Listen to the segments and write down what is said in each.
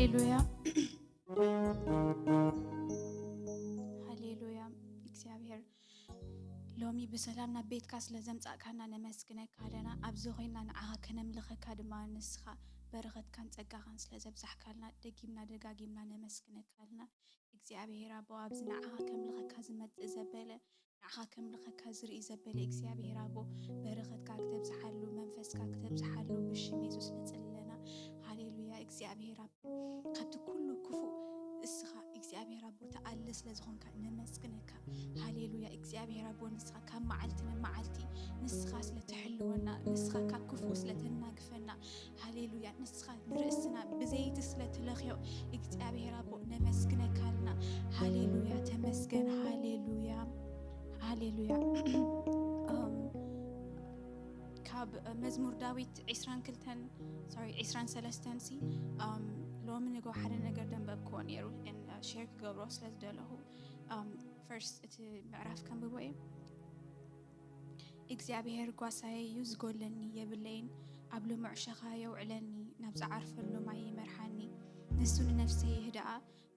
ሃሌሉያ። ሃሌሉያ። እግዚኣብሔር ሎሚ ብሰላም ናብ ቤትካ ስለ ዘምጻእካና ነመስግነካ ኣለና። ኣብዚ ኮይና ንዓኻ ከነምልኸካ ድማ ንስኻ በረኸትካን ጸጋኻን ስለ ዘብዛሕካልና ደጊምና ደጋጊምና ነመስግነካ ኣለና። እግዚኣብሔር ኣቦ፣ ኣብዚ ንዓኻ ከምልኸካ ዝመጽእ ዘበለ፣ ንዓኻ ከምልኸካ ዝርኢ ዘበለ እግዚኣብሔር ኣቦ፣ በረኸትካ ክተብዝሓሉ፣ መንፈስካ ክተብዝሓሉ ብሽም የሱስ ንጽሊ ኣለና። ሃሌሉያ። እግዚኣብሔር ኣቦ፣ ካብቲ ኩሉ ክፉእ እስኻ እግዚኣብሔር ኣቦ ተኣለ ስለ ዝኾንካ ነመስግነካ። ሃሌሉያ። እግዚኣብሔር ኣቦ፣ ንስኻ ካብ መዓልቲ ንመዓልቲ ንስኻ ስለ ትሕልወና፣ ንስኻ ካብ ክፉእ ስለ ተናግፈና፣ ሃሌሉያ። ንስኻ ንርእስና ብዘይቲ ስለ ትለኽዮ እግዚኣብሔር ኣቦ ነመስግነካ ኣለና። ሃሌሉያ። ተመስገን። ሃሌሉያ። ሃሌሉያ። እም፣ ካብ መዝሙር ዳዊት ዒስራን ክልተን፣ ሶሪ፣ ዒስራን ሰለስተን ሲ፣ እም፣ ሎሚ ንግሆ ሓደ ነገር ደንበብክዎ ነይሩ፣ ን-፣ ሼር ክገብሮ ስለ ዝደለኹ፣ እም፣ ፈርስት እቲ ምዕራፍ ከንብቦ እየ። እግዚኣብሔር ጓሳየ እዩ፣ ዝጎድለኒ የብለይን። ኣብ ልሙዕ ሸኻ የውዕለኒ፣ ናብ ዝዓርፈሉ ማይ ይመርሓኒ። ንሱ ንነፍሰይ ይህድኣ፣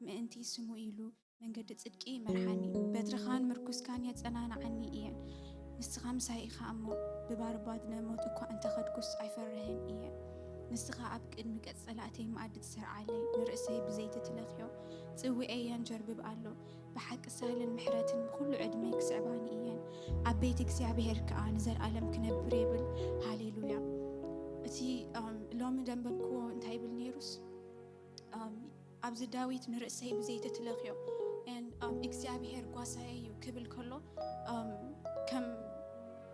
ምእንቲ ስሙ ኢሉ መንገዲ ጽድቂ ይመርሓኒ። በትርኻን ምርኩስካን የጸናንዓኒ እየን። ንስኻ ምሳይ ኢኻ እሞ፣ ብባርባት ንሞት እኳ እንተኸድኩስ ኣይፈርህን እየ። ንስኻ ኣብ ቅድሚ ገጽ ጸላእተይ መኣዲ ትሰርዓለይ፣ ንርእሰይ ብዘይቲ ትለኽዮ፣ ጽውኤይ የንጀርብብ ኣሎ። ብሓቂ ሳህልን ምሕረትን ብኹሉ ዕድመይ ክስዕባኒ እየን። ኣብ ቤት እግዚኣብሔር ከኣ ንዘለኣለም ክነብር ይብል። ሃሌሉያ። እቲ፣ እም፣ ሎሚ ደንበብክዎ እንታይ ይብል ነይሩስ? እም፣ ኣብዚ ዳዊት ንርእሰይ ብዘይቲ ትለኽዮ፣ and፣ እም፣ እግዚኣብሔር ጓሳየ እዩ ክብል ከሎ፣ እም፣ ከም፣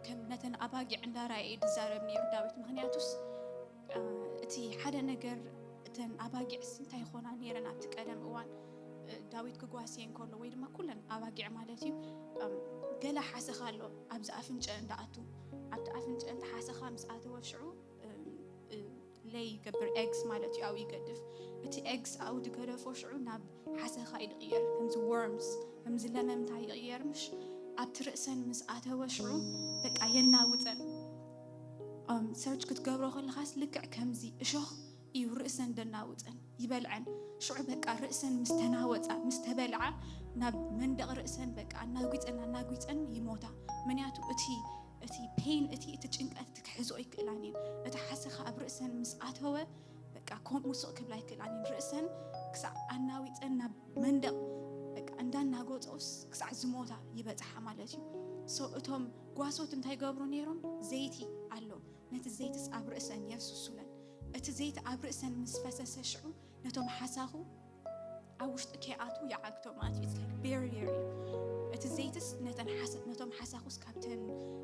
ከም ነተን ኣባጊዕ እንዳረኣየ እዩ ዝዛረብ ነይሩ ዳዊት። ምኽንያቱስ፣ እ፣ እቲ ሓደ ነገር፣ እተን ኣባጊዕስ እንታይ ይኾና ነይረን ኣብቲ ቀደም እዋን፣ እ፣ ዳዊት ክጓስየን ከሎ፣ ወይ ድማ ኩለን ኣባጊዕ ማለት እዩ፣ እም፣ ገለ ሓሰኻ ኣሎ ኣብዚ ኣፍንጨ እንዳኣቱ። ኣብቲ ኣፍንጨ እንተ ሓሰኻ ምስ ኣተወ ሽዑ፣ እም፣ እ፣ ለይ ይገብር፣ ኤግስ ማለት እዩ፣ ኣብኡ ይገድፍ። እቲ ኤግስ ኣብኡ ዝገደፎ ሽዑ ናብ ሓሰኻ እዩ ዝቕየር፣ ከምዚ ወርምስ፣ ከምዚ ለመምታ ይቕየር። ምሽ ኣብቲ ርእሰን ምስ ኣተወ ሽዑ በቃ የናውፀን። እም፣ ሰርች ክትገብሮ ከለኻስ ልክዕ ከምዚ እሾኽ እዩ ርእሰን ደናውፀን፣ ይበልዐን። ሽዑ በቃ ርእሰን ምስ ተናወፃ፣ ምስ ተበልዓ፣ ናብ መንደቕ ርእሰን በቃ ኣናጒፀን ኣናጒፀን ይሞታ። ምክንያቱ እቲ፣ እቲ ፔን፣ እቲ፣ እቲ ጭንቀት እቲ ክሕዝኦ ኣይክእላን እየን። እቲ ሓሰኻ ኣብ ርእሰን ምስ ኣተወ በቃ ከምኡ ስቕ ክብላ ኣይክእላን እየን። ርእሰን ክሳዕ ኣናዊፀን ናብ መንደቕ በቃ እንዳናጎፀውስ ክሳዕ ዝሞታ ይበፅሓ ማለት እዩ። ሶ እቶም ጓሶት እንታይ ገብሩ ነይሮም? ዘይቲ ኣሎ። ነቲ ዘይትስ ኣብ ርእሰን የፍስሱለን። እቲ ዘይቲ ኣብ ርእሰን ምስ ፈሰሰ ሽዑ ነቶም ሓሳኹ ኣብ ውሽጢ ከይኣትዉ ይዓግቶም ማለት እዩ። It's like barrier እዩ። እቲ ዘይትስ ነተን ሓሳ-፣ ነቶም ሓሳኹስ ካብተን፣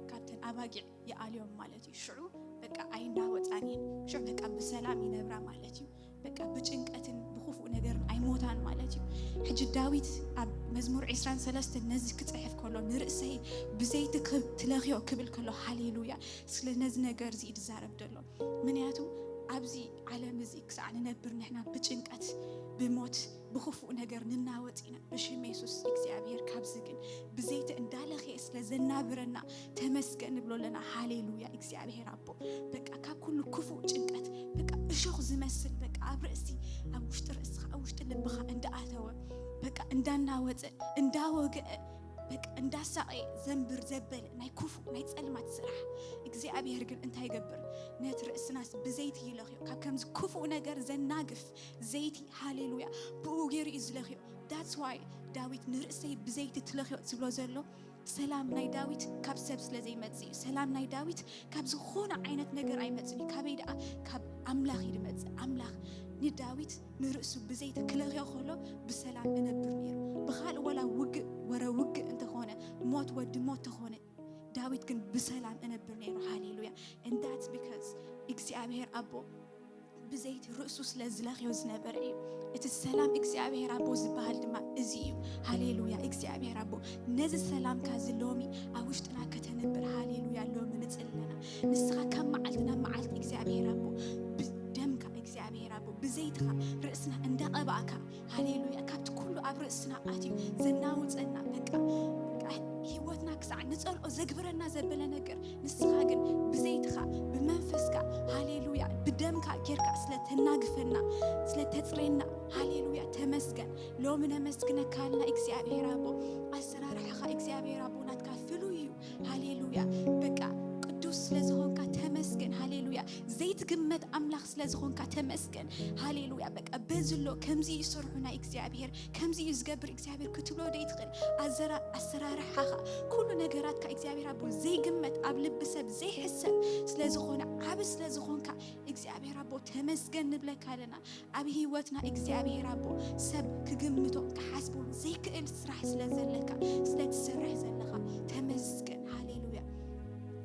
ካብተን ኣባጊዕ ይኣልዮም ማለት እዩ። ሽዑ በቃ ኣይናወፃን እየን። ሽዑ በቃ ብሰላም ይነብራ ማለት እዩ። በቃ ብጭንቀትን ብክፉእ ነገርን ኣይሞታን ማለት እዩ። ሕጂ ዳዊት ኣብ መዝሙር ዒስራን ሰለስተን ነዚ ክጽሕፍ ከሎ፣ ንርእሰይ ብዘይቲ ክብ-፣ ትለኽዮ ክብል ከሎ፣ ሃሌሉያ፣ ስለ ነዚ ነገር እዚ እዩ ዝዛረብ ዘሎ። ምክንያቱ ኣብዚ ዓለም እዚ ክሳዕ ንነብር ንሕና ብጭንቀት፣ ብሞት፣ ብክፉእ ነገር ንናወጽ ኢና። ብሽም የሱስ እግዚኣብሔር ካብዚ ግን ብዘይቲ እንዳለኽየ ስለ ዘናብረና ተመስገን ንብሎ ኣለና። ሃሌሉያ እግዚኣብሔር ኣቦ። በቃ ካብ ኩሉ ክፉእ ጭንቀት፣ በቃ እሾኽ ዝመስል በቃ ኣብ ርእሲ፣ ኣብ ውሽጢ ርእስኻ፣ ኣብ ውሽጢ ልብኻ እንዳኣተወ፣ በቃ እንዳናወጸ፣ እንዳወገአ፣ በቃ እንዳሳቐየ ዘንብር ዘበለ ናይ ክፉእ ናይ ጸልማት ስራሕ። እግዚኣብሔር ግን እንታይ ይገብር? ነቲ ርእስናስ ብዘይቲ ይለኽዮ። ካብ ከምዚ ክፉእ ነገር ዘናግፍ ዘይቲ፣ ሃሌሉያ፣ ብኡ ገይሩ እዩ ዝለኽዮ። That's why ዳዊት ንርእሰይ ብዘይቲ ትለኽዮ ዝብሎ ዘሎ። ሰላም ናይ ዳዊት ካብ ሰብ ስለ ዘይመጽእ እዩ። ሰላም ናይ ዳዊት ካብ ዝኾነ ዓይነት ነገር ኣይመጽእን እዩ። ካበይ ደኣ? ካብ ኣምላኽ እዩ ዝመጽእ። ኣምላኽ ንዳዊት ንርእሱ ብዘይቲ ክለኽዮ ከሎ ብሰላም እነብር ነይሩ። ብኻልእ ወላ ውግእ፣ ወረ ውግእ እንተኾነ፣ ሞት ወዲ ሞት ተኾነ፣ ዳዊት ግን ብሰላም እነብር ነይሩ። ሃሌሉያ። And that's because እግዚኣብሔር ኣቦ ብዘይቲ ርእሱ ስለ ዝለኽዮ ዝነበረ እዩ። እቲ ሰላም እግዚኣብሔር ኣቦ ዝበሃል ድማ እዚ እዩ። ሃሌሉያ። እግዚኣብሔር ኣቦ ነዚ ሰላምካ እዚ ሎሚ ኣብ ውሽጥና ከተንብር፣ ሃሌሉያ፣ ሎሚ ንጽሊ ኣለና። ንስኻ ካብ መዓልቲ ናብ መዓልቲ እግዚኣብሔር ኣቦ ብደምካ እግዚኣብሔር ኣቦ ብዘይትኻ ርእስና እንዳቐባእካ፣ ሃሌሉያ፣ ካብቲ ኩሉ ኣብ ርእስና ኣትዩ ዘናውጸና በቃ፣ በቃ ህይወትና ክሳዕ ንጸልኦ ዘግብረና ዘበለ ነገር፣ ንስኻ ግን ብዘይትኻ፣ ብመንፈስካ፣ ሃሌሉያ፣ ብደምካ ጌርካ ስለ ተናግፈና፣ ስለ ተጽሬና፣ ሃሌሉያ፣ ተመስገን። ሎሚ ነመስግነካ ኣልና እግዚኣብሔር ኣቦ። ኣሰራርሓኻ እግዚኣብሔር ኣቦ ናትካ ፍሉይ እዩ። ሃሌሉያ። በቃ ቅዱስ ስለ ዝኾንካ ተመስገን። ሃሌሉያ። ዘይትግመት ኣምላኽ ስለ ዝኾንካ ተመስገን። ሃሌሉያ። በቃ በዝሎ ከምዚ እዩ ስርሑ ናይ እግዚኣብሔር፣ ከምዚ እዩ ዝገብር እግዚኣብሔር ክትብሎ ደይትኽእል። ኣዘራ-፣ ኣሰራርሓኻ፣ ኩሉ ነገራትካ እግዚኣብሔር ኣቦ ዘይግመት፣ ኣብ ልቢ ሰብ ዘይሕሰብ ስለ ዝኾነ፣ ዓቢ ስለ ዝኾንካ እግዚኣብሔር ኣቦ ተመስገን ንብለካ ኣለና። ኣብ ህይወትና እግዚኣብሔር ኣቦ ሰብ ክግምቶን ክሓስቦን ዘይክእል ስራሕ ስለ ዘለካ፣ ስለ ትሰርሕ ዘለኻ ተመስገን። ሃሌሉያ።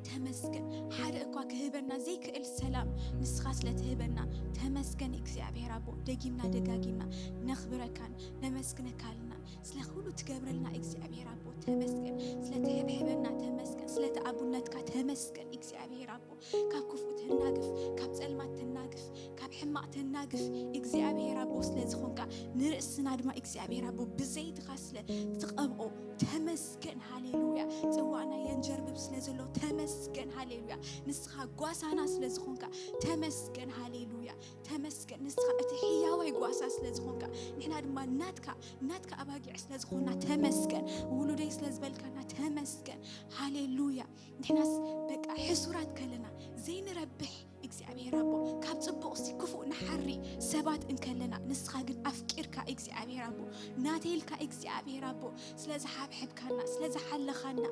ተመስገን። ሓደ እኳ ክህበና ዘይክእል ሰላም ንስኻ ስለ ትህበና ተመስገን እግዚኣብሔር ኣቦ። ደጊምና ደጋጊምና ነኽብረካን ነመስግነካ ኣለና። ስለ ኩሉ ትገብረልና እግዚኣብሔር ኣቦ ተመስገን። ስለ ትሕብሕበና ተመስገን። ስለ ተኣቡነትካ ተመስገን እግዚኣብሔር ኣቦ። ካብ ክፉእ ተናግፍ፣ ካብ ጸልማት ተናግፍ፣ ካብ ሕማቕ ተናግፍ እግዚኣብሔር ኣቦ ስለ ዝኾንካ፣ ንርእስና ድማ እግዚኣብሔር ኣቦ ብዘይትኻ ስለ ትቐብኦ ተመስገን። ሃሌሉያ። ጽዋዕና የንጀርብብ ስለ ዘሎ ተመስገን። ሃሌሉያ። ንስኻ ጓሳና ስለ ዝኾንካ ተመስገን። ሃሌሉያ። ተመስገን። ንስኻ እቲ ሕያዋይ ጓሳ ስለ ዝኾንካ፣ ንሕና ድማ ናትካ፣ ናትካ ኣባጊዕ ስለ ዝኾንና ተመስገን። ውሉደይ ስለ ዝበልካና ተመስገን። ሃሌሉያ። ንሕናስ በቃ ሕሱራት ከለና ዘይንረብሕ እግዚኣብሔር ኣቦ፣ ካብ ጽቡቕሲ ክፉእ ንሓሪ ሰባት እንከለና፣ ንስኻ ግን ኣፍቂርካ እግዚኣብሔር ኣቦ፣ ናተይ ኢልካ እግዚኣብሔር ኣቦ፣ ስለ ዝሓብሐብካና፣ ስለ ዝሓለኻና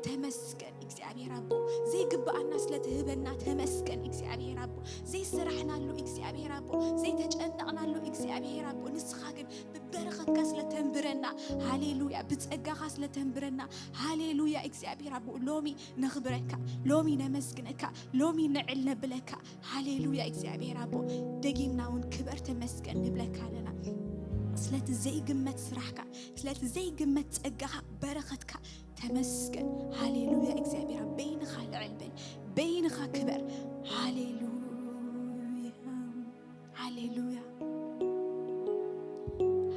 ተመስገን እግዚኣብሔር ኣቦ። ዘይግብኣና ስለ ትህበና ተመስገን እግዚኣብሔር ኣቦ። ዘይሰራሕናሉ እግዚኣብሔር ኣቦ፣ ዘይተጨነቕናሉ እግዚኣብሔር ኣቦ፣ ንስኻ ግን ብበረኸትካ ስለ ተንብረና፣ ሃሌሉያ፣ ብጸጋኻ ስለ ተንብረና፣ ሃሌሉያ እግዚኣብሔር ኣቦ። ሎሚ ነኽብረካ፣ ሎሚ ነመስግነካ፣ ሎሚ ንዕል ነብለካ። ሃሌሉያ እግዚኣብሔር ኣቦ፣ ደጊምና እውን ክበር ተመስገን ንብለካ ኣለና። ስለቲ ዘይግመት ስራሕካ፣ ስለቲ ዘይግመት ጸጋኻ፣ በረኸትካ ተመስገን። ሃሌሉያ እግዚኣብሔር ኣቦ፣ በይንኻ ልዕል በል፣ በይንኻ ክበር። ሃሌሉያ፣ ሃሌሉያ፣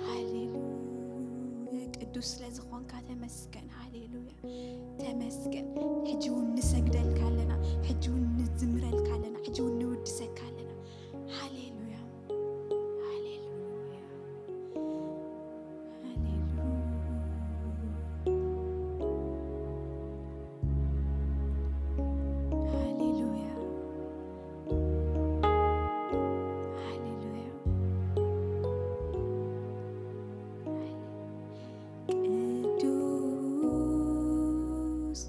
ሃሌሉያ። ቅዱስ ስለ ዝኾንካ ተመስገን። ሃሌሉያ፣ ተመስገን። ሕጂ እውን ንሰግደልካ ኣለና፣ ሕጂ እውን ንዝምረልካ ኣለና፣ ሕጂ እውን ንውድሰካ ኣለና። ሃሌሉያ፣ ሃሌሉያ፣ ሃሌሉያ፣ ሃሌሉያ፣ ሃሌሉያ። ቅዱስ፣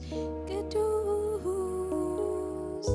ቅዱስ፣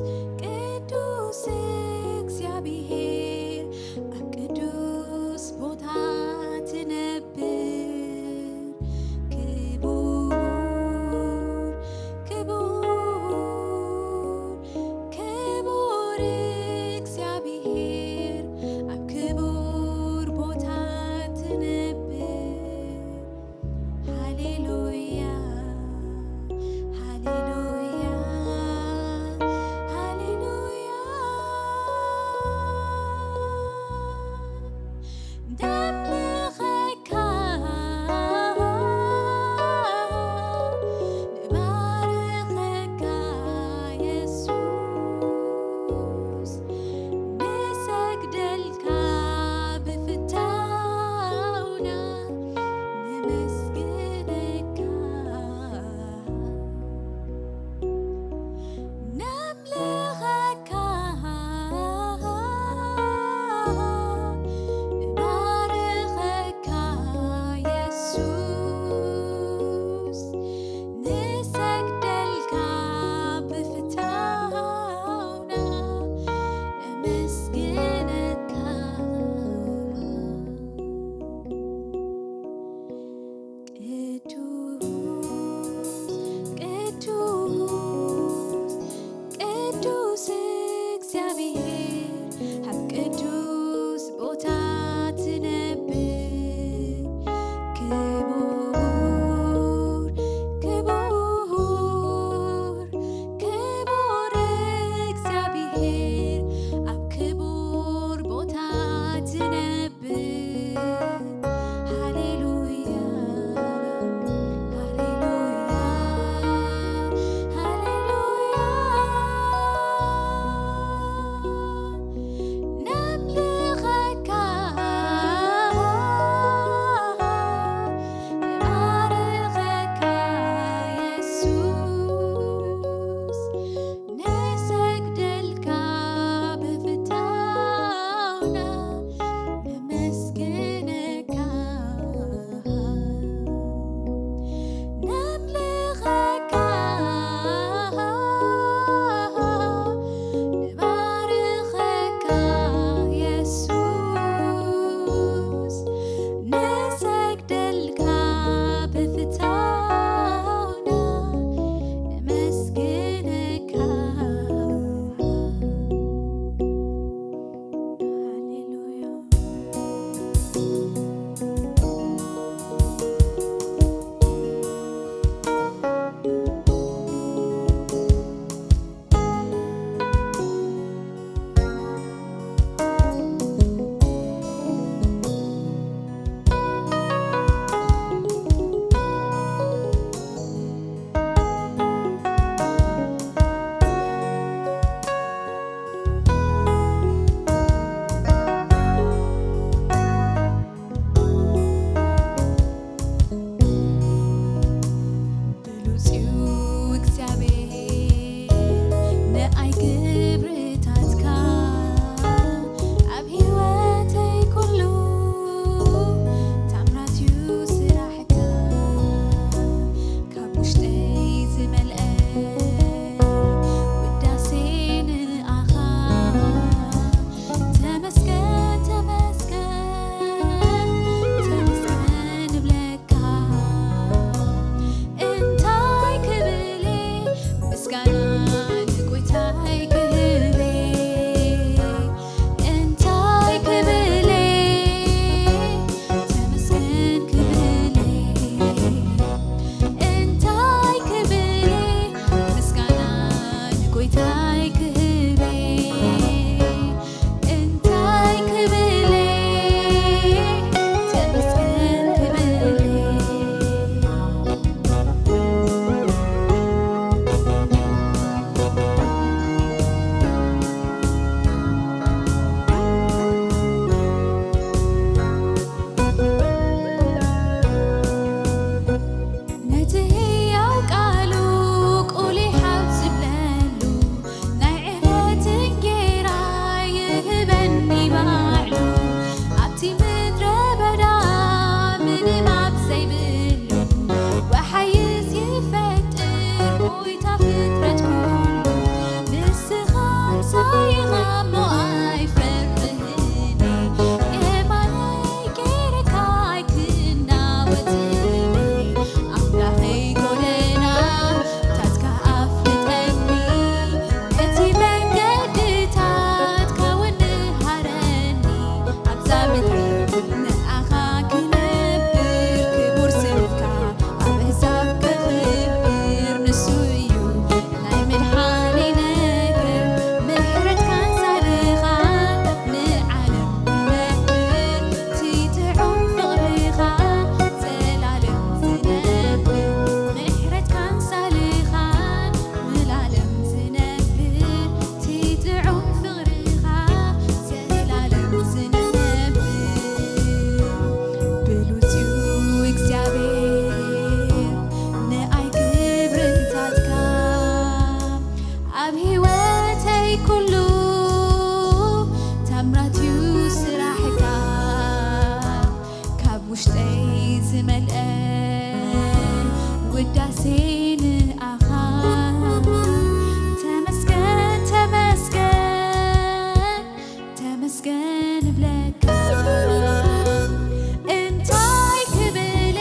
እንታይ ክብል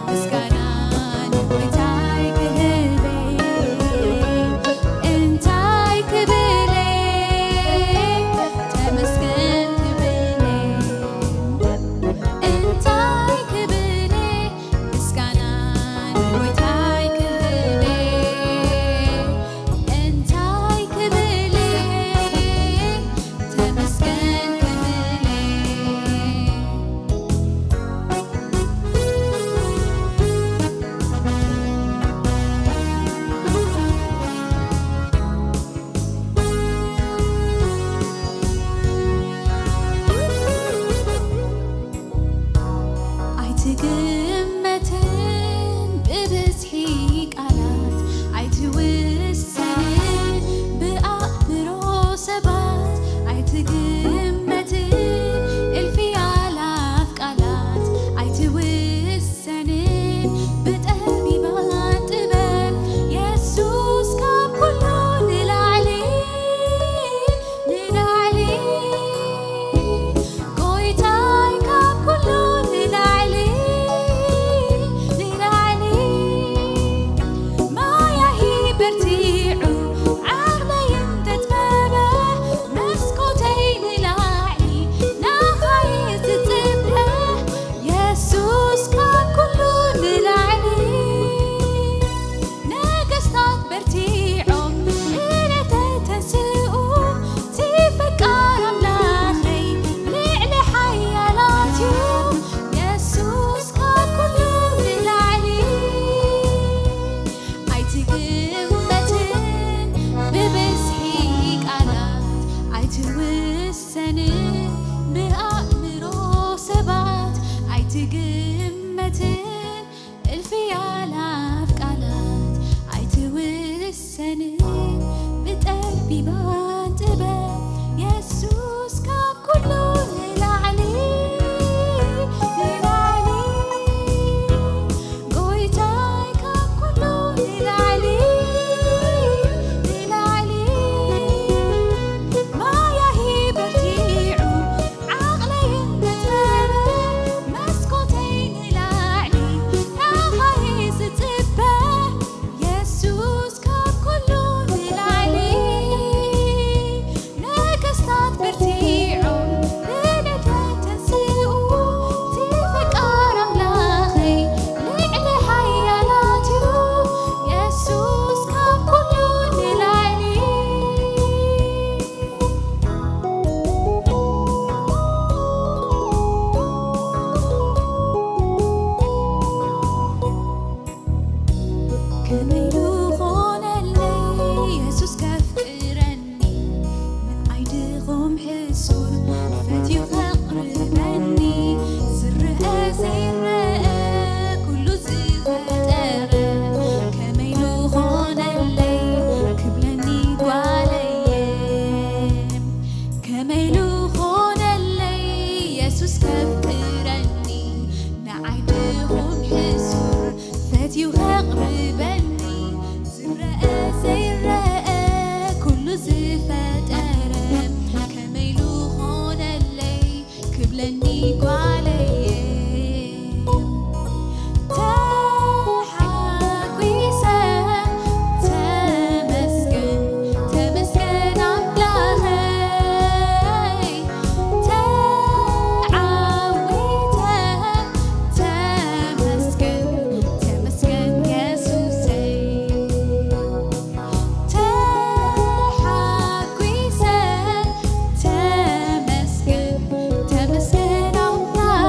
ምስጋና ንጎይታይ ክህብ፣ እንታይ ክብል ተመስገን ክብል፣ እንታይ ክብል ምስጋና ንጎይታይ ክህብ፣ እንታይ ክብል ተመስገን ክብል። ኣይትግመትን ብብዝሒ ቃላት፣ ኣይትውሰንን ብኣእምሮ ሰባት፣ ኣይትግመትን እልፊ ኣላፍ ቃላት፣ ኣይትውሰንን ብጠቢባን ጥበብ፣ የሱስ ካብ ኩሉ ንላዕሊ፣ ንላዕሊ፣ ጎይታይ ካብ ኩሉ ንላዕሊ፣ ንላዕሊ። ማያሂ በርቲዑ ዓቕለይ እንተጥበበ፣ መስኮተይ ንላዕሊ ናኻ እየ ዝጽበ፣ የሱስ ካብ ኩሉ ንላዕሊ። ነገስታት በርቲዖም ንእለተ ተንስኡ፣ እቲ ፈቃር ኣምላኸይ ልዕሊ ሓያላት እዩ፣ የሱስ ካብ ኩሉ ንላዕሊ። ኣይትግመትን ብብዝሒ ቃላት፣ ኣይትውሰንን ብኣእምሮ ሰባት፣ ኣይትግመትን እልፊ ኣላፍ ቃላት፣ ኣይትውሰንን ብጠቢባን ጥበብ፣ የሱስ ካብ ኩሉ ንላዕሊ፣ ንላዕሊ፣ ጎይታይ ካብ ኩሉ ንላዕሊ፣ ንላዕሊ። ማያሂ በርቲዑ ዓቕለይ እንተጥበበ፣ መስኮተይ ንላዕሊ ናኻ እየ ዝጽበ፣ የሱስ ካብ ኩሉ ንላዕሊ። ነገስታት በርቲዖም ብእለተ ተንስኡ፣ እቲ ፈቃር ኣምላኸይ ልዕሊ ሓያላት እዩ፣ የሱስ ካብ ኩሉ ንላዕሊ። ከመይ ዝኾነለይ የሱስ ከፍቅረኒ፣ ንዓይ ድኹም ሕሱር ፈትዩ ከቕርበኒ፣ ዝረአ ዘይረአ ኩሉ ዝፈጠረ፣ ከመይ ዝኾነለይ ክብለኒ ጓለየ። ከመይ ዝኾነለይ የሱስ ከፍቅረኒ፣ ንዓይ ድኹም ሕሱር ፈትዩ ከቕርበኒ፣ ዝረአ ዘይረአ ኩሉ ዝፈጠረ፣ ከመይ ዝኾነለይ ክብለኒ ጓለየ። ተሓጒሰ ተመስገን፣ ተመስገን ኣምላኸይ። ተዓዊተ ተመስገን፣ ተመስገን የሱሰይ። ተሓጒሰ ተመስገን፣ ተመስገን ኣምላኸይ።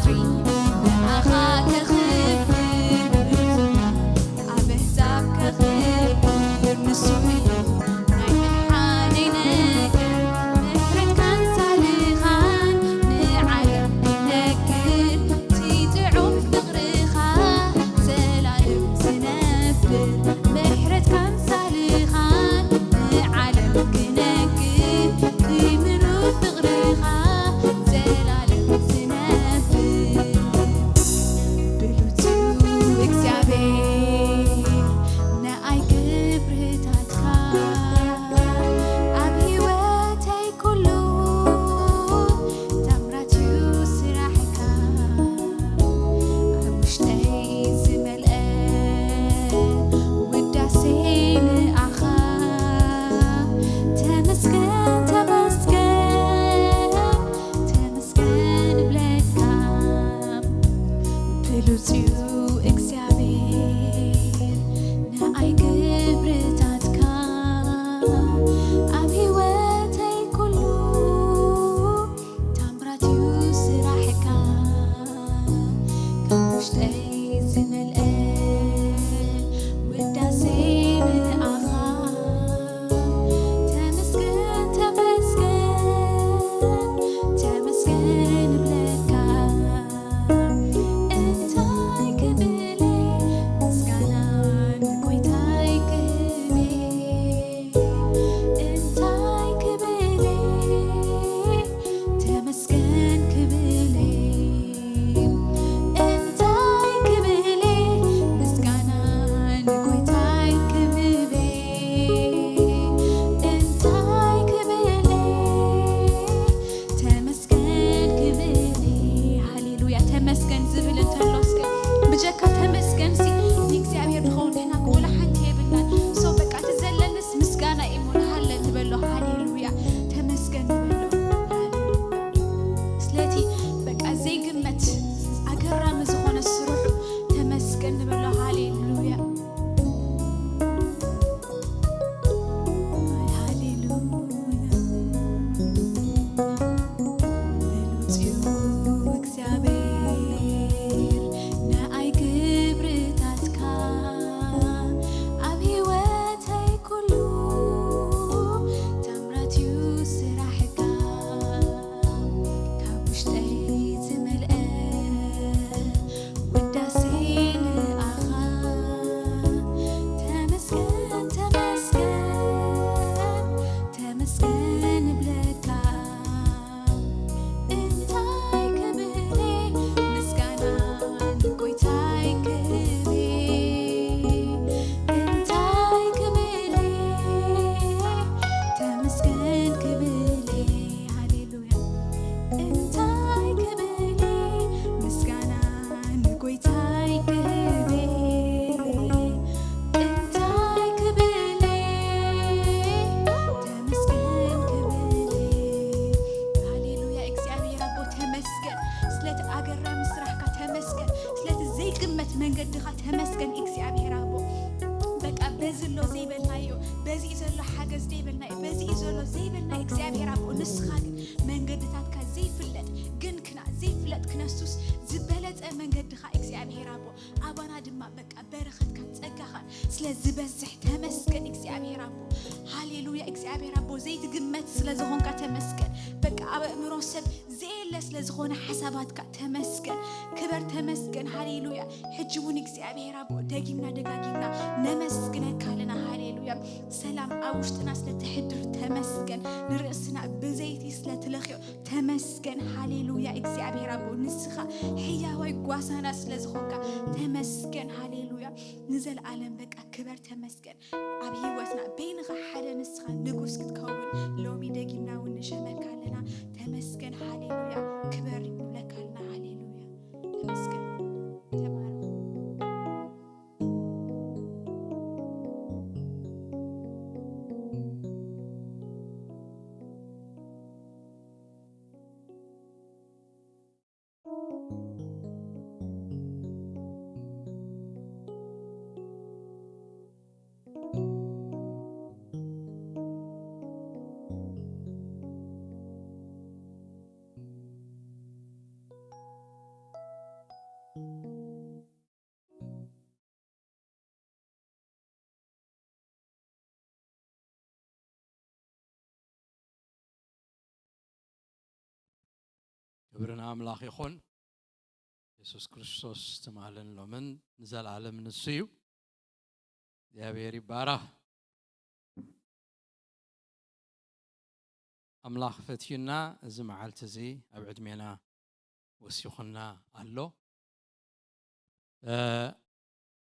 ንዓኻ ከኽብር፣ ኣብ ኣህዛብ ከኽብር፣ ንሱ እዩ ናይ ምድሓነይ ነገር። ምሕረትካን ሳልኻን ንዓለም ክነግር፣ እቲ ጥዑም ፍቕርኻ ዘላለም ዝነብር። ምሕረትካን ሳልኻን ንዓለም ክነግር፣ እቲ ምሉእ ፍቕርኻ ዘላለም ዝነብር። ብሉጽ እዩ እግዚኣብሔር ንኣይ ክብርታትካ፣ ኣብ ህይወተይ ኩሉ ታምራት እዩ ስራሕካ። ኣብ ውሽጠይ ዝመልአ ውዳሴ ንኣኻ። ተመስገን፣ ተመስገን፣ ተመስገን እብለካ። ብሉጽ እዩ እግዚኣብሔር ንኣይ ክብርታትካ። ኣብ ህይወተይ ኩሉ ታምራት እዩ ስራሕካ። ካብ ውሽጠይ ዝመልአ ውዳሴ ንኣኻ። ተመስገን፣ ተመስገን፣ ተመስገን እብለካ። እንታይ ክብል ምስጋና ንጎይታይ ክብል፣ እንታይ ክብል ተመስገን ክብል፣ እንታይ ክብል ምስጋና ንጎይታይ ክብል፣ እንታይ ክብል ተመስገን ክብል። ሃሌሉያ። ተመስገን ዝብል እንተሎ እስከ ብጀካ ተመስገን ሲ ንእግዚኣብሔር ድኸውን ንሕና ክወላ ሓንቲ የብልናን። ሶ በቃ እቲ ዘለንስ ምስጋና እዩ እሞ ንሃለ ንበሎ። ሃሌሉያ። ተመስገን ንበሎ። ስለቲ በቃ ዘይግመት ኣገራሚ ዝኾነ ስርሑ ተመስገን ንበሎ። ሃሌሉያ። ሃሌሉያ። ብሉጽ እዩ እግዚኣብሔር ንኣይ ክብርታትካ። ኣብ ህይወተይ ኩሉ ታምራት እዩ ስራሕካ። ካብ ውሽጠይ ዝመልአ ውዳሴ ንኣኻ። ተመስገን፣ ተመስገን፣ ተመስገን እብለካ። እንታይ ክብል ምስጋና ንጎይታይ ክብል፣ እንታይ ክብል ተመስገን ክብል። ሃሌሉያ። እንታይ ክብል ምስጋና ንጎይታይ ክብል፣ እንታይ ክብል ተመስገን ክብል። ሃሌሉያ። እግዚኣብሔር ኣቦ ተመስገን ስለቲ ኣገራሚ ስራሕካ፣ ተመስገን ስለቲ ዘይግመት መንገድኻ፣ ተመስገን እግዚኣብሔር ኣቦ። በቃ በዚ ኣሎ ዘይበልናዮ፣ በዚ እዩ ዘሎ ሓገዝ ዘይበልናዮ፣ በዚ እዩ ዘሎ ዘይበልናዮ እግዚኣብሔር ኣቦ፣ ንስኻ ግን መንገድታትካ ዘይፍለጥ ግን ክና ዘይፍለጥ ክነሱስ ዝበለጸ መንገድኻ እግዚኣብሔር ኣቦ፣ ኣባና ድማ በቃ በረኸትካን ጸጋኻን ስለ ዝበዝሕ ተመስገን እግዚኣብሔር ኣቦ። ሃሌሉያ። እግዚኣብሔር ኣቦ ዘይትግመት ስለ ዝኾንካ ተመስገን። በቃ ኣብ ኣእምሮ ሰብ ዘየለ ስለ ዝኾነ ሓሳባትካ ተመስገን። ክበር ተመስገን። ሃሌሉያ። ሕጂ እውን እግዚኣብሔር ኣቦ ደጊምና ደጋጊምና ነመስግነካ ኣለና። ሃሌሉያ። ሰላም ኣብ ውሽጥና ስለ ትሕድር ተመስገን። ንርእስና ብዘይቲ ስለ ትለኽዮ ተመስገን። ሃሌሉያ። እግዚኣብሔር ኣቦ ንስኻ ሕያዋይ ጓሳና ስለ ዝኾንካ ተመስገን። ሃሌሉያ። ንዘለኣለም በቃ ክበር ተመስገን። ኣብ ህይወትና በይንኻ ሓደ ንስኻ ንጉስ ክትከውን ሎሚ ደጊምና እውን ንሸመካ ኣለና። ተመስገን። ሃሌሉያ። ክበር ንብለካ ኣለና። ሃሌሉያ። ተመስገን። ተባረኽ። ክብሪ ንኣምላኽ ይኹን። የሱስ ክርስቶስ ትማልን ሎምን ንዘለኣለም ንሱ እዩ። እግዚኣብሔር ይባረኽ። ኣምላኽ ፈትዩና፣ እዚ መዓልቲ እዚ ኣብ ዕድሜና ወሲኹና ኣሎ። እ፣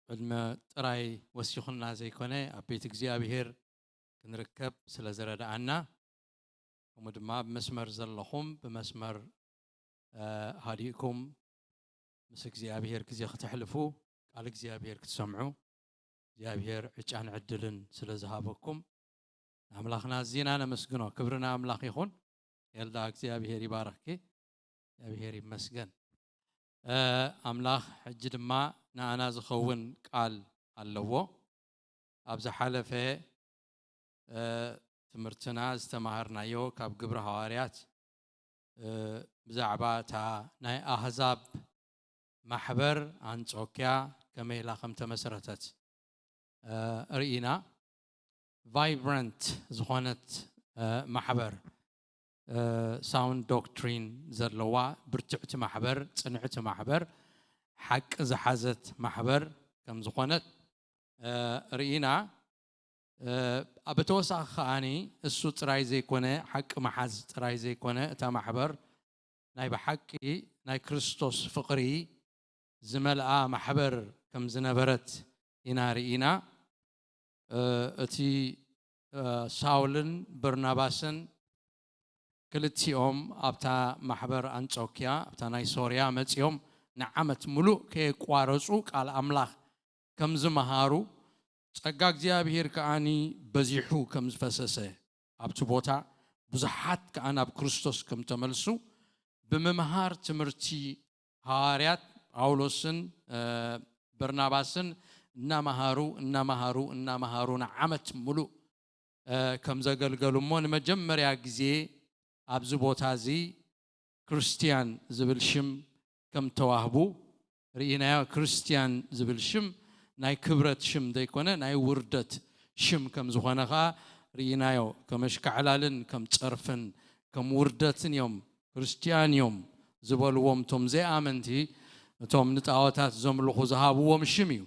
ዕድመ ጥራይ ወሲኹና ዘይኮነ፣ ኣብ ቤት እግዚኣብሔር ክንርከብ ስለ ዝረድኣና፣ ከምኡ ድማ ብመስመር ዘለኹም ብመስመር፣ እ፣ ሃዲእኩም ምስ እግዚኣብሔር ግዜ ክተሕልፉ፣ ቃል እግዚኣብሔር ክትሰምዑ እግዚኣብሔር ዕጫን ዕድልን ስለ ዝሃበኩም ንኣምላኽና ኣዚና ነመስግኖ። ክብሪ ንኣምላኽ ይኹን። ኤልዳ እግዚኣብሔር ይባርኽኪ። እግዚኣብሔር ይመስገን። እ፣ ኣምላኽ ሕጂ ድማ ንኣና ዝኸውን ቃል ኣለዎ። ኣብ ዝሓለፈ፣ እ፣ ትምህርትና ዝተማሃርናዮ ካብ ግብሪ ሃዋርያት፣ እ፣ ብዛዕባ እታ ናይ ኣህዛብ ማሕበር ኣንጾክያ ከመይ ኢላ ከም ተመስረተት፣ እ፣ ርኢና። ቫይብራንት ዝኾነት፣ እ፣ ማሕበር፣ እ፣ ሳውንድ ዶክትሪን ዘለዋ ብርትዕቲ ማሕበር፣ ጽንዕቲ ማሕበር፣ ሓቂ ዝሓዘት ማሕበር ከም ዝኾነት፣ እ፣ ርኢና። እ፣ ኣብ ተወሳኺ ከኣኒ እሱ ጥራይ ዘይኮነ፣ ሓቂ መሓዝ ጥራይ ዘይኮነ፣ እታ ማሕበር ናይ ብሓቂ ናይ ክርስቶስ ፍቕሪ ዝመልኣ ማሕበር ከም ዝነበረት ኢና ርኢና። እ፣ እቲ፣ እ፣ ሳውልን በርናባስን ክልቲኦም ኣብታ ማሕበር ኣንጾክያ፣ ኣብታ ናይ ሶርያ መጺኦም ንዓመት ምሉእ ከየቋረጹ ቃል ኣምላኽ ከም ዝመሃሩ፣ ጸጋ እግዚኣብሔር ከኣኒ በዚሑ ከም ዝፈሰሰ፣ ኣብቲ ቦታ ብዙሓት ከኣ ናብ ክርስቶስ ከም ተመልሱ፣ ብምምሃር ትምህርቲ ሃዋርያት ጳውሎስን፣ እ፣ በርናባስን እናመሃሩ፣ እናመሃሩ፣ እናመሃሩ ንዓመት ምሉእ፣ እ፣ ከም ዘገልገሉ እሞ፣ ንመጀመርያ ግዜ ኣብዚ ቦታ እዚ ክርስትያን ዝብል ሽም ከም ተዋህቡ ርኢናዮ። ክርስትያን ዝብል ሽም ናይ ክብረት ሽም ዘይኮነ፣ ናይ ውርደት ሽም ከም ዝኾነ ኸኣ ርኢናዮ። ከም ኣሽካዕላልን ከም ጸርፍን ከም ውርደትን እዮም፣ ክርስትያን እዮም ዝበልዎም እቶም ዘይኣመንቲ፣ እቶም ንጣዖታት ዘምልኹ ዝሃብዎም ሽም እዩ።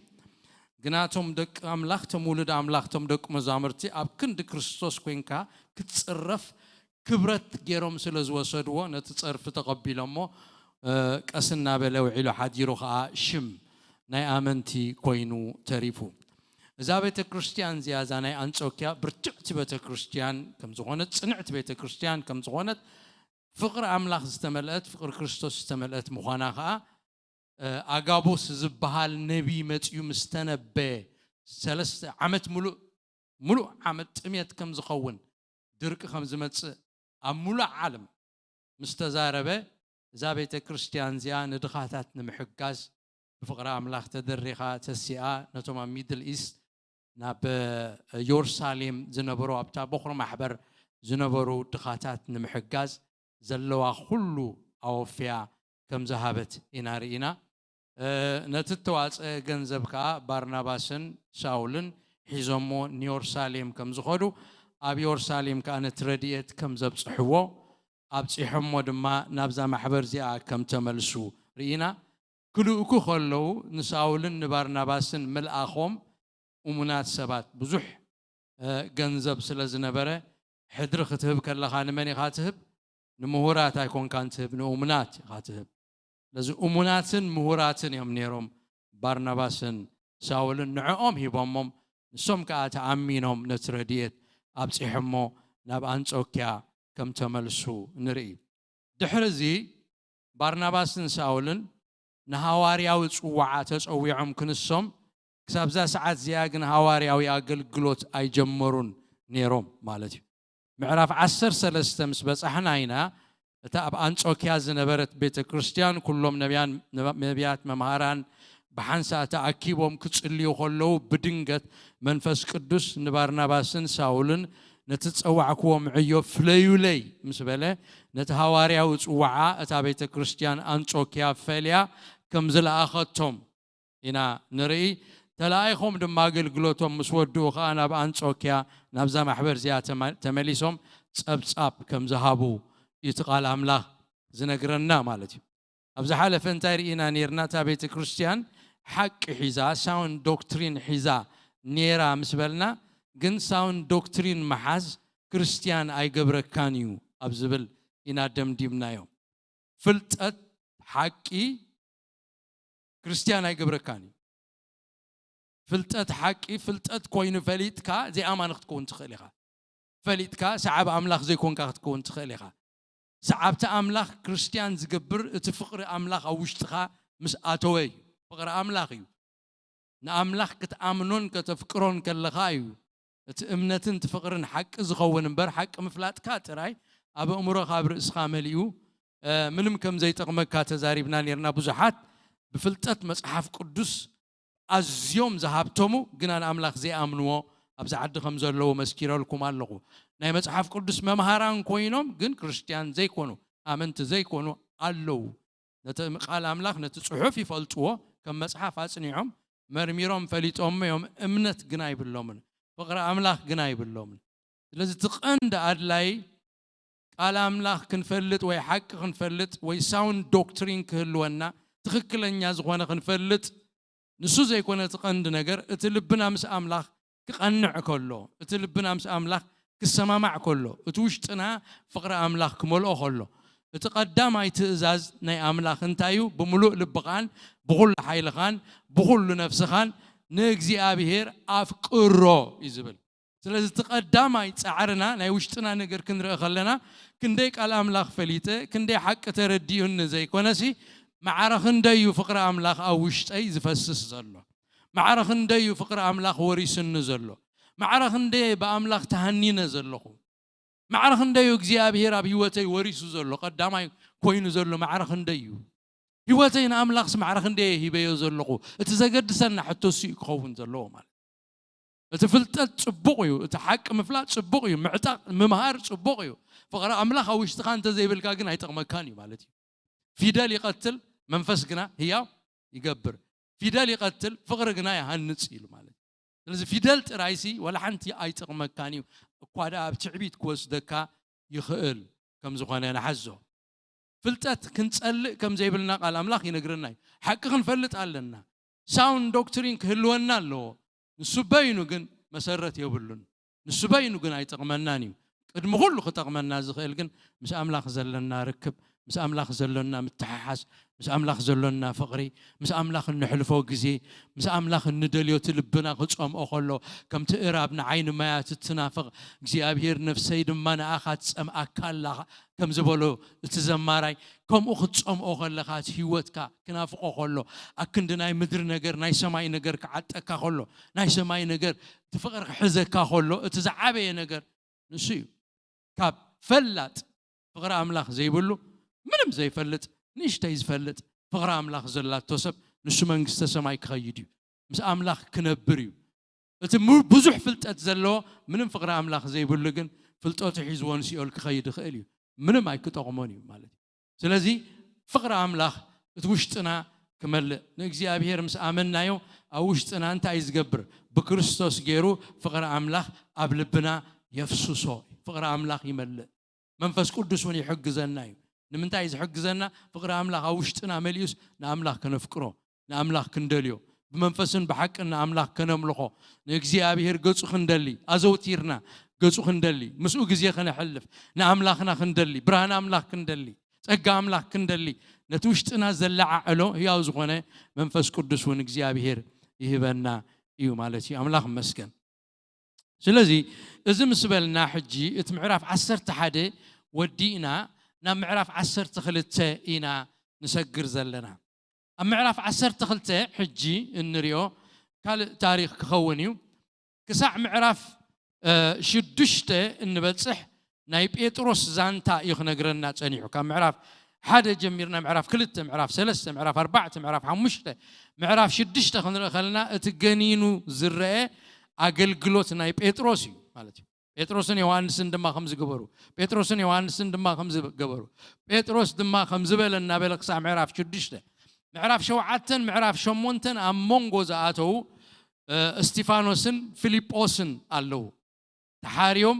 ግና እቶም ደቂ ኣምላኽ፣ እቶም ውሉድ ኣምላኽ፣ እቶም ደቂ መዛሙርቲ ኣብ ክንዲ ክርስቶስ ኮይንካ ክትጽረፍ ክብረት ገይሮም ስለ ዝወሰድዎ፣ ነቲ ጸርፊ ተቐቢሎሞ፣ እ፣ ቀስ እናበለ ውዒሉ ሓዲሩ ኸኣ ሽም ናይ ኣመንቲ ኮይኑ ተሪፉ። እዛ ቤተ ክርስትያን እዚኣ፣ እዛ ናይ ኣንጾክያ ብርትዕቲ ቤተ ክርስትያን ከም ዝኾነት፣ ጽንዕቲ ቤተ ክርስትያን ከም ዝኾነት፣ ፍቕሪ ኣምላኽ ዝተመልአት፣ ፍቕሪ ክርስቶስ ዝተመልአት ምዃና ኸኣ፣ እ፣ ኣጋቡስ ዝበሃል ነቢይ መጺኡ ምስ ተነበየ፣ ሰለስተ ዓመት ምሉእ፣ ምሉእ ዓመት ጥሜት ከም ዝኸውን፣ ድርቂ ከም ዝመጽእ ኣብ ምሉእ ዓለም ምስ ተዛረበ፣ እዛ ቤተ ክርስትያን እዚኣ ንድኻታት ንምሕጋዝ ብፍቕሪ ኣምላኽ ተደሪኻ ተሲኣ፣ ነቶም ኣብ ሚድል ኢስት ናብ፣ እ፣ ዮሩሳሌም ዝነበሩ፣ ኣብታ በኹሪ ማሕበር ዝነበሩ ድኻታት ንምሕጋዝ ዘለዋ ኩሉ ኣወፍያ ከም ዝሃበት ኢና ርኢና። እ፣ ነቲ እተዋጽአ ገንዘብ ከኣ ባርናባስን ሳውልን ሒዞሞ ንዮሩሳሌም ከም ዝኸዱ፣ ኣብ ዮሩሳሌም ከኣ ነቲ ረድኤት ከም ዘብጽሕዎ፣ ኣብጺሖሞ ድማ ናብዛ ማሕበር እዚኣ ከም ተመልሱ ርኢና። ክልእኩ ከለዉ ንሳውልን ንባርናባስን ምልኣኾም እሙናት ሰባት ብዙሕ፣ እ፣ ገንዘብ ስለ ዝነበረ፣ ሕድሪ ክትህብ ከለኻ ንመን ኢኻ ትህብ? ንምሁራት ኣይኮንካን ትህብ፣ ንእሙናት ኢኻ ትህብ። ስለዚ እሙናትን ምሁራትን እዮም ነይሮም ባርናባስን ሳውልን። ንዕኦም ሂቦሞም፣ ንሶም ከኣ ተኣሚኖም ነቲ ረድኤት ኣብጺሖሞ ናብ ኣንጾክያ ከም ተመልሱ ንርኢ። ድሕሪ እዚ ባርናባስን ሳውልን ንሃዋርያዊ ጽዋዓ ተጸዊዖም ክንሶም፣ ክሳብ እዛ ሰዓት እዚኣ ግን ሃዋርያዊ ኣገልግሎት ኣይጀመሩን ነይሮም ማለት እዩ። ምዕራፍ ዓሰርተ ሰለስተ ምስ በጻሕና ኢና፣ እታ ኣብ ኣንጾክያ ዝነበረት ቤተ ክርስትያን፣ ኩሎም ነቢያን፣ ነቢያት፣ መምሃራን ብሓንሳእ ተኣኪቦም ክጽልዩ ከለዉ፣ ብድንገት መንፈስ ቅዱስ ንባርናባስን ሳውልን፣ "ነቲ ዝጸዋዕክዎም ዕዮ ፍለዩለይ" ምስ በለ፣ ነቲ ሃዋርያዊ ጽዋዓ እታ ቤተ ክርስትያን ኣንጾክያ ፈልያ ከም ዝለኣኸቶም ኢና ንርኢ። ተላኢኾም ድማ ኣገልግሎቶም ምስ ወድኡ ኸኣ ናብ ኣንጾክያ፣ ናብዛ ማሕበር እዚኣ ተማ-፣ ተመሊሶም ጸብጻብ ከም ዝሃቡ እዩ እቲ ቃል ኣምላኽ ዝነግረና ማለት እዩ። ኣብ ዝሓለፈ እንታይ ርኢና ነርና? እታ ቤተ ክርስቲያን ሓቂ ሒዛ፣ ሳውንድ ዶክትሪን ሒዛ ነራ ምስ በልና፣ ግን ሳውንድ ዶክትሪን ምሓዝ ክርስቲያን ኣይገብረካን እዩ ኣብ ዝብል ኢና ደምዲምናዮ። ፍልጠት ሓቂ ክርስቲያን ኣይገብረካን እዩ። ፍልጠት ሓቂ ፍልጠት ኮይኑ ፈሊጥካ ዘይኣማኒ ክትከውን ትኽእል ኢኻ። ፈሊጥካ ሰዓብ ኣምላኽ ዘይኮንካ ክትከውን ትኽእል ኢኻ። ሰዓብቲ ኣምላኽ ክርስቲያን ዝገብር እቲ ፍቕሪ ኣምላኽ ኣብ ውሽጥኻ ምስ ኣተወ እዩ። ፍቕሪ ኣምላኽ እዩ። ንኣምላኽ ክትኣምኖን ከተፍቅሮን ከለኻ እዩ። እቲ እምነትን እቲ ፍቕርን ሓቂ ዝኸውን እምበር፣ ሓቂ ምፍላጥካ ጥራይ ኣብ ኣእምሮኻ ኣብ ርእስኻ መሊኡ ምንም ከም ዘይጠቕመካ ተዛሪብና ነርና። ብዙሓት ብፍልጠት መጽሓፍ ቅዱስ ኣዝዮም ዝሃብተሙ ግና ንኣምላኽ ዘይኣምንዎ ኣብዚ ዓዲ ከም ዘለዎ መስኪረልኩም ኣለኹ። ናይ መጽሓፍ ቅዱስ መምሃራን ኮይኖም ግን ክርስትያን ዘይኮኑ፣ ኣመንቲ ዘይኮኑ ኣለዉ። ነቲ ቃል ኣምላኽ፣ ነቲ ጽሑፍ ይፈልጥዎ፣ ከም መጽሓፍ ኣጽኒዖም መርሚሮም ፈሊጦም እዮም፣ እምነት ግን ኣይብሎምን፣ ፍቕሪ ኣምላኽ ግን ኣይብሎምን። ስለዚ እቲ ቀንዲ ኣድላይ ቃል ኣምላኽ ክንፈልጥ ወይ ሓቂ ክንፈልጥ ወይ ሳውንድ ዶክትሪን ክህልወና፣ ትኽክለኛ ዝኾነ ክንፈልጥ፣ ንሱ ዘይኮነ እቲ ቀንዲ ነገር፣ እቲ ልብና ምስ ኣምላኽ ክቐንዕ ከሎ፣ እቲ ልብና ምስ ኣምላኽ ክሰማማዕ ከሎ፣ እቲ ውሽጥና ፍቕሪ ኣምላኽ ክመልኦ ከሎ፣ እቲ ቀዳማይ ትእዛዝ ናይ ኣምላኽ እንታይ እዩ? ብምሉእ ልብኻን ብኹሉ ሓይልኻን ብኹሉ ነፍስኻን ንእግዚኣብሔር ኣፍቅሮ እዩ ዝብል። ስለዚ እቲ ቀዳማይ ጻዕርና ናይ ውሽጥና ነገር ክንርኢ ከለና፣ ክንደይ ቃል ኣምላኽ ፈሊጠ፣ ክንደይ ሓቂ ተረዲኡኒ ዘይኮነሲ፣ ማዕረ ክንደይ እዩ ፍቕሪ ኣምላኽ ኣብ ውሽጠይ ዝፈስስ ዘሎ? ማዕረ ክንደይ እዩ ፍቕሪ ኣምላኽ ወሪስኒ ዘሎ? ማዕረ ክንደይ ብኣምላኽ ተሃኒነ ዘለኹ? ማዕረ ክንደይ እዩ እግዚኣብሔር ኣብ ህይወተይ ወሪሱ ዘሎ? ቀዳማይ ኮይኑ ዘሎ ማዕረ ክንደይ እዩ? ህይወተይ ንኣምላኽስ ማዕረ ክንደይ ሂበዮ ዘለኹ? እቲ ዘገድሰና ሕቶ እሱ እዩ ክኸውን ዘለዎ ማለት። እቲ ፍልጠት ጽቡቕ እዩ፣ እቲ ሓቂ ምፍላጥ ጽቡቕ እዩ፣ ምዕጣቕ ምምሃር ጽቡቕ እዩ። ፍቕሪ ኣምላኽ ኣብ ውሽጥኻ እንተ ዘይብልካ ግን ኣይጠቕመካን እዩ ማለት እዩ። ፊደል ይቐትል፣ መንፈስ ግና ህያው ይገብር። ፊደል ይቐትል፣ ፍቕሪ ግና ይሃንጽ ኢሉ ማለት እዩ። ስለዚ ፊደል ጥራይሲ ዋላ ሓንቲ ኣይጠቕመካን እዩ፣ እኳ ደኣ ኣብ ትዕቢት ክወስደካ ይኽእል ከም ዝኾነ ንሓዞ። ፍልጠት ክንጸልእ ከም ዘይብልና ቃል ኣምላኽ ይነግረና እዩ። ሓቂ ክንፈልጥ ኣለና። ሳውንድ ዶክትሪን ክህልወና ኣለዎ። ንሱ በይኑ ግን መሰረት የብሉን። ንሱ በይኑ ግን ኣይጠቕመናን እዩ። ቅድሚ ኩሉ ክጠቕመና ዝኽእል ግን ምስ ኣምላኽ ዘለና ርክብ፣ ምስ ኣምላኽ ዘሎና ምትሓሓዝ፣ ምስ ኣምላኽ ዘሎና ፍቕሪ፣ ምስ ኣምላኽ እንሕልፎ ግዜ፣ ምስ ኣምላኽ እንደልዮ፣ እቲ ልብና ክጸምኦ ከሎ፣ ከምቲ እራብ ንዓይኒ ማያት እትናፍቕ እግዚኣብሔር፣ ነፍሰይ ድማ ንኣኻ ትጸምኣካ ኣላ ከም ዝበሎ እቲ ዘማራይ፣ ከምኡ ክትጸምኦ ከለኻ፣ እቲ ህይወትካ ክናፍቖ ከሎ፣ ኣክንዲ ናይ ምድሪ ነገር ናይ ሰማይ ነገር ክዓጠካ ከሎ፣ ናይ ሰማይ ነገር እቲ ፍቕሪ ክሕዘካ ከሎ፣ እቲ ዝዓበየ ነገር ንሱ እዩ። ካብ ፈላጥ ፍቕሪ ኣምላኽ ዘይብሉ፣ ምንም ዘይፈልጥ፣ ንእሽተይ ዝፈልጥ ፍቕሪ ኣምላኽ ዘላቶ ሰብ፣ ንሱ መንግስተ ሰማይ ክኸይድ እዩ። ምስ ኣምላኽ ክነብር እዩ። እቲ ሙ-፣ ብዙሕ ፍልጠት ዘለዎ፣ ምንም ፍቕሪ ኣምላኽ ዘይብሉ ግን፣ ፍልጠቱ ሒዝዎ ንሲኦል ክኸይድ ይኽእል እዩ። ምንም ኣይክጠቕሞን እዩ ማለት እዩ። ስለዚ ፍቕሪ ኣምላኽ እቲ ውሽጥና ክመልእ፣ ንእግዚኣብሔር ምስ ኣመንናዮ፣ ኣብ ውሽጥና እንታይ እዩ ዝገብር? ብክርስቶስ ገይሩ ፍቕሪ ኣምላኽ ኣብ ልብና የፍስሶ። ፍቕሪ ኣምላኽ ይመልእ። መንፈስ ቅዱስ እውን ይሕግዘና እዩ። ንምንታይ እዩ ዝሕግዘና? ፍቕሪ ኣምላኽ ኣብ ውሽጥና መሊኡስ ንኣምላኽ ከነፍቅሮ፣ ንኣምላኽ ክንደልዮ፣ ብመንፈስን ብሓቅን ንኣምላኽ ከነምልኾ፣ ንእግዚኣብሔር ገጹ ክንደሊ፣ ኣዘውቲርና ገጹ ክንደሊ፣ ምስኡ ግዜ ከነሕልፍ፣ ንኣምላኽና ክንደሊ፣ ብርሃን ኣምላኽ ክንደሊ፣ ጸጋ ኣምላኽ ክንደሊ፣ ነቲ ውሽጥና ዘለዓዕሎ ህያው ዝኾነ መንፈስ ቅዱስ እውን እግዚኣብሔር ይህበና እዩ ማለት እዩ። ኣምላኽ ይመስገን። ስለዚ እዚ ምስ በልና፣ ሕጂ እቲ ምዕራፍ ዓሰርተ ሓደ ወዲእና ናብ ምዕራፍ ዓሰርተ ክልተ ኢና ንሰግር ዘለና። ኣብ ምዕራፍ ዓሰርተ ክልተ ሕጂ እንሪኦ ካልእ ታሪኽ ክኸውን እዩ። ክሳዕ ምዕራፍ፣ እ፣ ሽዱሽተ እንበጽሕ ናይ ጴጥሮስ ዛንታ እዩ ክነግረና ጸኒሑ። ካብ ምዕራፍ ሓደ ጀሚርና ምዕራፍ ክልተ፣ ምዕራፍ ሰለስተ፣ ምዕራፍ ኣርባዕተ፣ ምዕራፍ ሓሙሽተ፣ ምዕራፍ ሽዱሽተ ክንርኢ ከለና፣ እቲ ገኒኑ ዝረአ ኣገልግሎት ናይ ጴጥሮስ እዩ ማለት እዩ። ጴጥሮስን ዮሃንስን ድማ ከም ዝገበሩ፣ ጴጥሮስን ዮሃንስን ድማ ከም ዝገበሩ፣ ጴጥሮስ ድማ ከም ዝበለ እናበለ ክሳዕ ምዕራፍ ሽዱሽተ። ምዕራፍ ሸውዓተን ምዕራፍ ሸሞንተን ኣብ መንጎ ዝኣተዉ፣ እ፣ እስጢፋኖስን ፊልጶስን ኣለዉ። ተሓርዮም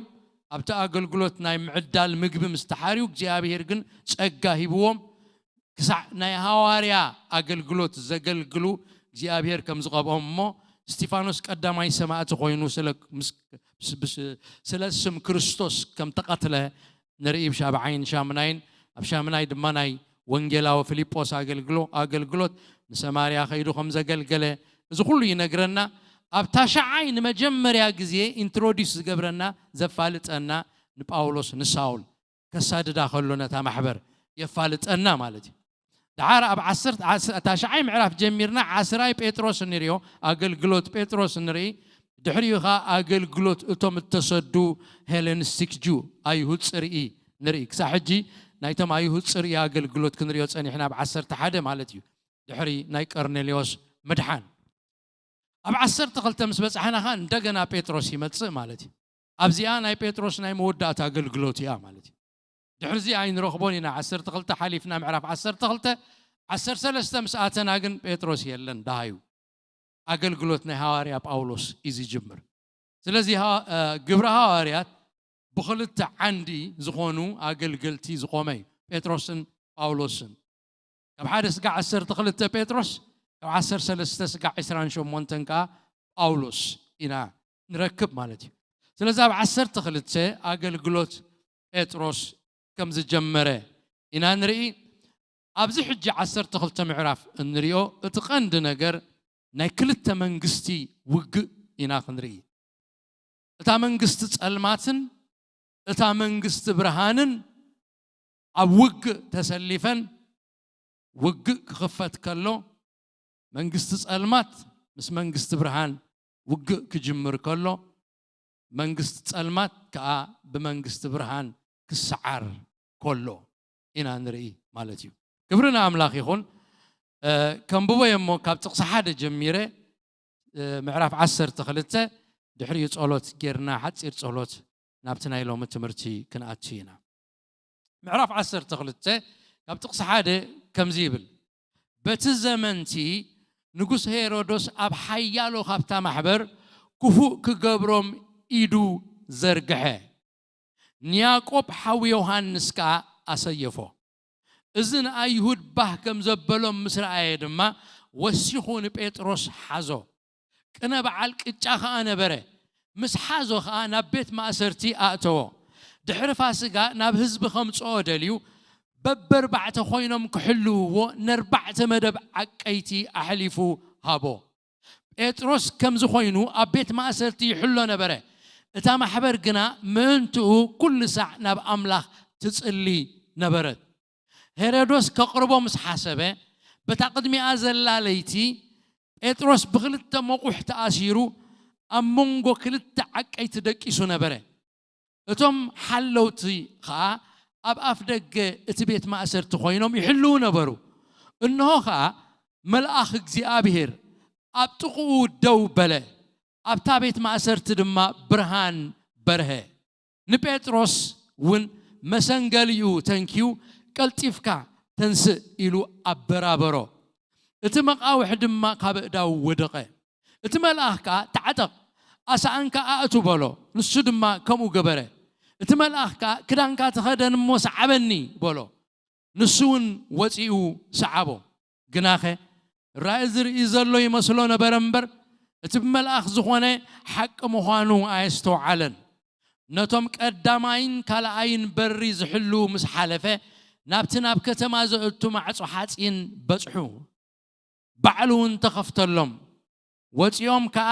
ኣብቲ ኣገልግሎት ናይ ምዕዳል ምግቢ ምስ ተሓርዩ እግዚኣብሔር ግን ጸጋ ሂብዎም ክሳዕ ናይ ሃዋርያ ኣገልግሎት ዘገልግሉ እግዚኣብሔር ከም ዝቐብኦም እሞ እስጢፋኖስ ቀዳማይ ሰማእቲ ኮይኑ ስለ ምስ- ምስ- ብስ- ስለ ስም ክርስቶስ ከም ተቐትለ ንርኢ ብሻብዓይን ሻምናይን ኣብ ሻምናይ ድማ ናይ ወንጌላዊ ፊልጶስ ኣገልግሎ ኣገልግሎት ንሰማርያ ከይዱ ከም ዘገልገለ እዚ ኩሉ ይነግረና ኣብ ታሽዓይ ንመጀመርያ ግዜ ኢንትሮዲስ ዝገብረና ዘፋልጠና ንጳውሎስ ንሳውል ከሳድዳ ከሎ ነታ ማሕበር የፋልጠና ማለት እዩ። ደሓር ኣብ ዓሰርተ ታሽዓይ ምዕራፍ ጀሚርና ዓስራይ ጴጥሮስ ንሪኦ ኣገልግሎት ጴጥሮስ ንርኢ። ድሕሪኡ ኸዓ ኣገልግሎት እቶም እተሰዱ ሄሌኒስቲክ ጁ ኣይሁድ ጽርኢ ንርኢ። ክሳብ ሕጂ ናይቶም ኣይሁድ ጽርኢ ኣገልግሎት ክንሪኦ ጸኒሕና ኣብ ዓሰርተ ሓደ ማለት እዩ። ድሕሪ ናይ ቀርኔሌዎስ ምድሓን ኣብ ዓሰርተ ክልተ ምስ በጻሕና ኸዓ እንደገና ጴጥሮስ ይመጽእ ማለት እዩ። ኣብዚኣ ናይ ጴጥሮስ ናይ መወዳእታ ኣገልግሎት እያ ማለት እዩ። ድሕርዚ ኣይንረኽቦን ኢና። ዓሰርተ ክልተ ሓሊፍና ምዕራፍ ዓሰርተ ክልተ ዓሰርተ ሰለስተ ምስ ኣተና ግን ጴጥሮስ የለን ደሃዩ። ኣገልግሎት ናይ ሃዋርያ ጳውሎስ እዩ ዝጅምር። ስለዚ ሃ- እ፣ ግብረ ሃዋርያት ብኽልተ ዓንዲ ዝኾኑ ኣገልገልቲ ዝቖመ እዩ፣ ጴጥሮስን ጳውሎስን። ካብ ሓደ ስጋዕ ዓሰርተ ክልተ ጴጥሮስ፣ ካብ ዓሰርተ ሰለስተ ስጋዕ ዕስራን ሸሞንተን ከዓ ጳውሎስ ኢና ንረክብ ማለት እዩ። ስለዚ ኣብ ዓሰርተ ክልተ ኣገልግሎት ጴጥሮስ ከም ዝጀመረ ኢና ንርኢ። ኣብዚ ሕጂ ዓሰርተ ክልተ ምዕራፍ እንሪኦ እቲ ቀንዲ ነገር ናይ ክልተ መንግስቲ ውግእ ኢና ክንርኢ። እታ መንግስቲ ጸልማትን እታ መንግስቲ ብርሃንን ኣብ ውግእ ተሰሊፈን ውግእ ክኽፈት ከሎ መንግስቲ ጸልማት ምስ መንግስቲ ብርሃን ውግእ ክጅምር ከሎ መንግስቲ ጸልማት ከዓ ብመንግስቲ ብርሃን ክሰዓር ከሎ ኢና ንርኢ ማለት እዩ። ክብሪ ንኣምላኽ ይኹን። እ፣ ከንብቦ እየ እሞ ካብ ጥቕሲ ሓደ ጀሚረ እ፣ ምዕራፍ ዓሰርተ ክልተ ድሕሪኡ ጸሎት ጌርና ሓጺር ጸሎት ናብቲ ናይ ሎሚ ትምህርቲ ክንኣቱ ኢና። ምዕራፍ ዓሰርተ ክልተ ካብ ጥቕሲ ሓደ ከምዚ ይብል፣ በቲ ዘመንቲ ንጉስ ሄሮዶስ ኣብ ሓያሎ ካብታ ማሕበር ክፉእ ክገብሮም ኢዱ ዘርግሐ፣ ንያቆብ ሓው ዮሃንስ ከኣ ኣሰየፎ። እዚ ንኣይሁድ ባህ ከም ዘበሎም ምስ ረኣየ ድማ ወሲኹ ንጴጥሮስ ሓዞ። ቅነ በዓል ቅጫ ኸኣ ነበረ። ምስ ሓዞ ኸኣ ናብ ቤት ማእሰርቲ ኣእተዎ። ድሕሪ ፋስጋ ናብ ህዝቢ ኸምጽኦ ደልዩ በበርባዕተ ኾይኖም ክሕልውዎ ነርባዕተ መደብ ዓቀይቲ ኣሕሊፉ ሃቦ። ጴጥሮስ ከምዚ ኾይኑ ኣብ ቤት ማእሰርቲ ይሕሎ ነበረ። እታ ማሕበር ግና ምእንትኡ ኩሉ ሳዕ ናብ ኣምላኽ ትጽሊ ነበረት። ሄሮዶስ ከቕርቦ ምስ ሓሰበ በታ ቅድሚኣ ዘላ ለይቲ ጴጥሮስ ብኽልተ መቑሕ ተኣሲሩ ኣብ መንጎ ክልተ ዓቀይቲ ደቂሱ ነበረ። እቶም ሓለውቲ ኸኣ ኣብ ኣፍ ደገ እቲ ቤት ማእሰርቲ ኮይኖም ይሕልዉ ነበሩ። እንሆ ኸኣ መልኣኽ እግዚኣብሔር ኣብ ጥቕኡ ደው በለ፣ ኣብታ ቤት ማእሰርቲ ድማ ብርሃን በርሀ። ንጴጥሮስ እውን መሰንገሊኡ ተንኪዩ ቀልጢፍካ ተንስእ ኢሉ ኣበራበሮ። እቲ መቓውሕ ድማ ካብ ኣእዳው ወደቐ። እቲ መልኣኽ ከኣ ተዓጠቕ፣ ኣሳእንካ ኣእቱ በሎ። ንሱ ድማ ከምኡ ገበረ። እቲ መልኣኽ ከኣ ክዳንካ ተኸደን እሞ ሰዓበኒ በሎ። ንሱ እውን ወፂኡ ሰዓቦ። ግናኸ ራእይ ዝርኢ ዘሎ ይመስሎ ነበረ እምበር እቲ ብመልኣኽ ዝኾነ ሓቂ ምዃኑ ኣየስተውዓለን። ነቶም ቀዳማይን ካልኣይን በሪ ዝሕልዉ ምስ ሓለፈ ናብቲ ናብ ከተማ ዘእቱ ማዕጾ ሓፂን በጽሑ። ባዕሉ እውን ተኸፍተሎም። ወፂኦም ከዓ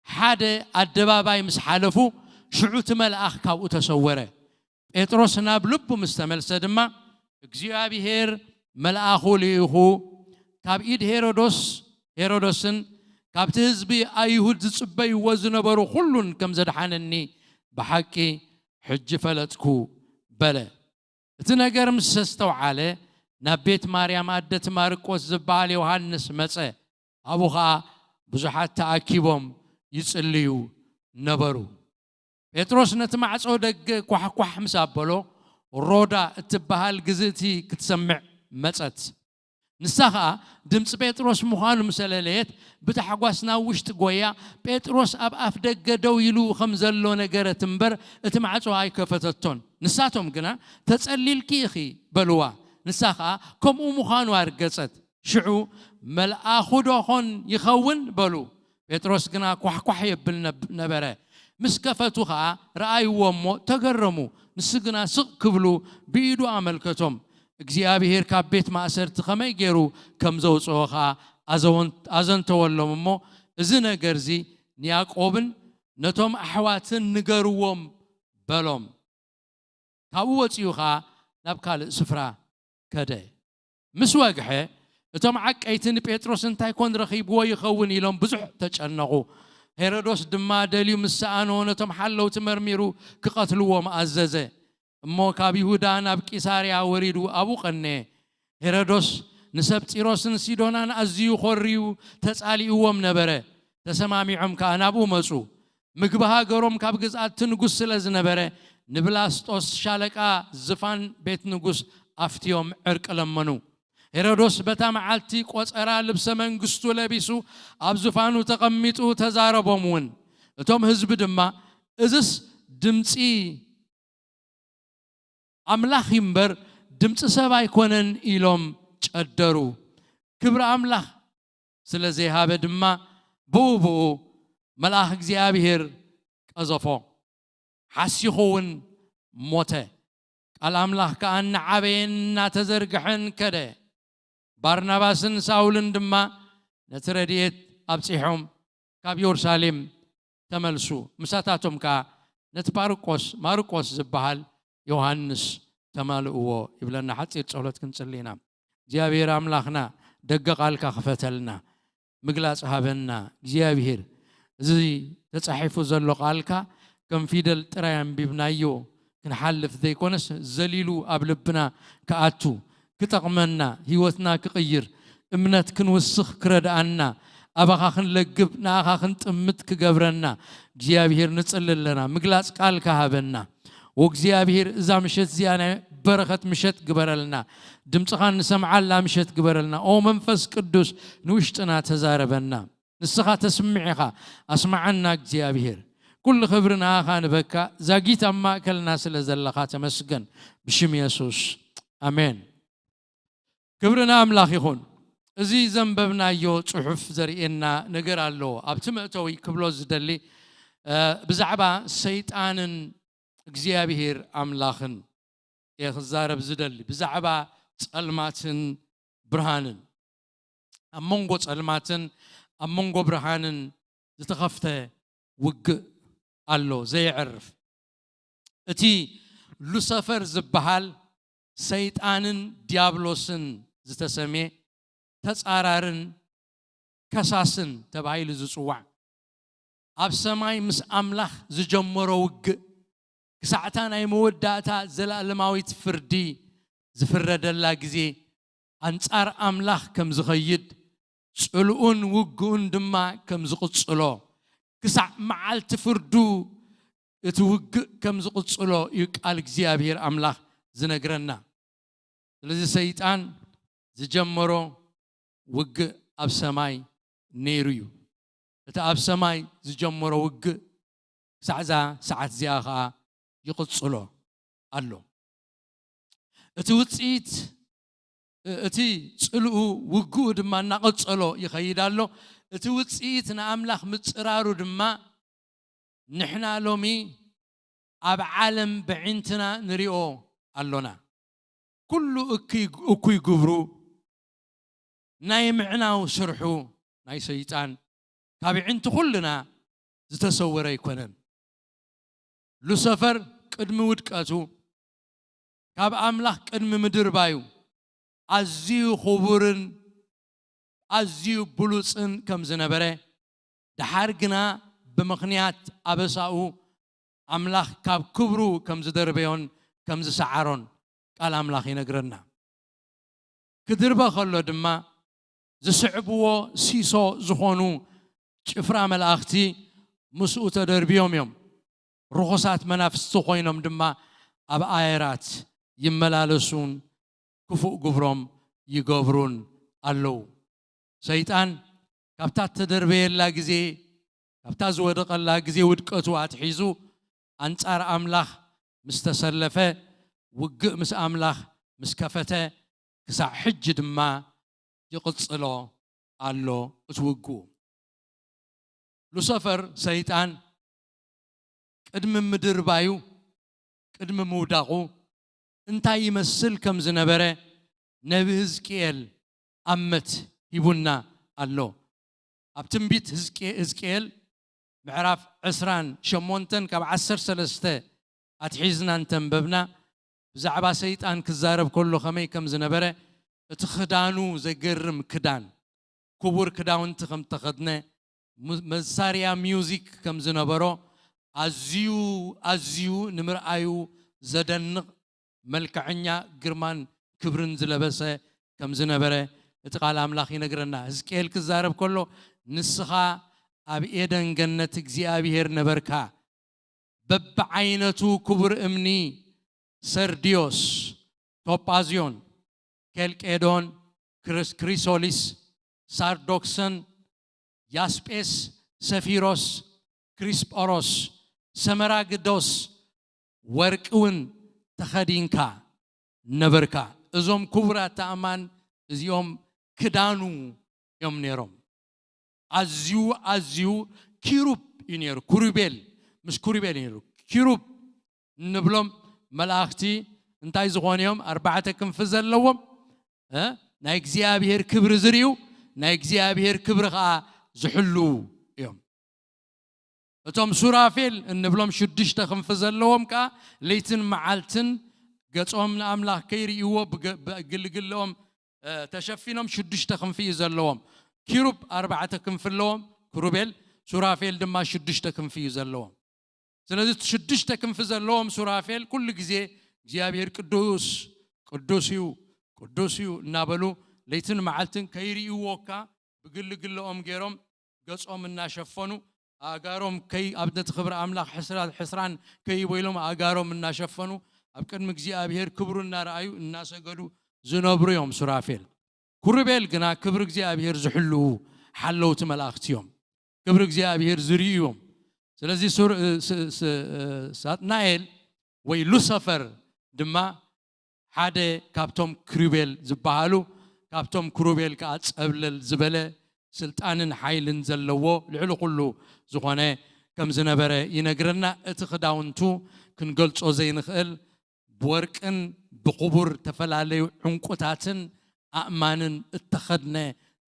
ሓደ ኣደባባይ ምስ ሓለፉ ሽዑ እቲ መልኣኽ ካብኡ ተሰወረ። ጴጥሮስ ናብ ልቡ ምስ ተመልሰ ድማ እግዚኣብሔር መልኣኹ ልኢኹ ካብ ኢድ ሄሮዶስ ሄሮዶስን ካብቲ ህዝቢ ኣይሁድ ዝጽበይዎ ዝነበሩ ኩሉን ከም ዘድሓነኒ ብሓቂ ሕጂ ፈለጥኩ በለ። እቲ ነገር ምስ ኣስተውዓለ ናብ ቤት ማርያም ኣደቲ ማርቆስ ዝበሃል ዮሃንስ መጸ። ኣብኡ ኸኣ ብዙሓት ተኣኪቦም ይጽልዩ ነበሩ። ጴጥሮስ ነቲ ማዕጾ ደገ ኳሕኳሕ ምስ ኣበሎ ሮዳ እትበሃል ግዝእቲ ክትሰምዕ መጸት። ንሳ ኸኣ ድምፂ ጴጥሮስ ምዃኑ ምስ ኣለለየት፣ ብታሕጓስ ናብ ውሽጢ ጎያ፣ ጴጥሮስ ኣብ ኣፍ ደገ ደው ኢሉ ከም ዘሎ ነገረት እምበር፣ እቲ ማዕጾ ኣይከፈተቶን። ንሳቶም ግና፣ "ተጸሊልኪ ኢኺ" በልዋ። ንሳ ኸኣ ከምኡ ምዃኑ ኣርገጸት። ሽዑ፣ "መልኣኹ ዶ ኾን ይኸውን?" በሉ። ጴጥሮስ ግና ኳሕኳሕ የብል ነብ-፣ ነበረ። ምስ ከፈቱ ኸኣ ረኣይዎ እሞ ተገረሙ። ንሱ ግና ስቕ ክብሉ ብኢዱ ኣመልከቶም። እግዚኣብሄር ካብ ቤት ማእሰርቲ ኸመይ ገይሩ ከም ዘውጽኦ ኸኣ ኣዘወን-፣ ኣዘንተወሎም እሞ፣ "እዚ ነገርዚ ንያዕቆብን ነቶም ኣሕዋትን ንገርዎም" በሎም። ካብኡ ወጺኡ ኸኣ ናብ ካልእ ስፍራ ከደ። ምስ ወግሐ፣ እቶም ዓቀይቲ ንጴጥሮስ እንታይ ኮን ረኺብዎ ይኸውን ኢሎም ብዙሕ ተጨነቑ። ሄሮዶስ ድማ ደልዩ ምስ ሰኣኖ፣ ነቶም ሓለውቲ መርሚሩ ክቐትልዎም ኣዘዘ። እሞ ካብ ይሁዳ ናብ ቂሳርያ ወሪዱ ኣብኡ ቀነየ። ሄሮዶስ ንሰብ ጢሮስን ሲዶናን ኣዝዩ ኾርዩ ተጻሊእዎም ነበረ። ተሰማሚዖም ከኣ ናብኡ መጹ። ምግቢ ሃገሮም ካብ ግዝኣት እቲ ንጉስ ስለ ዝነበረ፣ ንብላስጦስ ሻለቃ ዝፋን ቤት ንጉስ ኣፍትዮም ዕርቂ ለመኑ። ሄሮዶስ በታ መዓልቲ ቆጸራ ልብሰ መንግስቱ ለቢሱ ኣብ ዝፋኑ ተቐሚጡ ተዛረቦም እውን። እቶም ህዝቢ ድማ፣ "እዝስ ድምጺ ኣምላኽ እዩ እምበር ድምጺ ሰብ ኣይኮነን" ኢሎም ጨደሩ። ክብሪ ኣምላኽ ስለ ዘይሃበ ድማ ብኡ ብኡ መልኣኽ እግዚኣብሔር ቀዘፎ። ሓሲኹ እውን ሞተ። ቃል ኣምላኽ ከኣ እናዓበየን እናተዘርግሐን ከደ። ባርናባስን ሳውልን ድማ ነቲ ረድኤት ኣብጺሖም ካብ የሩሳሌም ተመልሱ። ምሳታቶም ከኣ ነቲ ጳርቆስ፣ ማርቆስ ዝበሃል ዮሃንስ ተማልእዎ ይብለና። ሓጺር ጸሎት ክንጽሊ ኢና። እግዚኣብሔር ኣምላኽና ደገ ቃልካ ክፈተልና፣ ምግላጽ ሃበና። እግዚኣብሔር እዚ ተጻሒፉ ዘሎ ቃልካ ከም ፊደል ጥራይ ኣንቢብናዮ ክንሓልፍ ዘይኮነስ ዘሊሉ ኣብ ልብና ክኣቱ፣ ክጠቕመና፣ ህይወትና ክቕይር፣ እምነት ክንውስኽ ክረድኣና፣ ኣባኻ ክንለግብ፣ ንኣኻ ክንጥምት ክገብረና እግዚኣብሔር ንጽሊ ኣለና። ምግላጽ ቃልካ ሃበና። ወእግዚኣብሔር እዛ ምሸት እዚኣ ናይ በረኸት ምሸት ግበረልና። ድምፅኻ ንሰምዓላ ምሸት ግበረልና። ኦ መንፈስ ቅዱስ ንውሽጥና ተዛረበና። ንስኻ ተስምዕ ኢኻ። ኣስምዓና እግዚኣብሔር። ኩሉ ክብሪ ንኣኻ ንበካ። ዛጊት ኣብ ማእከልና ስለ ዘለኻ ተመስገን። ብሽም የሱስ። ኣሜን። ክብሪ ንኣምላኽ ይኹን። እዚ ዘንበብናዮ ጽሑፍ ዘርእየና ነገር ኣሎ። ኣብቲ መእተዊ ክብሎ ዝደሊ፣ እ፣ ብዛዕባ ሰይጣንን እግዚኣብሔር ኣምላኽን እየ ክዛረብ ዝደሊ። ብዛዕባ ጸልማትን ብርሃንን። ኣብ መንጎ ጸልማትን ኣብ መንጎ ብርሃንን ዝተኸፍተ ውግእ ኣሎ፣ ዘየዕርፍ። እቲ ሉሰፈር ዝበሃል ሰይጣንን ዲያብሎስን ዝተሰምየ ተጻራርን ከሳስን ተባሂሉ ዝጽዋዕ፣ ኣብ ሰማይ ምስ ኣምላኽ ዝጀመሮ ውግእ፣ ክሳዕታ ናይ መወዳእታ ዘላለማዊት ፍርዲ ዝፍረደላ ግዜ፣ ኣንጻር ኣምላኽ ከም ዝኸይድ፣ ጽልኡን ውግኡን ድማ ከም ዝቕጽሎ፣ ክሳዕ መዓልቲ ፍርዱ እቲ ውግእ ከም ዝቕጽሎ እዩ ቃል እግዚኣብሔር ኣምላኽ ዝነግረና። ስለዚ ሰይጣን ዝጀመሮ ውግእ ኣብ ሰማይ ነይሩ እዩ። እቲ ኣብ ሰማይ ዝጀመሮ ውግእ ክሳዕ እዛ ሰዓት እዚኣ ኸኣ ይቕጽሎ ኣሎ። እቲ ውጽኢት፣ እ-፣ እቲ ጽልኡ ውግኡ ድማ እናቐጸሎ ይኸይድ ኣሎ። እቲ ውጽኢት ንኣምላኽ ምጽራሩ ድማ ንሕና ሎሚ ኣብ ዓለም ብዒንትና ንሪኦ ኣሎና። ኩሉ እኩይ፣ እኩይ ግብሩ፣ ናይ ምዕናው ስርሑ ናይ ሰይጣን ካብ ኣዒንቲ ኩልና ዝተሰወረ ኣይኮነን። ሉሰፈር ቅድሚ ውድቀቱ ካብ ኣምላኽ ቅድሚ ምድርባዩ ኣዝዩ ክቡርን ኣዝዩ ብሉጽን ከም ዝነበረ፣ ደሓር ግና ብምኽንያት ኣበሳኡ ኣምላኽ ካብ ክብሩ ከም ዝደርበዮን ከም ዝሰዓሮን ቃል ኣምላኽ ይነግረና። ክድርበ ከሎ ድማ ዝስዕብዎ ሲሶ ዝኾኑ ጭፍራ መላእኽቲ ምስኡ ተደርብዮም እዮም። ርኹሳት መናፍስቲ ኮይኖም ድማ ኣብ ኣየራት ይመላለሱን ክፉእ ግብሮም ይገብሩን ኣለዉ። ሰይጣን ካብታ እተደርበየላ ግዜ፣ ካብታ ዝወደቐላ ግዜ ውድቀቱ ኣትሒዙ ኣንጻር ኣምላኽ ምስ ተሰለፈ፣ ውግእ ምስ ኣምላኽ ምስ ከፈተ፣ ክሳዕ ሕጂ ድማ ይቕጽሎ ኣሎ እቲ ውግኡ። ሉሰፈር ሰይጣን ቅድሚ ምድርባዩ፣ ቅድሚ ምውዳቑ እንታይ ይመስል ከም ዝነበረ ነቢ ህዝቅኤል ኣመት ሂቡና ኣሎ። ኣብ ትንቢት ህዝቅኤ-፣ ህዝቅኤል ምዕራፍ ዕስራን ሸሞንተን ካብ ዓሰርተ ሰለስተ ኣትሒዝና እንተንበብና፣ ብዛዕባ ሰይጣን ክዛረብ ከሎ ከመይ ከም ዝነበረ፣ እቲ ክዳኑ ዘገርም ክዳን፣ ክቡር ክዳውንቲ ከም ተኸድነ፣ ሙ-፣ መሳርያ ሚውዚክ ከም ዝነበሮ፣ ኣዝዩ፣ ኣዝዩ ንምርኣዩ ዘደንቕ መልክዐኛ ግርማን ክብርን ዝለበሰ ከም ዝነበረ እቲ ቃል ኣምላኽ ይነግረና። ህዝቅኤል ክዛረብ ከሎ፣ "ንስኻ ኣብ ኤደን ገነት እግዚኣብሔር ነበርካ። በብዓይነቱ ክቡር እምኒ፣ ሰርድዮስ፣ ቶጳዝዮን፣ ኬልቄዶን፣ ክሪስ-፣ ክሪሶሊስ፣ ሳርዶክሰን፣ ያስጴስ፣ ሰፊሮስ፣ ክሪስጶሮስ፣ ሰመራግዶስ፣ ወርቂ እውን ተኸዲንካ ነበርካ።" እዞም ክቡራት ኣእማን እዚኦም ክዳኑ እዮም ነይሮም። ኣዝዩ፣ ኣዝዩ ኪሩብ እዩ ነይሩ። ኩሩቤል፣ ምስ ኩሩቤል እዩ ነይሩ። ኪሩብ እንብሎም መላእኽቲ እንታይ ዝኾኑ እዮም? ኣርባዕተ ክንፊ ዘለዎም፣ እ? ናይ እግዚኣብሔር ክብሪ ዝርእዩ፣ ናይ እግዚኣብሔር ክብሪ ኸዓ ዝሕልዉ እዮም። እቶም ሱራፌል እንብሎም ሽዱሽተ ክንፊ ዘለዎም ከኣ ለይትን መዓልትን ገጾም ንኣምላኽ ከይርእይዎ ብገ-፣ ብግልግልኦም፣ እ፣ ተሸፊኖም ሽዱሽተ ክንፊ እዩ ዘለዎም። ኪሩብ ኣርባዕተ ክንፊ ኣለዎም፣ ክሩቤል፣ ሱራፌል ድማ ሽዱሽተ ክንፊ እዩ ዘለዎም። ስለዚ እቲ ሽዱሽተ ክንፊ ዘለዎም ሱራፌል ኩሉ ግዜ እግዚኣብሔር ቅዱስ፣ ቅዱስ እዩ፣ ቅዱስ እዩ እናበሉ ለይትን መዓልትን ከይርእይዎ እኳ ብግልግልኦም ገይሮም ገጾም እናሸፈኑ፣ ኣእጋሮም ከይ-፣ ኣብ ነቲ ክብሪ ኣምላኽ ሕስራ-፣ ሕስራን ከይበይሎም ኣእጋሮም እናሸፈኑ ኣብ ቅድሚ እግዚኣብሔር ክብሩ እናረኣዩ እናሰገዱ ዝነብሩ እዮም ሱራፌል። ኩሩቤል ግና ክብሪ እግዚኣብሔር ዝሕልዉ ሓለውቲ መላእኽቲ እዮም። ክብሪ እግዚኣብሔር ዝርእዩ እዮም። ስለዚ ሱር-፣ እ፣ ስ-፣ ስ-፣ እ፣ ሳጥናኤል ወይ ሉሰፈር ድማ ሓደ ካብቶም ክሩቤል ዝበሃሉ፣ ካብቶም ክሩቤል ከኣ ጸብለል ዝበለ ስልጣንን ሓይልን ዘለዎ ልዕሊ ኩሉ ዝኾነ ከም ዝነበረ ይነግረና። እቲ ክዳውንቱ ክንገልጾ ዘይንኽእል ብወርቅን ብኽቡር ዝተፈላለዩ ዕንቁታትን ኣእማንን እተኸድነ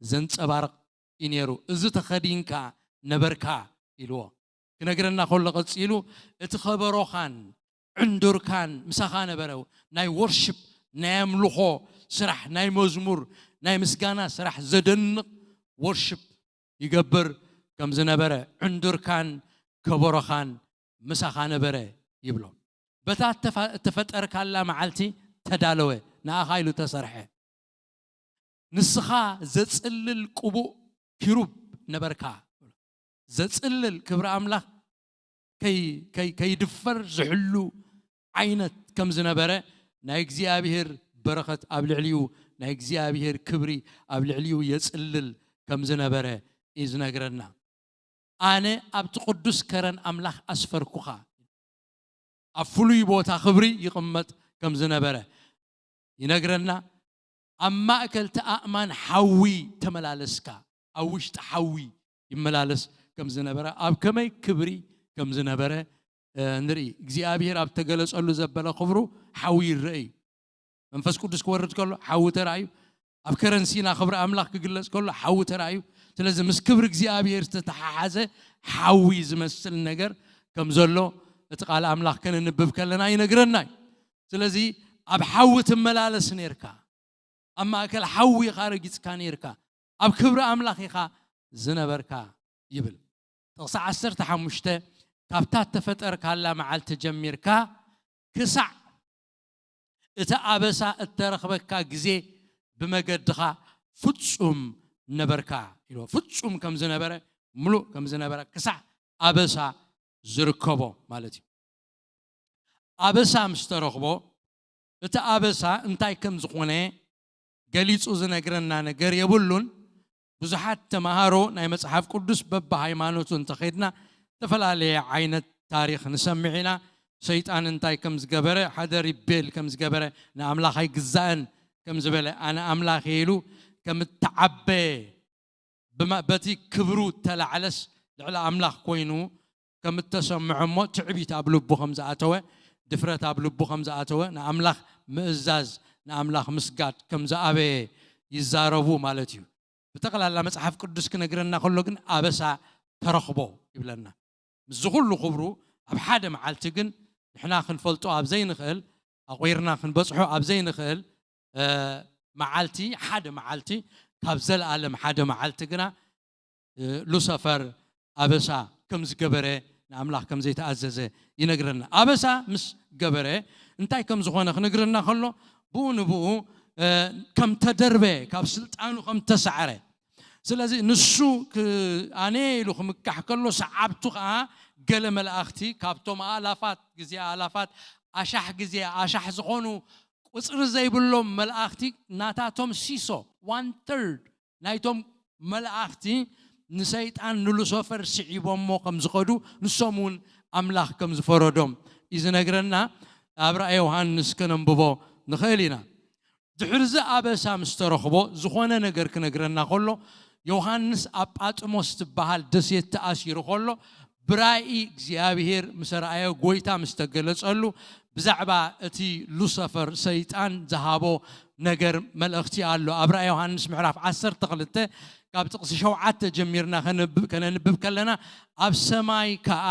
ዘንጸባርቕ እዩ ነይሩ። "እዚ ተኸዲንካ ነበርካ" ኢልዎ። ክነግረና ከሎ ቀጺሉ፣ "እቲ ከበሮኻን ዕንዱርካን ምሳኻ ነበረ።" ናይ ወርሽፕ፣ ናይ ኣምልኾ ስራሕ፣ ናይ መዝሙር፣ ናይ ምስጋና ስራሕ ዘደንቕ ወርሽፕ ይገብር ከም ዝነበረ፣ "ዕንዱርካን ከበሮኻን ምሳኻ ነበረ" ይብሎ። "በታ እተፋ-፣ እተፈጠርካላ መዓልቲ ተዳለወ፣ ንኣኻ ኢሉ ተሰርሐ። ንስኻ ዘጽልል ቅቡእ ኪሩብ ነበርካ።" ዘጽልል ክብሪ ኣምላኽ ከይ-፣ ከይ-፣ ከይድፈር ዝሕሉ ዓይነት ከም ዝነበረ፣ ናይ እግዚኣብሔር በረኸት ኣብ ልዕሊኡ፣ ናይ እግዚኣብሔር ክብሪ ኣብ ልዕሊኡ የጽልል ከም ዝነበረ እዩ ዝነግረና። "ኣነ ኣብቲ ቅዱስ ከረን ኣምላኽ ኣስፈርኩኻ።" ኣብ ፍሉይ ቦታ ክብሪ ይቕመጥ ከም ዝነበረ ይነግረና። "ኣብ ማእከል እቲ ኣእማን ሓዊ ተመላለስካ።" ኣብ ውሽጢ ሓዊ ይመላለስ ከም ዝነበረ፣ ኣብ ከመይ ክብሪ ከም ዝነበረ፣ እ፣ ንርኢ። እግዚኣብሔር ኣብ ተገለጸሉ ዘበለ ክብሩ ሓዊ ይረአ እዩ። መንፈስ ቅዱስ ክወርድ ከሎ ሓዊ ተራእዩ፣ ኣብ ከረን ሲና ክብሪ ኣምላኽ ክግለጽ ከሎ ሓዊ ተራእዩ። ስለዚ ምስ ክብሪ እግዚኣብሔር ዝተተሓሓዘ ሓዊ ዝመስል ነገር ከም ዘሎ እቲ ቃል ኣምላኽ ከነንብብ ከለና ይነግረና እዩ። ስለዚ ኣብ ሓዊ ትመላለስ ነርካ፣ ኣብ ማእከል ሓዊ ኢኻ ረጊጽካ ነርካ፣ ኣብ ክብሪ ኣምላኽ ኢኻ ዝነበርካ ይብል። ጥቕሲ ዓሰርተ ሓሙሽተ፣ "ካብታ እተፈጠርካላ መዓልቲ ጀሚርካ ክሳዕ እቲ ኣበሳ እተረኽበካ ግዜ ብመገድኻ ፍጹም ነበርካ" ኢልዎ። ፍጹም ከም ዝነበረ፣ ምሉእ ከም ዝነበረ፣ ክሳዕ ኣበሳ ዝርከቦ ማለት እዩ። ኣበሳ ምስ ተረኽቦ፣ እቲ ኣበሳ እንታይ ከም ዝኾነ ገሊጹ ዝነግረና ነገር የብሉን። ብዙሓት ተምሃሮ ናይ መጽሓፍ ቅዱስ በብሃይማኖቱ እንተኸድና ዝተፈላለየ ዓይነት ታሪኽ ንሰምዕ ኢና። ሰይጣን እንታይ ከም ዝገበረ፣ ሓደ ሪቤል ከም ዝገበረ፣ ንኣምላኽ ኣይግዛእን ከም ዝበለ፣ ኣነ ኣምላኽ እየ ኢሉ ከም እተዓበየ፣ ብማ- በቲ ክብሩ እተላዕለስ ልዕሊ ኣምላኽ ኮይኑ ከም እተሰምዖ እሞ ትዕቢት ኣብ ልቡ ከም ዝኣተወ፣ ድፍረት ኣብ ልቡ ከም ዝኣተወ፣ ንኣምላኽ ምእዛዝ፣ ንኣምላኽ ምስጋድ ከም ዝኣበየ ይዛረቡ ማለት እዩ። ብጠቕላላ መጽሓፍ ቅዱስ ክነግረና ከሎ ግን ኣበሳ ተረኽቦ ይብለና። ምስዚ ኩሉ ክብሩ ኣብ ሓደ መዓልቲ ግን ንሕና ክንፈልጦ ኣብ ዘይንኽእል፣ ኣቑርና ክንበጽሖ ኣብ ዘይንኽእል መዓልቲ፣ ሓደ መዓልቲ ካብ ዘለኣለም ሓደ መዓልቲ ግና ሉሰፈር ኣበሳ ከም ዝገበረ፣ ንኣምላኽ ከም ዘይተኣዘዘ ይነግረና። ኣበሳ ምስ ገበረ እንታይ ከም ዝኾነ ክነግረና ከሎ፣ ብኡ ንብኡ ከም ተደርበ፣ ካብ ስልጣኑ ከም ተሳዕረ። ስለዚ ንሱ ኣነ ኢሉ ክምካሕ ከሎ፣ ሰዓብቱ ከዓ ገለ መላእኽቲ ካብቶም ኣላፋት ግዜ ኣላፋት ኣሻሕ ግዜ ኣሻሕ ዝኾኑ ቁፅሪ ዘይብሎም መላእኽቲ ናታቶም ሲሶ፣ ዋን ተርድ ናይቶም መላእኽቲ ንሰይጣን ንሉሶፈር ስዒቦሞ ከም ዝኸዱ፣ ንሶም እውን ኣምላኽ ከም ዝፈረዶም እዩ ዝነግረና። ኣብ ራእየ ዮሃንስ ከነንብቦ ንኽእል ኢና። ድሕርዚ ኣበሳ ምስ ተረኽቦ ዝኾነ ነገር ክነግረና ከሎ፣ ዮሃንስ ኣብ ጳጥሞስ ትበሃል ደሴት ተኣሲሩ ከሎ፣ ብራእይ እግዚኣብሔር ምስ ረኣዮ፣ ጎይታ ምስ ተገለጸሉ፣ ብዛዕባ እቲ ሉሰፈር ሰይጣን ዝሃቦ ነገር መልእኽቲ ኣሎ። ኣብ ራእይ ዮሃንስ ምዕራፍ ዓሰርተ ክልተ ካብ ጥቕሲ ሸውዓተ ጀሚርና ከነንብብ ከለና፣ ኣብ ሰማይ ከኣ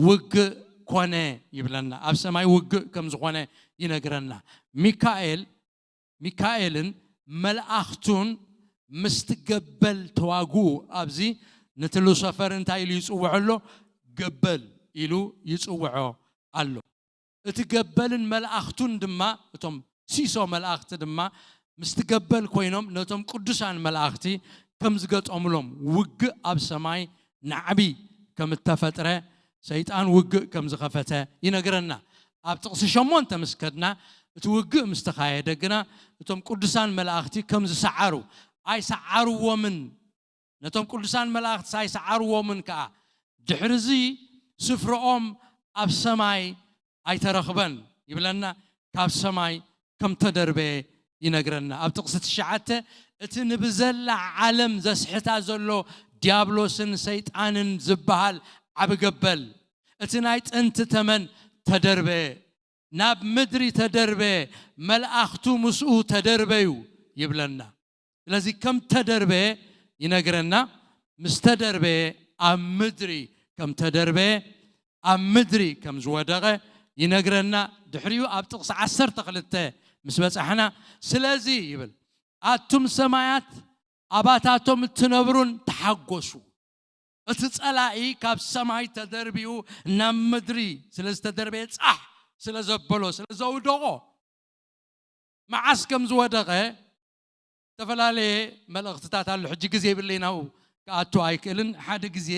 ውግእ ኮነ ይብለና። ኣብ ሰማይ ውግእ ከም ዝኾነ ይነግረና። ሚካኤል ሚካኤልን መላእኽቱን ምስቲ ገበል ተዋግኡ። ኣብዚ ነቲ ሉሰፈር እንታይ ኢሉ ይጽውዖ ኣሎ? ገበል ኢሉ ይጽውዖ ኣሎ። እቲ ገበልን መላእኽቱን ድማ፣ እቶም ሲሶ መላእኽቲ ድማ ምስቲ ገበል ኮይኖም ነቶም ቅዱሳን መላእኽቲ ከም ዝገጠሙሎም፣ ውግእ ኣብ ሰማይ ናዕቢ ከም እተፈጥረ፣ ሰይጣን ውግእ ከም ዝኸፈተ ይነግረና። ኣብ ጥቕሲ ሸሞንተ ምስ ከድና፣ እቲ ውግእ ምስ ተኻየደ ግና፣ እቶም ቅዱሳን መላእኽቲ ከም ዝሰዓሩ፣ ኣይሰዓርዎምን። ነቶም ቅዱሳን መላእኽቲ ኣይሰዓርዎምን ከኣ። ድሕርዚ ስፍርኦም ኣብ ሰማይ ኣይተረኽበን ይብለና። ካብ ሰማይ ከም ተደርበየ ይነግረና። ኣብ ጥቕሲ ትሽዓተ፣ እቲ ንብዘላ ዓለም ዘስሕታ ዘሎ ዲያብሎስን ሰይጣንን ዝበሃል ዓቢ ገበል፣ እቲ ናይ ጥንቲ ተመን ተደርበየ፣ ናብ ምድሪ ተደርበየ፣ መላእኽቱ ምስኡ ተደርበዩ ይብለና። ስለዚ ከም ተደርበየ ይነግረና። ምስ ተደርበየ ኣብ ምድሪ ከም ተደርበየ፣ ኣብ ምድሪ ከም ዝወደቐ ይነግረና። ድሕሪኡ ኣብ ጥቕሲ ዓሰርተ ክልተ ምስ በጻሕና፣ ስለዚ ይብል፣ ኣቱም ሰማያት ኣባታቶም እትነብሩን ተሓጎሱ። እቲ ጸላኢ ካብ ሰማይ ተደርቢኡ ናብ ምድሪ ስለ ዝተደርበየ፣ ጻሕ ስለ ዘበሎ፣ ስለ ዘውደቖ፣ መዓስ ከም ዝወደቐ ዝተፈላለየ መልእኽትታት ኣሎ። ሕጂ ግዜ የብለይ ናብኡ ክኣቱ ኣይክእልን። ሓደ ግዜ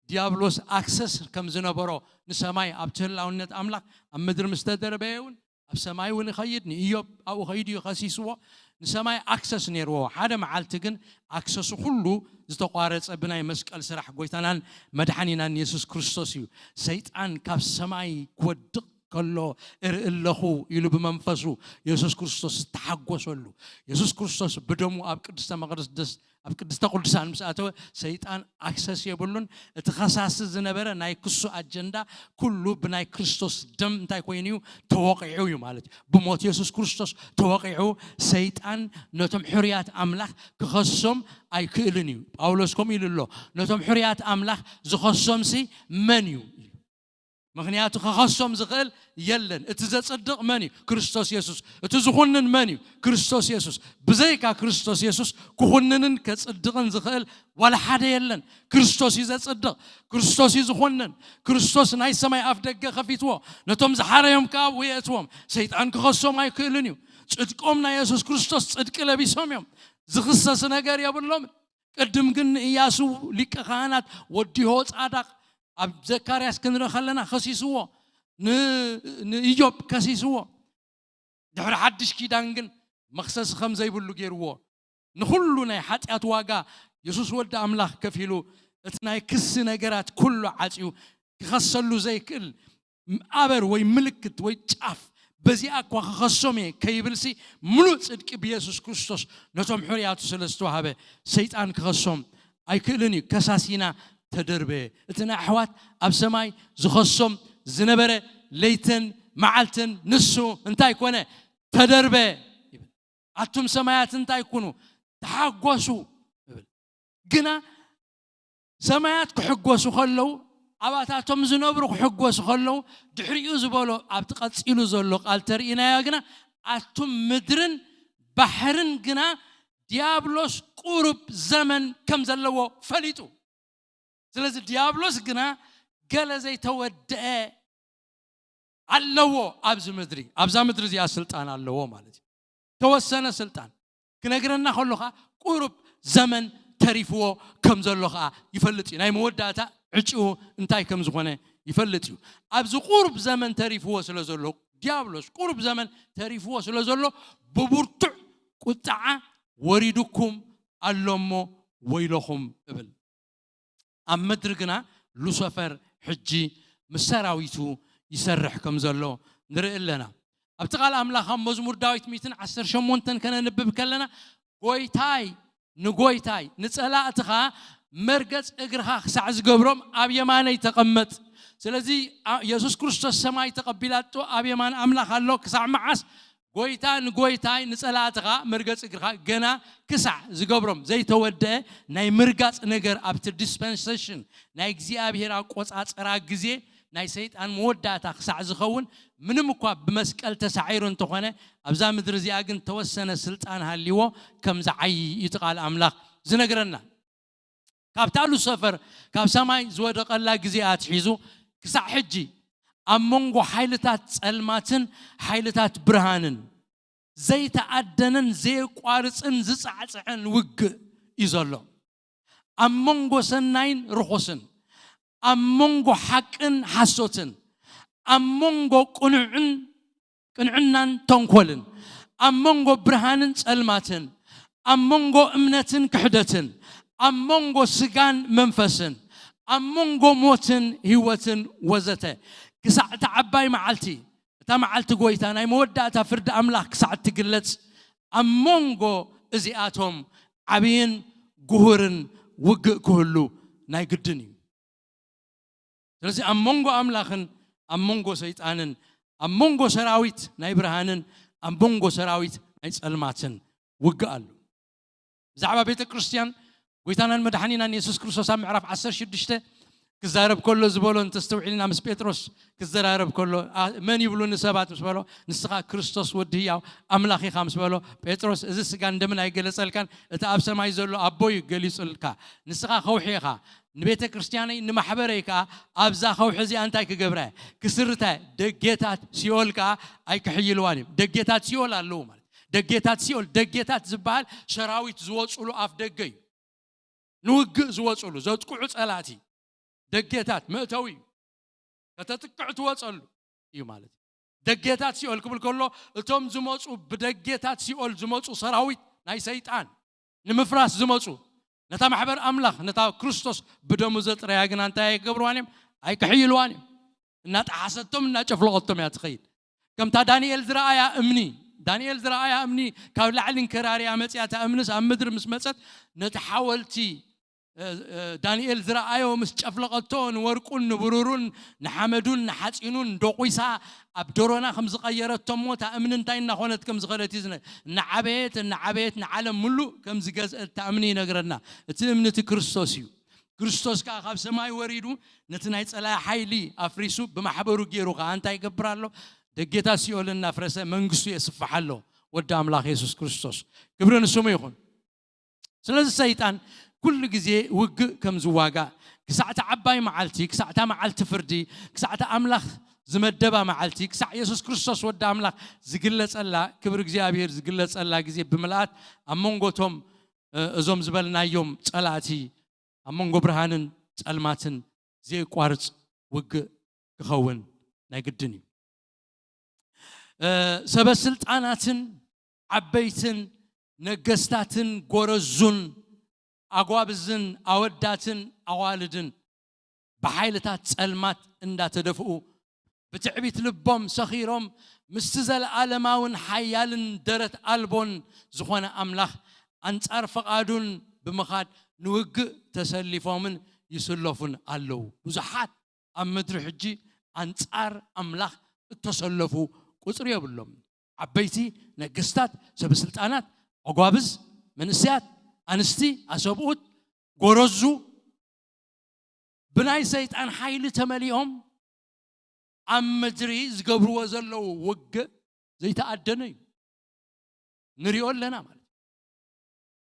ዲያብሎስ ኣክሰስ ከም ዝነበሮ ንሰማይ፣ ኣብቲ ህላውነት ኣምላኽ ኣብ ምድሪ ምስ ተደርበየ እውን ኣብ ሰማይ እውን ይኸይድ። ንኢዮብ ኣብኡ ኸይዱ እዩ ከሲስዎ። ንሰማይ ኣክሰስ ነይርዎ። ሓደ መዓልቲ ግን ኣክሰሱ ኩሉ ዝተቋረጸ ብናይ መስቀል ስራሕ ጎይታናን መድሓኒናን የሱስ ክርስቶስ እዩ። ሰይጣን ካብ ሰማይ ክወድቕ ከሎ እርኢ ኣለኹ ኢሉ ብመንፈሱ የሱስ ክርስቶስ ዝተሓጎሰሉ፣ የሱስ ክርስቶስ ብደሙ ኣብ ቅድስተ መቕደስ ደስ ኣብ ቅድስተ ቅዱሳን ምስ ኣተወ፣ ሰይጣን ኣክሰስ የብሉን። እቲ ኸሳሲ ዝነበረ ናይ ክሱ ኣጀንዳ ኩሉ ብናይ ክርስቶስ ደም እንታይ ኮይኑ እዩ? ተወቒዑ እዩ ማለት እዩ። ብሞት የሱስ ክርስቶስ ተወቒዑ፣ ሰይጣን ነቶም ሕሩያት ኣምላኽ ክኸሶም ኣይክእልን እዩ። ጳውሎስ ከምኡ ኢሉ ኣሎ፣ ነቶም ሕሩያት ኣምላኽ ዝኸሶምሲ መን እዩ? ምኽንያቱ ክኸሶም ዝኽእል የለን። እቲ ዘጽድቕ መን እዩ? ክርስቶስ የሱስ። እቲ ዝኹንን መን እዩ? ክርስቶስ የሱስ። ብዘይካ ክርስቶስ የሱስ ክኹንንን ከጽድቕን ዝኽእል ዋላ ሓደ የለን። ክርስቶስ እዩ ዘጽድቕ፣ ክርስቶስ እዩ ዝኹንን። ክርስቶስ ናይ ሰማይ ኣፍ ደገ ከፊትዎ፣ ነቶም ዝሓረዮም ከኣ ኣብኡ የእትዎም። ሰይጣን ክኸሶም ኣይክእልን እዩ። ጽድቆም ናይ የሱስ ክርስቶስ ጽድቂ ለቢሶም እዮም። ዝኽሰስ ነገር የብሎምን። ቅድም ግን ንእያሱ ሊቀ ካህናት ወዲ ሆጻዳቅ ኣብ ዘካርያስ ክንርኢ ከለና ከሲስዎ፣ ን- ንኢዮብ ከሲስዎ። ድሕሪ ሓድሽ ኪዳን ግን መኽሰሲ ከም ዘይብሉ ገይርዎ። ንኹሉ ናይ ሓጢኣት ዋጋ የሱስ ወዲ ኣምላኽ ከፊሉ፣ እቲ ናይ ክሲ ነገራት ኩሉ ዓጽዩ፣ ክኸሰሉ ዘይክእል ኣበር ወይ ምልክት ወይ ጫፍ፣ በዚኣ እኳ ክኸሶም እየ ከይብልሲ፣ ምሉእ ጽድቂ ብየሱስ ክርስቶስ ነቶም ሕሩያቱ ስለ ዝተዋህበ፣ ሰይጣን ክኸሶም ኣይክእልን እዩ። ከሳሲና ተደርበ። እቲ ናይ ኣሕዋት ኣብ ሰማይ ዝኸሶም ዝነበረ ለይትን መዓልትን ንሱ እንታይ ኮነ? ተደርበ ይብል። ኣቱም ሰማያት እንታይ ኩኑ? ተሓጎሱ ይብል። ግና ሰማያት ክሕጎሱ ከለዉ፣ ኣባታቶም ዝነብሩ ክሕጎሱ ከለዉ፣ ድሕሪኡ ዝበሎ ኣብቲ ቀጺሉ ዘሎ ቃል ተርእይናዮ። ግና ኣቱም ምድርን ባሕርን ግና ዲያብሎስ ቁሩብ ዘመን ከም ዘለዎ ፈሊጡ። ስለዚ ዲያብሎስ ግና ገለ ዘይተወደአ ኣለዎ ኣብዚ ምድሪ፣ ኣብዛ ምድሪ እዚኣ ስልጣን ኣለዎ ማለት እዩ። ተወሰነ ስልጣን ክነግረና ከሎ ከዓ ቁሩብ ዘመን ተሪፍዎ ከም ዘሎ ከዓ ይፈልጥ እዩ። ናይ መወዳእታ ዕጭኡ እንታይ ከም ዝኾነ ይፈልጥ እዩ። ኣብዚ ቁሩብ ዘመን ተሪፍዎ ስለ ዘሎ፣ ዲያብሎስ ቁሩብ ዘመን ተሪፍዎ ስለ ዘሎ፣ ብብርቱዕ ቁጥዓ ወሪዱኩም ኣሎ እሞ ወይለኹም እብል። ኣብ ምድሪ ግና ሉሰፈር ሕጂ ምስ ሰራዊቱ ይሰርሕ ከም ዘሎ ንርኢ ኣለና። ኣብቲ ቃል ኣምላኽ ኣብ መዝሙር ዳዊት ሚእትን ዓሰርተ ሸሞንተን ከነንብብ ከለና፣ ጎይታይ ንጎይታይ ንጸላእትኻ መርገጽ እግርኻ ክሳዕ ዝገብሮም ኣብ የማነይ ተቐመጥ። ስለዚ ኣ- የሱስ ክርስቶስ ሰማይ ተቐቢላቶ ኣብ የማን ኣምላኽ ኣሎ። ክሳዕ መዓስ? ጎይታ ንጎይታይ ንጸላእትኻ መርገጽ እግርኻ ገና ክሳዕ ዝገብሮም ዘይተወደአ ናይ ምርጋጽ ነገር ኣብቲ ዲስፐንሴሽን ናይ እግዚኣብሔር ኣቆጻጽራ ግዜ ናይ ሰይጣን መወዳእታ ክሳዕ ዝኸውን ምንም እኳ ብመስቀል ተሳዒሩ እንተኾነ ኣብዛ ምድሪ እዚኣ ግን ተወሰነ ስልጣን ሃልይዎ ከም ዝዓዪ እዩ እቲ ቃል ኣምላኽ ዝነግረና። ካብታ ሉሰፈር ካብ ሰማይ ዝወደቐላ ግዜ ኣትሒዙ ክሳዕ ሕጂ ኣብ መንጎ ሓይልታት ጸልማትን ሓይልታት ብርሃንን ዘይተኣደነን ዘየቋርጽን ዝጻዕጽዐን ውግእ እዩ ዘሎ። ኣብ መንጎ ሰናይን ርኹስን፣ ኣብ መንጎ ሓቅን ሓሶትን፣ ኣብ መንጎ ቅኑዕን ቅንዕናን ተንኮልን፣ ኣብ መንጎ ብርሃንን ጸልማትን፣ ኣብ መንጎ እምነትን ክሕደትን፣ ኣብ መንጎ ስጋን መንፈስን፣ ኣብ መንጎ ሞትን ህይወትን ወዘተ፣ ክሳዕ እታ ዓባይ መዓልቲ፣ እታ መዓልቲ ጎይታ፣ ናይ መወዳእታ ፍርዲ ኣምላኽ ክሳዕ እትግለጽ፣ ኣብ መንጎ እዚኣቶም ዓብይን ግሁርን ውግእ ክህሉ ናይ ግድን እዩ። ስለዚ ኣብ መንጎ ኣምላኽን ኣብ መንጎ ሰይጣንን፣ ኣብ መንጎ ሰራዊት ናይ ብርሃንን ኣብ መንጎ ሰራዊት ናይ ጸልማትን ውግእ ኣሎ። ብዛዕባ ቤተ ክርስቲያን ጎይታናን መድሓኒናን የሱስ ክርስቶስ ኣብ ምዕራፍ ዓሰርተ ሽዱሽተ ክዛረብ ከሎ ዝበሎ እንተስተውዒልና፣ ምስ ጴጥሮስ ክዘራረብ ከሎ፣ "ኣ-፣ መን ይብሉኒ ሰባት?" ምስ በሎ፣ "ንስኻ ክርስቶስ ወዲ ህያው ኣምላኽ ኢኻ" ምስ በሎ፣ ጴጥሮስ፣ "እዚ ስጋን ደምን ኣይገለጸልካን፣ እቲ ኣብ ሰማይ ዘሎ ኣቦ እዩ ገሊጹልካ። ንስኻ ከውሒ ኢኻ፣ ንቤተ ክርስቲያነይ ንማሕበረይ ከኣ ኣብዛ ከውሒ እዚኣ እንታይ ክገብራ እየ? ክስርታ እየ። ደጌታት ሲኦል ከኣ ኣይክሕይልዋን እዮም።" ደጌታት ሲኦል ኣለዉ ማለት፣ ደጌታት ሲኦል፣ ደጌታት ዝበሃል ሰራዊት ዝወጽሉ ኣፍ ደገ እዩ። ንውግእ ዝወጽሉ፣ ዘጥቅዑ ጸላእቲ ደጌታት መእተዊ እዩ። ከተጥቅዕ ትወጸሉ እዩ ማለት እዩ። ደጌታት ሲኦል ክብል ከሎ፣ እቶም ዝመጹ፣ ብደጌታት ሲኦል ዝመጹ ሰራዊት ናይ ሰይጣን ንምፍራስ ዝመጹ፣ ነታ ማሕበር ኣምላኽ፣ ነታ ክርስቶስ ብደሙ ዘጥረያ ግና እንታይ ኣይገብርዋን እዮም? ኣይክሕይልዋን እዮም። እናጠሓሰቶም እናጨፍለቐቶም እያ ትኸይድ። ከምታ ዳንኤል ዝረኣያ እምኒ፣ ዳንኤል ዝረኣያ እምኒ ካብ ላዕሊ እንከራርያ መጽያ፣ እታ እምንስ ኣብ ምድሪ ምስ መጸት፣ ነቲ ሓወልቲ፣ እ፣ እ፣ ዳንኤል ዝረኣዮ ምስ ጨፍለቐቶ፣ ንወርቁን ንብሩሩን ንሓመዱን ንሓጺኑን ደቑሳ ኣብ ደሮና ከም ዝቐየረቶ እሞ፣ እታ እምኒ እንታይ እናኾነት ከም ዝኸደት እዩ ዝነ-፣ እናዓበየት፣ እናዓበየት ንዓለም ምሉእ ከም ዝገዝአት እታ እምኒ ይነግረና። እቲ እምኒ እቲ ክርስቶስ እዩ። ክርስቶስ ከኣ ካብ ሰማይ ወሪዱ ነቲ ናይ ጸላኢ ሓይሊ ኣፍሪሱ ብማሕበሩ ገይሩ ከኣ እንታይ ይገብር ኣሎ? ደጌታት ሲኦል እናፍረሰ መንግስቱ የስፍሕ ኣሎ። ወዲ ኣምላኽ የሱስ ክርስቶስ። ክብሪ ንስሙ ይኹን። ስለዚ ሰይጣን ኩሉ ግዜ ውግእ ከም ዝዋጋእ፣ ክሳዕቲ ዓባይ መዓልቲ፣ ክሳዕታ መዓልቲ ፍርዲ፣ ክሳዕቲ ኣምላኽ ዝመደባ መዓልቲ፣ ክሳዕ የሱስ ክርስቶስ ወዲ ኣምላኽ ዝግለጸላ፣ ክብሪ እግዚኣብሔር ዝግለጸላ ግዜ ብምልኣት ኣብ መንጎቶም፣ እ፣ እዞም ዝበልናዮም ጸላእቲ፣ ኣብ መንጎ ብርሃንን ጸልማትን ዘየቋርጽ ውግእ ክኸውን ናይ ግድን እዩ። እ፣ ሰበ ስልጣናትን ዓበይትን ነገስታትን ጎረዙን ኣጓብዝን ኣወዳትን ኣዋልድን ብሓይልታት ጸልማት እንዳተደፍኡ ብትዕቢት ልቦም ሰኺሮም ምስቲ ዘለኣለማውን ሓያልን ደረት ኣልቦን ዝኾነ ኣምላኽ ኣንጻር ፍቓዱን ብምኻድ ንውግእ ተሰሊፎምን ይስለፉን ኣለዉ። ብዙሓት ኣብ ምድሪ ሕጂ ኣንጻር ኣምላኽ እተሰለፉ ቁጽሪ የብሎም። ዓበይቲ፣ ነገስታት፣ ሰበስልጣናት፣ ኣጓብዝ፣ መንእሰያት፣ ኣንስቲ፣ ኣሰብኡት፣ ጎረዙ ብናይ ሰይጣን ሓይሊ ተመሊኦም ኣብ ምድሪ ዝገብርዎ ዘለዉ ውግእ ዘይተኣደነ እዩ። ንሪኦ ኣለና ማለት እዩ።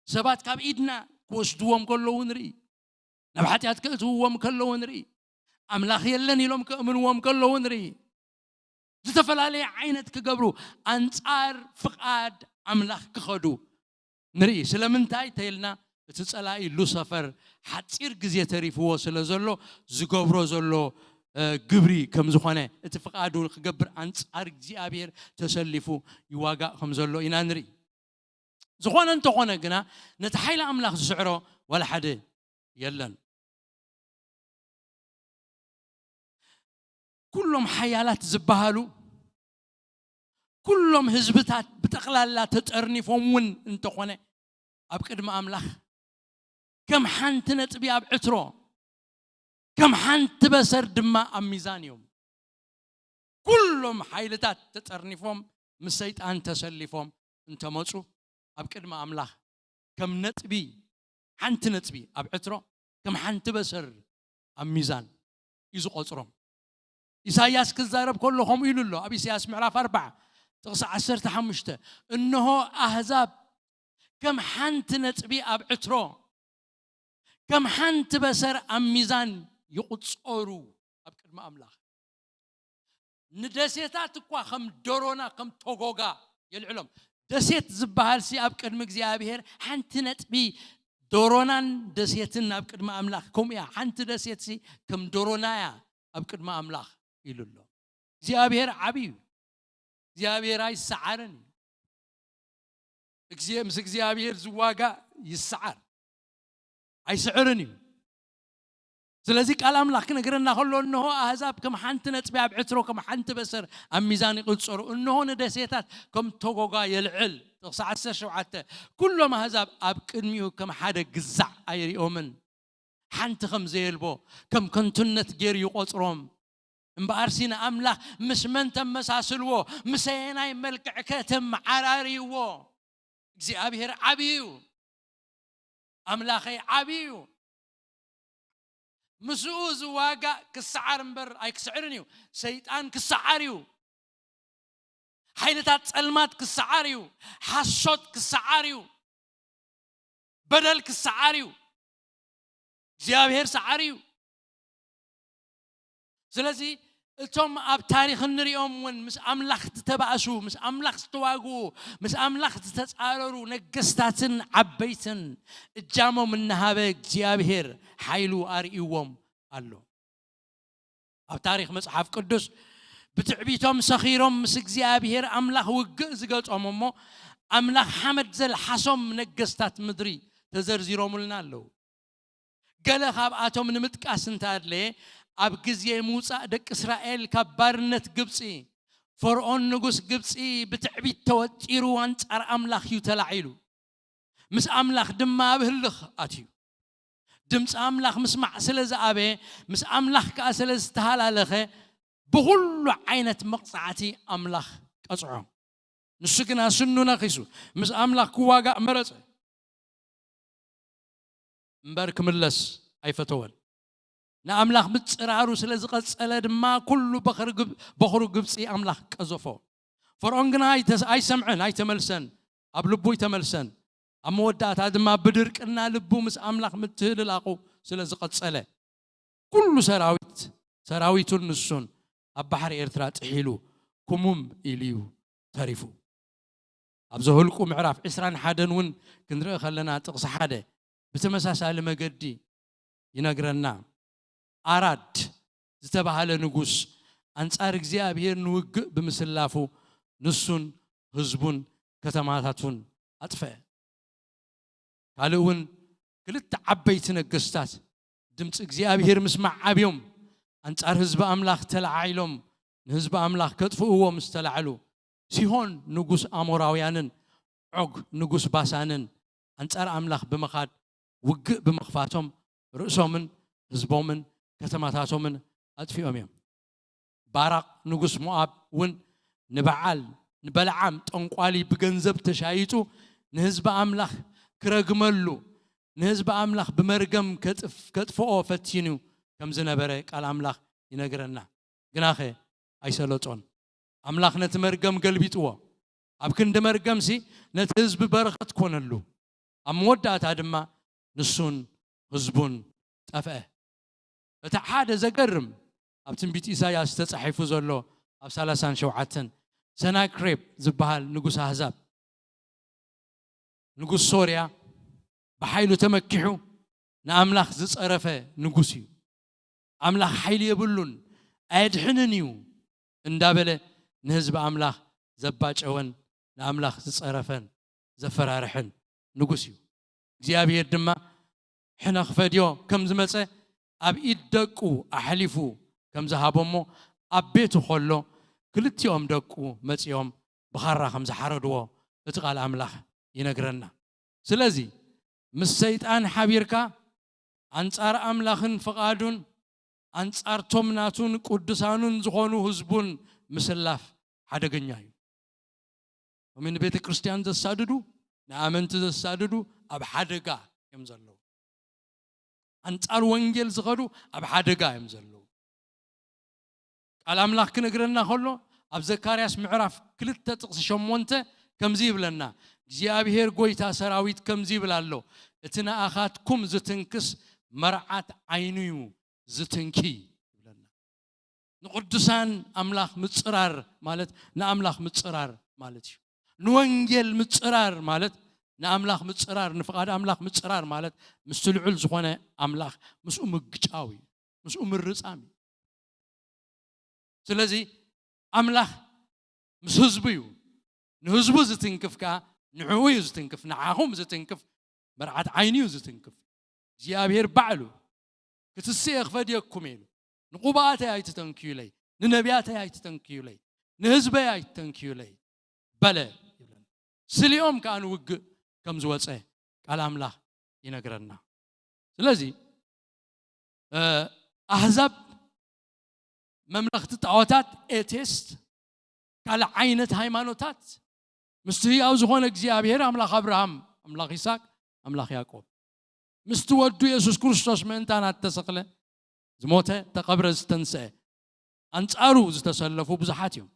ሰባት ካብ ኢድና ክወስድዎም ከለዉ ንርኢ። ናብ ሓጢኣት ከእትውዎም ከለዉ ንርኢ። ኣምላኽ የለን ኢሎም ከእምንዎም ከለዉ ንርኢ። ዝተፈላለየ ዓይነት ክገብሩ ኣንጻር ፍቓድ ኣምላኽ ክኸዱ ንርኢ። ስለምንታይ ተይልና እቲ ጸላኢ ሉሰፈር ሓጺር ግዜ ተሪፍዎ ስለ ዘሎ ዝገብሮ ዘሎ እ፣ ግብሪ ከም ዝኾነ እቲ ፍቓዱ ክገብር ኣንጻር እግዚኣብሔር ተሰሊፉ ይዋጋእ ከም ዘሎ ኢና ንርኢ። ዝኾነ እንተኾነ ግና ነቲ ሓይሊ ኣምላኽ ዝስዕሮ ዋላ ሓደ የለን። ኩሎም ሓያላት ዝበሃሉ ኩሎም ህዝብታት ብጠቕላላ ተጠርኒፎም እውን እንተኾነ ኣብ ቅድሚ ኣምላኽ ከም ሓንቲ ነጥቢ ኣብ ዕትሮ ከም ሓንቲ በሰር ድማ ኣብ ሚዛን እዮም። ኩሎም ሓይልታት ተጠርኒፎም ምስ ሰይጣን ተሰሊፎም እንተመፁ ኣብ ቅድሚ ኣምላኽ ከም ነጥቢ ሓንቲ ነጥቢ ኣብ ዕትሮ ከም ሓንቲ በሰር ኣብ ሚዛን እዩ ዝቆፅሮም። ኢሳያስ ክዛረብ ከሎ ከምኡ ኢሉ ኣሎ ኣብ ኢሳያስ ምዕራፍ ኣርባዓ ጥቕሲ ዓሰርተ ሓሙሽተ እንሆ ኣህዛብ ከም ሓንቲ ነጥቢ ኣብ ዕትሮ ከም ሓንቲ በሰር ኣብ ሚዛን ይቑጸሩ ኣብ ቅድሚ ኣምላኽ። ንደሴታት እኳ ከም ዶሮና ከም ቶጎጋ የልዕሎም። ደሴት ዝበሃል ሲ ኣብ ቅድሚ እግዚኣብሔር ሓንቲ ነጥቢ ዶሮናን ደሴትን ኣብ ቅድሚ ኣምላኽ ከምኡ እያ። ሓንቲ ደሴት ሲ ከም ዶሮና እያ ኣብ ቅድሚ ኣምላኽ ኢሉ ኣሎ። እግዚኣብሔር ዓብዩ እዩ። እግዚኣብሔር ኣይሰዓርን እዩ። ምስ እግዚኣብሔር ዝዋጋእ ይሰዓር ኣይስዕርን እዩ። ስለዚ ቃል ኣምላኽ ክነግረና ከሎ እንሆ ኣህዛብ ከም ሓንቲ ነጥቢ ኣብ ዕትሮ ከም ሓንቲ በሰር ኣብ ሚዛን ይቕጸሩ። እንሆ ንደሴታት ከም ተጎጋ የልዕል። ጥቕሲ ዓሰርተ ሸውዓተ ኩሎም ኣህዛብ ኣብ ቅድሚኡ ከም ሓደ ግዛዕ ኣይርእዮምን። ሓንቲ ከም ዘየልቦ ከም ከንቱነት ገይሩ ይቖጽሮም። እምበኣርሲ ንኣምላኽ ምስ መን ተመሳስልዎ? ምሰየናይ መልክዕከ ተመዓራርይዎ? እግዚኣብሔር ዓብዪ እዩ። ኣምላኸይ ዓብዪ እዩ። ምስኡ ዝዋጋእ ክሰዓር እምበር ኣይክስዕርን እዩ። ሰይጣን ክሰዓር እዩ። ሓይልታት ጸልማት ክሰዓር እዩ። ሓሶት ክሰዓር እዩ። በደል ክሰዓር እዩ። እግዚኣብሔር ሰዓር እዩ። ስለዚ እቶም ኣብ ታሪኽ እንሪኦም እውን ምስ ኣምላኽ ዝተባእሱ ምስ ኣምላኽ ዝተዋግኡ ምስ ኣምላኽ ዝተፃረሩ ነገስታትን ዓበይትን እጃሞም እናሃበ እግዚኣብሔር ሓይሉ ኣርእይዎም ኣሎ። ኣብ ታሪኽ መጽሓፍ ቅዱስ ብትዕቢቶም ሰኺሮም ምስ እግዚኣብሔር ኣምላኽ ውግእ ዝገጠሙ እሞ ኣምላኽ ሓመድ ዘልሓሶም ነገስታት ምድሪ ተዘርዚሮምልና ኣለዉ። ገለ ካብኣቶም ንምጥቃስ እንተኣድለየ ኣብ ግዜ ምውፃእ ደቂ እስራኤል ካብ ባርነት ግብፂ ፈርኦን ንጉስ ግብፂ ብትዕቢት ተወጢሩ ኣንፃር ኣምላኽ እዩ ተላዒሉ። ምስ ኣምላኽ ድማ ኣብ ህልኽ ኣትዩ። ድምፂ ኣምላኽ ምስማዕ ስለ ዝኣበየ ምስ ኣምላኽ ከዓ ስለ ዝተሃላለኸ ብኹሉ ዓይነት መቕፃዕቲ ኣምላኽ ቀፅዖ። ንሱ ግና ስኑ ነኺሱ ምስ ኣምላኽ ክዋጋእ መረፀ እምበር ክምለስ ኣይፈተወን። ንኣምላኽ ምፅራሩ ስለ ዝቐፀለ ድማ ኩሉ በኽሪ ግብ- በኽሩ ግብፂ ኣምላኽ ቀዘፎ። ፈርዖን ግና ኣይተስ- ኣይሰምዐን ኣይተመልሰን፣ ኣብ ልቡ ኣይተመልሰን። ኣብ መወዳእታ ድማ ብድርቅና ልቡ ምስ ኣምላኽ ምትህልላቑ ስለ ዝቐፀለ ኩሉ ሰራዊት ሰራዊቱን ንሱን ኣብ ባሕሪ ኤርትራ ጥሒሉ ክሙም ኢሉ እዩ ተሪፉ። ኣብ ዘሁልቁ ምዕራፍ ዕስራን ሓደን እውን ክንርኢ ከለና ጥቕሲ ሓደ ብተመሳሳሊ መገዲ ይነግረና። ኣራድ ዝተባህለ ንጉስ ኣንጻር እግዚኣብሔር ንውግእ ብምስላፉ ንሱን ህዝቡን ከተማታት እውን ኣጥፈአ። ካልእ እውን ክልተ ዓበይቲ ነገስታት ድምፂ እግዚኣብሔር ምስማዕ ኣብዮም ኣንጻር ህዝቢ ኣምላኽ ተለዓዒሎም ንህዝቢ ኣምላኽ ከጥፍእዎ ምስ ተላዕሉ፣ ሲሆን ንጉስ ኣሞራውያንን ዖግ ንጉስ ባሳንን ኣንጻር ኣምላኽ ብምኻድ ውግእ ብምኽፋቶም ርእሶምን ህዝቦምን ከተማታቶምን ኣጥፊኦም እዮም። ባራቕ ንጉስ ሞኣብ እውን ንበዓል ንበለዓም ጠንቋሊ ብገንዘብ ተሻይጡ ንህዝቢ ኣምላኽ ክረግመሉ ንህዝቢ ኣምላኽ ብመርገም ከጥፍ- ከጥፍኦ ፈቲኑ ከም ዝነበረ ቃል ኣምላኽ ይነግረና። ግናኸ ኣይሰለጦን። ኣምላኽ ነቲ መርገም ገልቢጥዎ። ኣብ ክንዲ መርገምሲ ነቲ ህዝቢ በረኸት ኮነሉ። ኣብ መወዳእታ ድማ ንሱን ህዝቡን ጠፍአ። እቲ ሓደ ዘገርም ኣብ ትንቢት ኢሳያስ ተጻሒፉ ዘሎ ኣብ ሰላሳን ሸውዓተን ሰናክሬብ ዝበሃል ንጉስ ኣህዛብ ንጉስ ሶርያ ብሓይሉ ተመኪሑ ንኣምላኽ ዝጸረፈ ንጉስ እዩ። ኣምላኽ ሓይሊ የብሉን ኣየድሕንን እዩ እንዳበለ ንህዝቢ ኣምላኽ ዘባጨወን ንኣምላኽ ዝጸረፈን ዘፈራርሕን ንጉስ እዩ። እግዚኣብሔር ድማ ሕነ ክፈድዮ ከም ዝመጸ ኣብ ኢድ ደቁ ኣሕሊፉ ከም ዝሃቦ እሞ ኣብ ቤቱ ከሎ ክልቲኦም ደቁ መጺኦም ብኻራ ከም ዝሓረድዎ እቲ ቃል ኣምላኽ ይነግረና። ስለዚ ምስ ሰይጣን ሓቢርካ ኣንጻር ኣምላኽን ፍቓዱን ኣንጻርቶም ናቱን ቅዱሳኑን ዝኾኑ ህዝቡን ምስላፍ ሓደገኛ እዩ። ሎሚ ንቤተ ክርስቲያን ዘሳድዱ ንኣመንቲ ዘሳድዱ ኣብ ሓደጋ እዮም ዘለዉ። ኣንጻር ወንጌል ዝኸዱ ኣብ ሓደጋ እዮም ዘለዉ። ቃል ኣምላኽ ክነግረና ከሎ ኣብ ዘካርያስ ምዕራፍ ክልተ ጥቕሲ ሸሞንተ ከምዚ ይብለና፣ እግዚኣብሔር ጎይታ ሰራዊት ከምዚ ይብል ኣሎ፣ እቲ ንኣኻትኩም ዝትንክስ መርዓት ዓይኑ እዩ ዝትንኪ ይብለና። ንቅዱሳን ኣምላኽ ምጽራር ማለት ንኣምላኽ ምጽራር ማለት እዩ። ንወንጌል ምጽራር ማለት ንኣምላኽ ምጽራር፣ ንፍቓድ ኣምላኽ ምጽራር ማለት ምስቲ ልዑል ዝኾነ ኣምላኽ ምስኡ ምግጫው እዩ፣ ምስኡ ምርጻም እዩ። ስለዚ ኣምላኽ ምስ ህዝቡ እዩ። ንህዝቡ ዝትንክፍ ከኣ ንዕኡ እዩ ዝትንክፍ፣ ንዓኹም ዝትንክፍ መርዓት ዓይኒ እዩ ዝትንክፍ። እግዚኣብሔር ባዕሉ ክትስኤ ክፈድየኩም ኢሉ ንቁባኣተይ ኣይትተንክዩለይ፣ ንነቢያተይ ኣይትተንክዩለይ፣ ንህዝበይ ኣይትተንክዩለይ በለ ይብለና። ስሊኦም ከኣ ንውግእ ከም ዝወፀ ቃል ኣምላኽ ይነግረና። ስለዚ ኣህዛብ መምለኽቲ ጣዖታት፣ ኤቴስት፣ ካልእ ዓይነት ሃይማኖታት ምስቲ ህያው ዝኾነ እግዚኣብሔር ኣምላኽ ኣብርሃም ኣምላኽ ይስሐቅ ኣምላኽ ያዕቆብ ምስቲ ወዱ የሱስ ክርስቶስ ምእንታና እተሰቕለ ዝሞተ ተቐብረ ዝተንስአ ኣንጻሩ ዝተሰለፉ ብዙሓት እዮም።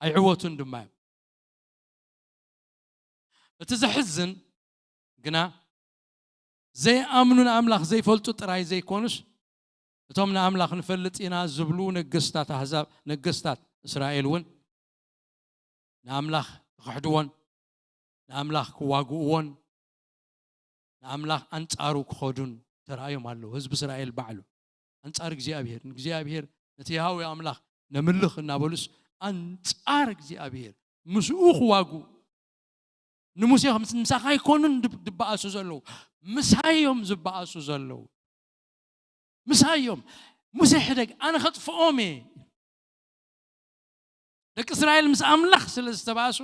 ኣይዕወቱን ድማ እዮም። እቲ ዘሕዝን ግና ዘይኣምኑ ንኣምላኽ ዘይፈልጡ ጥራይ ዘይኮኑስ እቶም ንኣምላኽ ንፈልጥ ኢና ዝብሉ ነገስታት ኣህዛብ ነገስታት እስራኤል እውን ንኣምላኽ ክኽሕድዎን ንኣምላኽ ክዋግእዎን ንኣምላኽ ኣንጻሩ ክኸዱን ተራእዮም ኣለዉ። ህዝቢ እስራኤል ባዕሉ ኣንጻር እግዚኣብሔር ንእግዚኣብሔር ነቲ ያህዌ ኣምላኽ ነምልኽ እናበሉስ ኣንጻር እግዚኣብሔር ምስኡ ክዋጉ ንሙሴ ምሳኻ ይኮኑን ዝበኣሱ ዘለዉ ምሳዮም ዝበኣሱ ዘለዉ ምሳዮም ሙሴ ሕደግ ኣነ ከጥፍኦም እየ። ደቂ እስራኤል ምስ ኣምላኽ ስለ ዝተባእሱ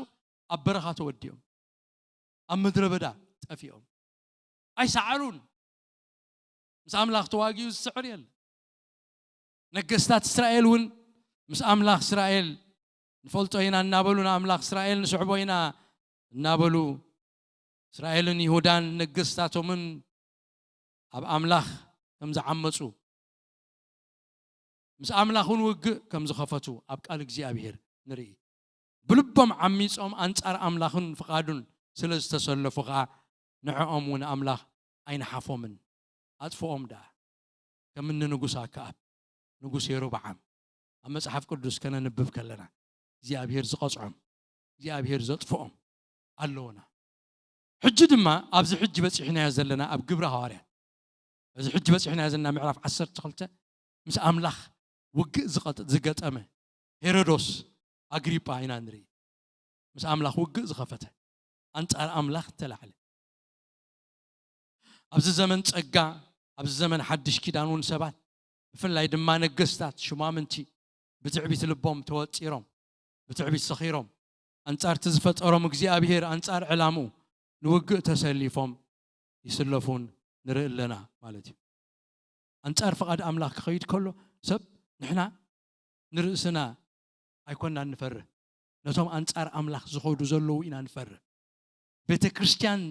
ኣብ በረኻ ተወዲኦም ኣብ ምድረ በዳ ጠፊኦም ኣይሰዓሩን። ምስ ኣምላኽ ተዋጊኡ ዝስዕር የለ። ነገስታት እስራኤል እውን ምስ ኣምላኽ እስራኤል ንፈልጦ ኢና እናበሉ ንኣምላኽ እስራኤል ንስዕቦ ኢና እናበሉ እስራኤልን ይሁዳን ነገስታቶምን ኣብ ኣምላኽ ከም ዝዓመፁ ምስ ኣምላኽን ውግእ ከም ዝኸፈቱ ኣብ ቃል እግዚኣብሔር ንርኢ። ብልቦም ዓሚፆም ኣንጻር ኣምላኽን ፍቓዱን ስለ ዝተሰለፉ ኸዓ ንዕኦም እውን ኣምላኽ ኣይነሓፎምን ኣጥፍኦም ደኣ። ከም እኒ ንጉስ ኣከኣብ ንጉስ የሮብዓም ኣብ መጽሓፍ ቅዱስ ከነንብብ ከለና እግዚኣብሔር ዝቐጽዖም እግዚኣብሔር ዘጥፍኦም ኣለውና። ሕጂ ድማ ኣብዚ ሕጂ በጺሕናዮ ዘለና ኣብ ግብሪ ሃዋርያ እዚ ሕጂ በጺሕናዮ ዘለና ምዕራፍ ዓሰርተ ክልተ ምስ ኣምላኽ ውግእ ዝገጠመ ሄሮዶስ ኣግሪጳ ኢና ንርኢ። ምስ ኣምላኽ ውግእ ዝኸፈተ ኣንጻር ኣምላኽ ተላዕለ። ኣብዚ ዘመን ጸጋ፣ ኣብዚ ዘመን ሓድሽ ኪዳን እውን ሰባት፣ ብፍላይ ድማ ነገስታት፣ ሹማምንቲ፣ ብትዕቢት ልቦም ተወጢሮም፣ ብትዕቢት ሰኺሮም፣ ኣንጻር እቲ ዝፈጠሮም እግዚኣብሔር፣ ኣንጻር ዕላምኡ ንውግእ ተሰሊፎም ይስለፉን ንርኢ ኣለና ማለት እዩ። ኣንጻር ፍቓድ ኣምላኽ ክኸይድ ከሎ ሰብ፣ ንሕና ንርእስና ኣይኮናን ንፈርህ፣ ነቶም ኣንጻር ኣምላኽ ዝኸዱ ዘለዉ ኢና ንፈርህ። ቤተ ክርስቲያን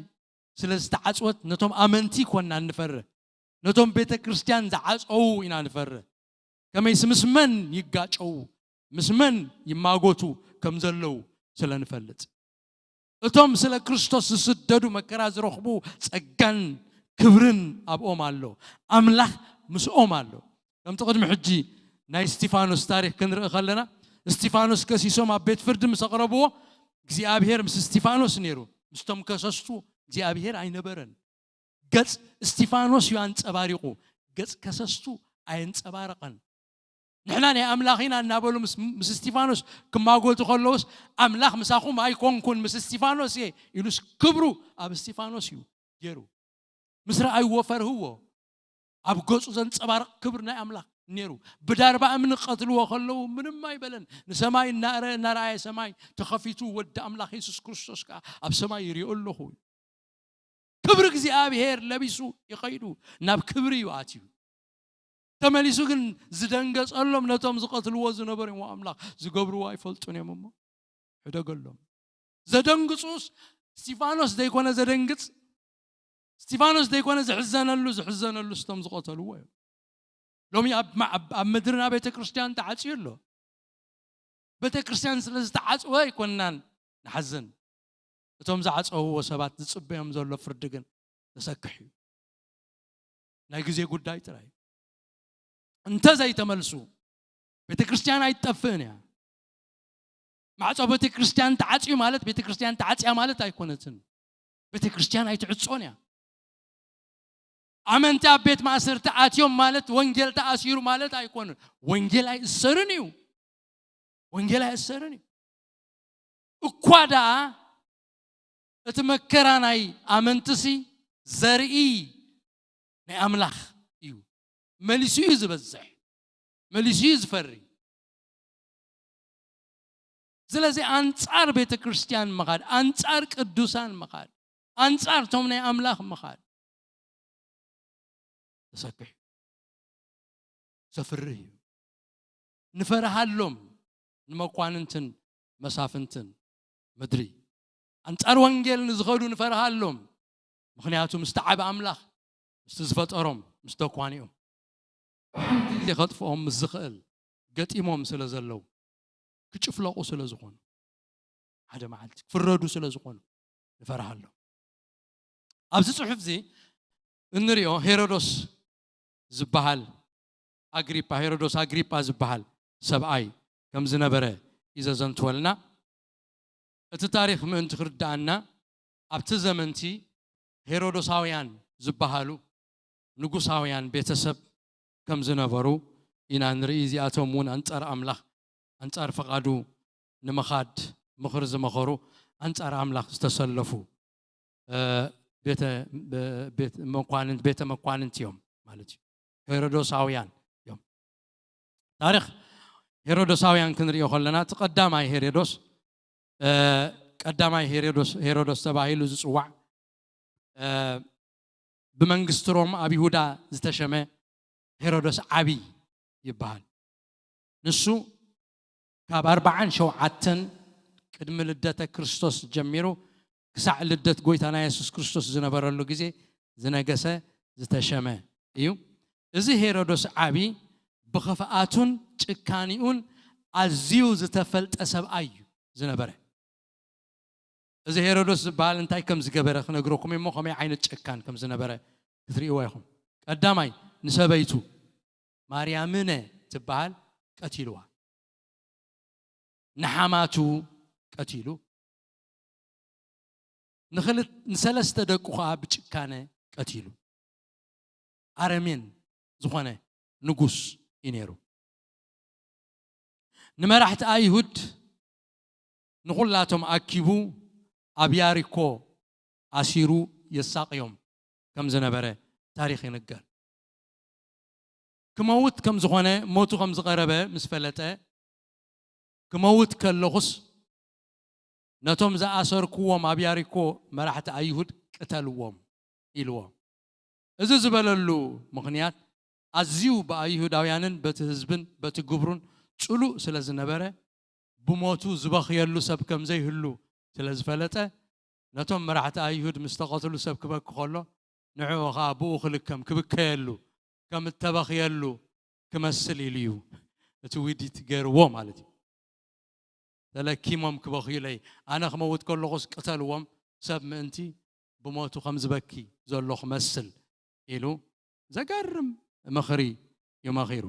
ስለ ዝተዓጽወት ነቶም ኣመንቲ ኮናን ንፈርህ፣ ነቶም ቤተ ክርስቲያን ዝዓጸዉ ኢና ንፈርህ። ከመይስ ምስ መን ይጋጨዉ፣ ምስ መን ይማጎቱ ከም ዘለዉ ስለ ንፈልጥ። እቶም ስለ ክርስቶስ ዝስደዱ መከራ ዝረኽቡ ጸጋን ክብርን ኣብኦም ኣሎ። ኣምላኽ ምስኦም ኣሎ። ከምቲ ቅድሚ ሕጂ ናይ እስጢፋኖስ ታሪኽ ክንርኢ ከለና፣ እስጢፋኖስ ከሲሶም ኣብ ቤት ፍርዲ ምስ ኣቕረብዎ፣ እግዚኣብሔር ምስ እስጢፋኖስ ነይሩ፣ ምስቶም ከሰስቱ እግዚኣብሔር ኣይነበረን። ገጽ እስጢፋኖስ እዩ ኣንጸባሪቑ፣ ገጽ ከሰስቱ ኣየንጸባረቐን። ንሕና ናይ ኣምላኽ ኢና እናበሉ ምስ፣ ምስ እስጢፋኖስ ክማጎቱ ከለውስ፣ ኣምላኽ ምሳኹም ኣይኮንኩን፣ ምስ እስጢፋኖስ እየ ኢሉስ ክብሩ ኣብ እስጢፋኖስ እዩ ገይሩ። ምስ ረኣይዎ ፈርህዎ። ኣብ ገጹ ዘንጸባርቕ ክብሪ ናይ ኣምላኽ ነይሩ። ብዳርባ እምኒ ክቐትልዎ ከለዉ ምንም ኣይበለን። ንሰማይ እናረ-፣ እናረኣየ ሰማይ ተኸፊቱ፣ ወዲ ኣምላኽ የሱስ ክርስቶስ ከኣ ኣብ ሰማይ ይሪኦ ኣለኹ። ክብሪ እግዚኣብሔር ለቢሱ ይኸይዱ፣ ናብ ክብሪ እዩ ኣትዩ። ተመሊሱ ግን ዝደንገጸሎም ነቶም ዝቐትልዎ ዝነበሩ እዮም። ኣምላኽ ዝገብርዎ ኣይፈልጡን እዮም እሞ ሕደገሎም። ዘደንግጹስ እስጢፋኖስ ዘይኮነ ዘደንግጽ፣ እስጢፋኖስ ዘይኮነ ዝሕዘነሉ፣ ዝሕዘነሉ ስቶም ዝቐተልዎ እዮም። ሎሚ ኣብ ማ-፣ ኣብ፣ ኣብ ምድርና ቤተ ክርስቲያን ተዓጽዩ ኣሎ። ቤተ ክርስቲያን ስለ ዝተዓጽወ ኣይኮንናን ንሓዝን። እቶም ዝዓጸውዎ ሰባት ዝጽበዮም ዘሎ ፍርዲ ግን ዘሰክሕ እዩ። ናይ ግዜ ጉዳይ ጥራይ እዩ። እንተ ዘይተመልሱ ቤተ ክርስቲያን ኣይትጠፍእን እያ። ማዕጾ ቤተ ክርስቲያን ተዓጽዩ ማለት ቤተ ክርስቲያን ተዓጽያ ማለት ኣይኮነትን። ቤተ ክርስቲያን ኣይትዕጾን እያ። ኣመንቲ ኣብ ቤት ማእሰርቲ ኣትዮም ማለት ወንጌል ተኣሲሩ ማለት ኣይኮነን። ወንጌል ኣይእሰርን እዩ። ወንጌል ኣይእሰርን እዩ። እኳ ደኣ እቲ መከራ ናይ ኣመንትሲ ዘርኢ ናይ ኣምላኽ እዩ። መሊሱ እዩ ዝበዝሕ፣ መሊሱ እዩ ዝፈሪ። ስለዚ ኣንጻር ቤተ ክርስቲያን ምኻድ፣ ኣንጻር ቅዱሳን ምኻድ፣ ኣንጻር ቶም ናይ ኣምላኽ ምኻድ ዘሰክሕ እዩ፣ ዘፍርህ እዩ። ንፈርሃሎም ንመኳንንትን መሳፍንትን ምድሪ። ኣንጻር ወንጌል ንዝኸዱ ንፈርሃሎም። ምኽንያቱ ምስቲ ዓቢ ኣምላኽ፣ ምስቲ ዝፈጠሮም፣ ምስ ተኳኒኦም፣ ብሓንቲ ግዜ ከጥፍኦም ምስ ዝኽእል ገጢሞም ስለ ዘለዉ፣ ክጭፍለቑ ስለ ዝኾኑ፣ ሓደ መዓልቲ ክፍረዱ ስለ ዝኾኑ ንፈርሃሎም። ኣብዚ ጽሑፍ እዚ እንሪኦ ሄሮዶስ ዝበሃል ኣግሪጳ፣ ሄሮዶስ ኣግሪጳ ዝበሃል ሰብኣይ ከም ዝነበረ እዩ ዘዘንትወልና። እቲ ታሪኽ ምእንቲ ክርድኣና፣ ኣብቲ ዘመንቲ ሄሮዶሳውያን ዝበሃሉ ንጉሳውያን ቤተሰብ ከም ዝነበሩ ኢና ንርኢ። እዚኣቶም እውን ኣንጻር ኣምላኽ፣ ኣንጻር ፍቓዱ ንምኻድ ምኽሪ ዝመኸሩ፣ ኣንጻር ኣምላኽ ዝተሰለፉ፣ እ፣ ቤተ፣ ብ-፣ ቤት መኳንንት፣ ቤተ መኳንንት እዮም ማለት እዩ። ሄሮዶሳውያን እዮም። ታሪኽ ሄሮዶሳውያን ክንሪኦ ከለና፣ እቲ ቀዳማይ ሄሮዶስ፣ እ፣ ቀዳማይ ሄሮዶስ፣ ሄሮዶስ ተባሂሉ ዝጽዋዕ፣ እ፣ ብመንግስቲ ሮም ኣብ ይሁዳ ዝተሸመ ሄሮዶስ ዓቢ ይበሃል። ንሱ ካብ ኣርብዓን ሸውዓተን ቅድሚ ልደተ ክርስቶስ ጀሚሩ ክሳዕ ልደት ጎይታና የሱስ ክርስቶስ ዝነበረሉ ግዜ ዝነገሰ ዝተሸመ እዩ። እዚ ሄሮዶስ ዓቢ ብኽፍኣቱን ጭካኒኡን ኣዝዩ ዝተፈልጠ ሰብኣይ እዩ ዝነበረ። እዚ ሄሮዶስ ዝበሃል እንታይ ከም ዝገበረ ክነግረኩም እሞ ከመይ ዓይነት ጨካን ከም ዝነበረ ክትርእይዎ ኢኹም። ቀዳማይ ንሰበይቱ ማርያምነ ትበሃል ቀቲልዋ። ንሓማቱ ቀቲሉ። ንኽልት-፣ ንሰለስተ ደቁ ኸዓ ብጭካነ ቀቲሉ። ኣረሜን ዝኾነ ንጉስ እዩ ነይሩ። ንመራሕቲ ኣይሁድ ንኹላቶም ኣኪቡ ኣብ ያሪኮ ኣሲሩ የሳቕዮም ከም ዝነበረ ታሪኽ ይንገር። ክመውት ከም ዝኾነ፣ ሞቱ ከም ዝቐረበ ምስ ፈለጠ፣ ክመውት ከለኹስ ነቶም ዝኣሰርክዎም ኣብ ያሪኮ መራሕቲ ኣይሁድ ቅተልዎም ኢልዎ። እዚ ዝበለሉ ምኽንያት ኣዝዩ ብኣይሁዳውያንን በቲ ህዝብን በቲ ግብሩን ጽሉእ ስለ ዝነበረ፣ ብሞቱ ዝበኽየሉ ሰብ ከም ዘይህሉ ስለ ዝፈለጠ፣ ነቶም መራሕቲ ኣይሁድ ምስ ተቐትሉ ሰብ ክበኪ ከሎ፣ ንዕኡ ኸኣ ብኡ ክልከም ክብከየሉ ከም እተበኽየሉ ክመስል ኢሉ እዩ እቲ ውዲት ገይርዎ ማለት እዩ። ተለኪሞም ክበኽዩለይ፣ ኣነ ክመውት ከለኹስ ቅተልዎም፣ ሰብ ምእንቲ ብሞቱ ከም ዝበኪ ዘሎ ክመስል ኢሉ ዘገርም ምኽሪ እዩ መኺሩ።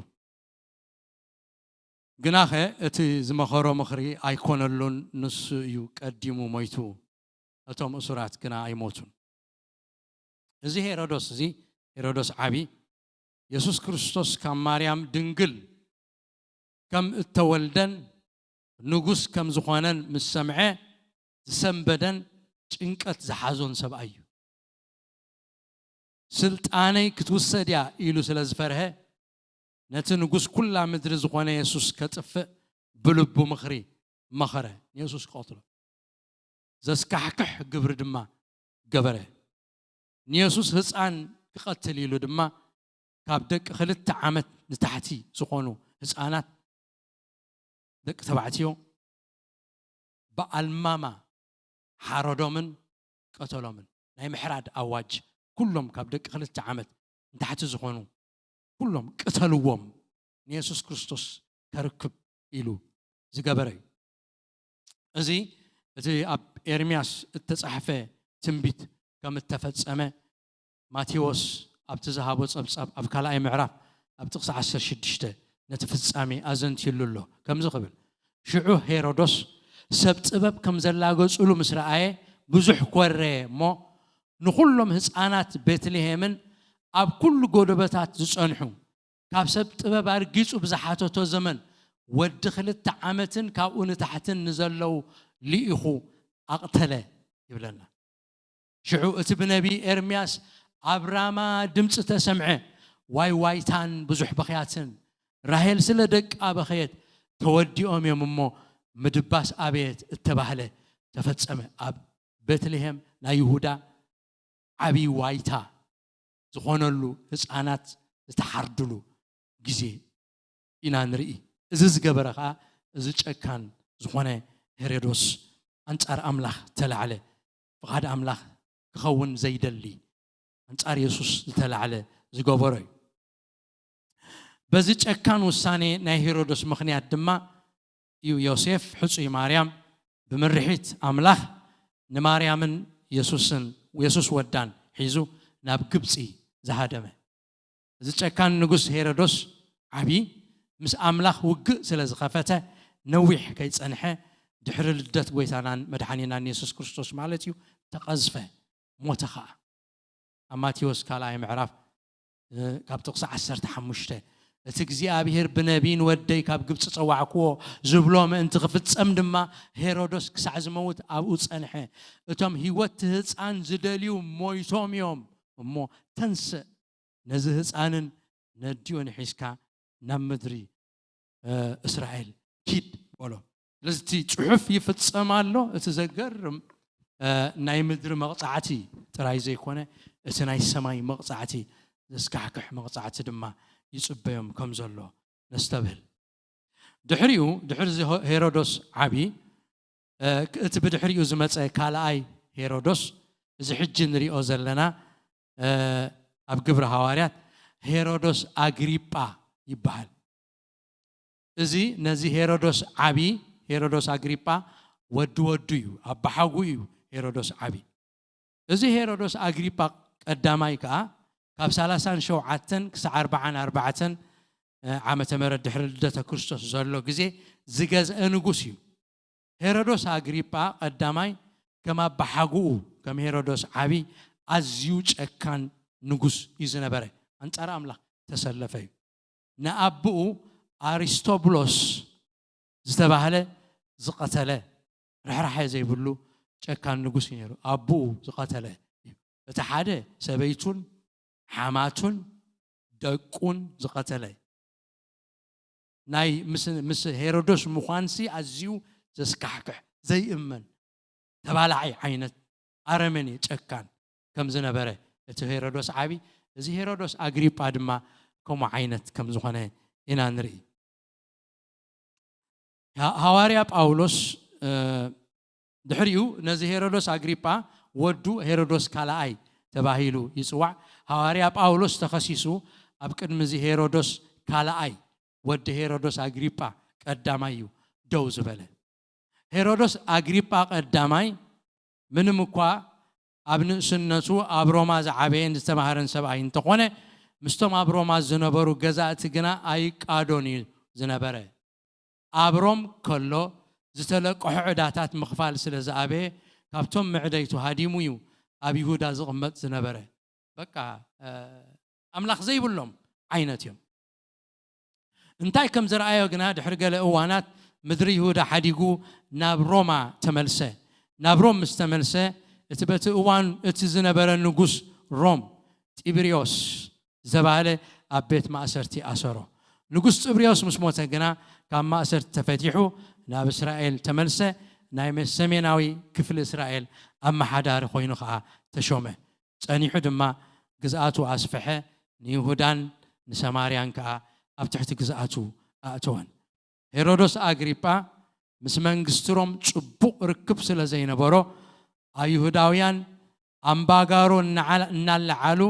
ግናኸ እቲ ዝመኸሮ ምኽሪ ኣይኮነሉን፣ ንሱ እዩ ቀዲሙ ሞይቱ፣ እቶም እሱራት ግና ኣይሞቱን። እዚ ሄሮዶስ እዚ፣ ሄሮዶስ ዓቢ፣ የሱስ ክርስቶስ ካብ ማርያም ድንግል ከም እተወልደን ንጉስ ከም ዝኾነን ምስ ሰምዐ ዝሰንበደን ጭንቀት ዝሓዞን ሰብኣይ እዩ። ስልጣነይ ክትውሰድ እያ ኢሉ ስለ ዝፈርሀ፣ ነቲ ንጉስ ኩላ ምድሪ ዝኾነ የሱስ ከጥፍእ ብልቡ ምኽሪ መኸረ፣ ንየሱስ ክቐትሎ። ዘስካሕክሕ ግብሪ ድማ ገበረ። ንየሱስ ህፃን ክቐትል ኢሉ ድማ ካብ ደቂ ክልተ ዓመት ንታሕቲ ዝኾኑ ህፃናት፣ ደቂ ተባዕትዮ ብኣልማማ ሓረዶምን ቀተሎምን። ናይ ምሕራድ ኣዋጅ፣ ኩሎም ካብ ደቂ ክልተ ዓመት ንታሕቲ ዝኾኑ ኩሎም ቅተልዎም፣ ንየሱስ ክርስቶስ ከርክብ ኢሉ ዝገበረ እዩ። እዚ እቲ ኣብ ኤርምያስ እተጻሕፈ ትንቢት ከም እተፈጸመ ማቴዎስ ኣብቲ ዝሃቦ ጸብጻብ ኣብ ካልኣይ ምዕራፍ ኣብ ጥቕሲ ዓሰርተ ሽዱሽተ ነቲ ፍጻሜ ኣዘንትዩሉ ኣሎ። ከምዚ ክብል፣ ሽዑ ሄሮዶስ ሰብ ጥበብ ከም ዘላገጹሉ ምስ ረኣየ ብዙሕ ኮረየ እሞ፣ ንኹሎም ህፃናት ቤትልሔምን ኣብ ኩሉ ጎደቦታት ዝጸንሑ፣ ካብ ሰብ ጥበብ ኣርጊጹ ብዝሓተቶ ዘመን፣ ወዲ ክልተ ዓመትን ካብኡ ንታሕትን ንዘለዉ ልኢኹ ኣቕተለ ይብለና። ሽዑ እቲ ብነቢ ኤርምያስ ኣብ ራማ ድምፂ ተሰምዐ፣ ዋይ ዋይታን ብዙሕ በኽያትን፣ ራሄል ስለ ደቃ በኸየት፣ ተወዲኦም እዮም እሞ ምድባስ ኣበየት እተባህለ ተፈጸመ። ኣብ ቤትልሔም ናይ ይሁዳ ዓብዪ ዋይታ ዝኾነሉ፣ ህፃናት ዝተሓርድሉ ግዜ ኢና ንርኢ። እዚ ዝገበረ ኸዓ እዚ ጨካን ዝኾነ ሄሮዶስ ኣንጻር ኣምላኽ ተላዕለ። ፍቓድ ኣምላኽ ክኸውን ዘይደሊ፣ ኣንጻር የሱስ ዝተላዕለ ዝገበሮ እዩ። በዚ ጨካን ውሳኔ ናይ ሄሮዶስ ምኽንያት ድማ እዩ ዮሴፍ ሕጹይ ማርያም ብምርሒት ኣምላኽ ንማርያምን የሱስን፣ የሱስ ወዳን ሒዙ ናብ ግብጺ ዝሃደመ። እዚ ጨካን ንጉስ ሄሮዶስ ዓቢ ምስ ኣምላኽ ውግእ ስለ ዝኸፈተ፣ ነዊሕ ከይጸንሐ ድሕሪ ልደት ጐይታናን መድሓኒናን የሱስ ክርስቶስ ማለት እዩ፣ ተቐዝፈ፣ ሞተ ኸኣ። ኣብ ማቴዎስ ካልኣይ ምዕራፍ፣ እ፣ ካብ ጥቕሲ ዓሰርተ ሓሙሽተ፣ "እቲ እግዚኣብሔር ብነቢይ ንወደይ ካብ ግብጺ ጸዋዕክዎ ዝብሎ ምእንቲ ክፍጸም ድማ፣ ሄሮዶስ ክሳዕ ዝመውት ኣብኡ ጸንሐ። እቶም ህይወት እቲ ህጻን ዝደልዩ ሞይቶም እዮም እሞ፣ ተንስእ፣ ነዚ ህጻንን ነዲኡን ሒዝካ ናብ ምድሪ፣ እ፣ እስራኤል ኪድ" በሎ። ስለዚ እቲ ጽሑፍ ይፍጸም ኣሎ። እቲ ዘገርም፣ እ፣ ናይ ምድሪ መቕጻዕቲ ጥራይ ዘይኮነ፣ እቲ ናይ ሰማይ መቕጻዕቲ፣ ዘስካሕክሕ መቕጻዕቲ ድማ ይጽበዮም ከም ዘሎ ነስተብህል። ድሕሪኡ፣ ድሕሪ እዚ ሆ-፣ ሄሮዶስ ዓቢ፣ እ፣ እቲ ብድሕሪኡ ዝመጸ ካልኣይ ሄሮዶስ፣ እዚ ሕጂ ንሪኦ ዘለና፣ እ፣ ኣብ ግብሪ ሃዋርያት ሄሮዶስ ኣግሪጳ ይበሃል። እዚ ነዚ ሄሮዶስ ዓቢ፣ ሄሮዶስ ኣግሪጳ ወዲ ወዱ እዩ፣ ኣባሓጉ እዩ ሄሮዶስ ዓቢ። እዚ ሄሮዶስ ኣግሪጳ ቀዳማይ ከኣ ካብ ሰላሳን ሸውዓተን ክሳዕ ኣርባዓን ኣርባዕተን ዓመተ ምህረት ድሕሪ ልደተ ክርስቶስ ዘሎ ግዜ ዝገዝአ ንጉስ እዩ። ሄሮዶስ ኣግሪጳ ቀዳማይ ከም ኣባሓጉኡ፣ ከም ሄሮዶስ ዓቢ፣ ኣዝዩ ጨካን ንጉስ እዩ ዝነበረ። ኣንጻር ኣምላኽ ተሰለፈ እዩ። ንኣቦኡ ኣሪስቶብሎስ ዝተባህለ ዝቐተለ፣ ርሕራሐ ዘይብሉ ጨካን ንጉስ እዩ ነይሩ። ኣቦኡ ዝቐተለ እዩ። እቲ ሓደ ሰበይቱን ሓማቱን ደቁን ዝቐተለ እዩ። ናይ ምስ፣ ምስ ሄሮዶስ ምዃንሲ ኣዝዩ ዘስካሕክሕ፣ ዘይእመን፣ ተባላዓይ ዓይነት ኣረመኔ ጨካን ከም ዝነበረ እቲ ሄሮዶስ ዓቢ፣ እዚ ሄሮዶስ ኣግሪጳ ድማ ከምኡ ዓይነት ከም ዝኾነ ኢና ንርኢ። ሃ-፣ ሃዋርያ ጳውሎስ፣ እ፣ ድሕሪኡ ነዚ ሄሮዶስ ኣግሪጳ፣ ወዱ ሄሮዶስ ካልኣይ ተባሂሉ ይጽዋዕ። ሃዋርያ ጳውሎስ ተኸሲሱ ኣብ ቅድሚ እዚ ሄሮዶስ ካልኣይ፣ ወዲ ሄሮዶስ ኣግሪጳ ቀዳማይ እዩ ደው ዝበለ። ሄሮዶስ ኣግሪጳ ቀዳማይ ምንም እኳ ኣብ ንእስነቱ ኣብ ሮማ ዝዓበየን ዝተማህረን ሰብኣይ እንተኾነ፣ ምስቶም ኣብ ሮማ ዝነበሩ ገዛእቲ ግና ኣይቃዶን እዩ ዝነበረ። ኣብ ሮም ከሎ ዝተለቀሑ ዕዳታት ምኽፋል ስለ ዝኣበየ፣ ካብቶም መዕደይቱ ሃዲሙ እዩ ኣብ ይሁዳ ዝቕመጥ ዝነበረ። በቃ፣ እ፣ ኣምላኽ ዘይብሎም ዓይነት እዮም። እንታይ ከም ዝረኣዮ ግና፣ ድሕሪ ገለ እዋናት ምድሪ ይሁዳ ሓዲጉ ናብ ሮማ ተመልሰ። ናብ ሮም ምስ ተመልሰ፣ እቲ በቲ እዋን እቲ ዝነበረ ንጉስ ሮም ጢብርዮስ ዝተባህለ ኣብ ቤት ማእሰርቲ ኣሰሮ። ንጉስ ጢብርዮስ ምስ ሞተ ግና ካብ ማእሰርቲ ተፈቲሑ ናብ እስራኤል ተመልሰ። ናይ መ-፣ ሰሜናዊ ክፍሊ እስራኤል ኣመሓዳሪ ኮይኑ ኸኣ ተሾመ። ጸኒሑ ድማ ግዝኣቱ ኣስፍሐ፣ ንይሁዳን ንሰማርያን ከኣ ኣብ ትሕቲ ግዝኣቱ ኣእተወን። ሄሮዶስ ኣግሪጳ ምስ መንግስቲ ሮም ጽቡቕ ርክብ ስለ ዘይነበሮ፣ ኣይሁዳውያን ኣምባጋሮ እናዓ-፣ እናለዓሉ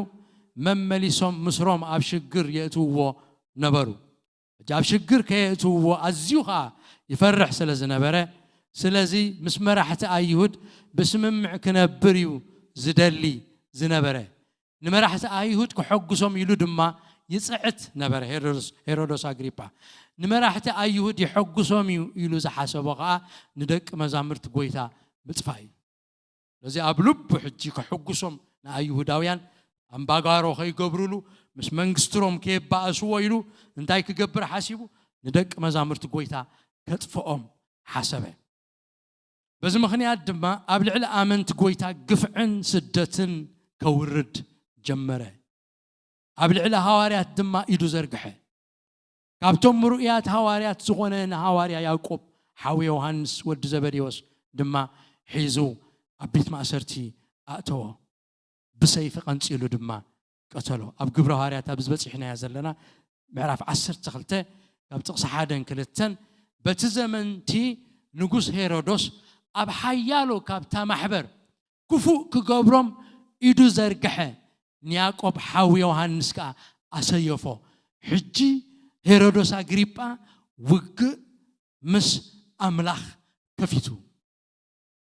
መመሊሶም ምስ ሮም ኣብ ሽግር የእትውዎ ነበሩ። ሕጂ ኣብ ሽግር ከየእትውዎ ኣዝዩ ኸኣ ይፈርሕ ስለ ዝነበረ፣ ስለዚ ምስ መራሕቲ ኣይሁድ ብስምምዕ ክነብር እዩ ዝደሊ ዝነበረ። ንመራሕቲ ኣይሁድ ከሐጉሶም ኢሉ ድማ ይጽዕት ነበረ። ሄሮዶስ፣ ሄሮዶስ ኣግሪጳ ንመራሕቲ ኣይሁድ የሐጉሶም እዩ ኢሉ ዝሓሰቦ ኸኣ ንደቂ መዛሙርቲ ጐይታ ምጥፋእ እዩ። ስለዚ ኣብ ልቡ ሕጂ ከሐጉሶም ንኣይሁዳውያን ኣምባጋሮ ከይገብሩሉ፣ ምስ መንግስቲ ሮም ከየባእስዎ ኢሉ እንታይ ክገብር ሓሲቡ? ንደቂ መዛሙርቲ ጐይታ ከጥፍኦም ሓሰበ። በዚ ምኽንያት ድማ ኣብ ልዕሊ ኣመንቲ ጐይታ ግፍዕን ስደትን ከውርድ ጀመረ። ኣብ ልዕሊ ሃዋርያት ድማ ኢዱ ዘርግሐ። ካብቶም ምሩእያት ሃዋርያት ዝኾነ ንሃዋርያ ያዕቆብ ሓው ዮሃንስ ወዲ ዘበዴዎስ ድማ ሒዙ ኣብ ቤት ማእሰርቲ ኣእተዎ። ብሰይፊ ቀንጺሉ ድማ ቀተሎ። ኣብ ግብረ ሃዋርያት ኣብዚ በጺሕናዮ ዘለና ምዕራፍ ዓሰርተ ክልተ ካብ ጥቕሲ ሓደን ክልተን፣ በቲ ዘመንቲ ንጉስ ሄሮዶስ ኣብ ሓያሎ ካብታ ማሕበር ክፉእ ክገብሮም ኢዱ ዘርግሐ፣ ንያዕቆብ ሓው ዮሃንስ ከኣ ኣሰየፎ። ሕጂ ሄሮዶስ ኣግሪጳ ውግእ ምስ ኣምላኽ ከፊቱ።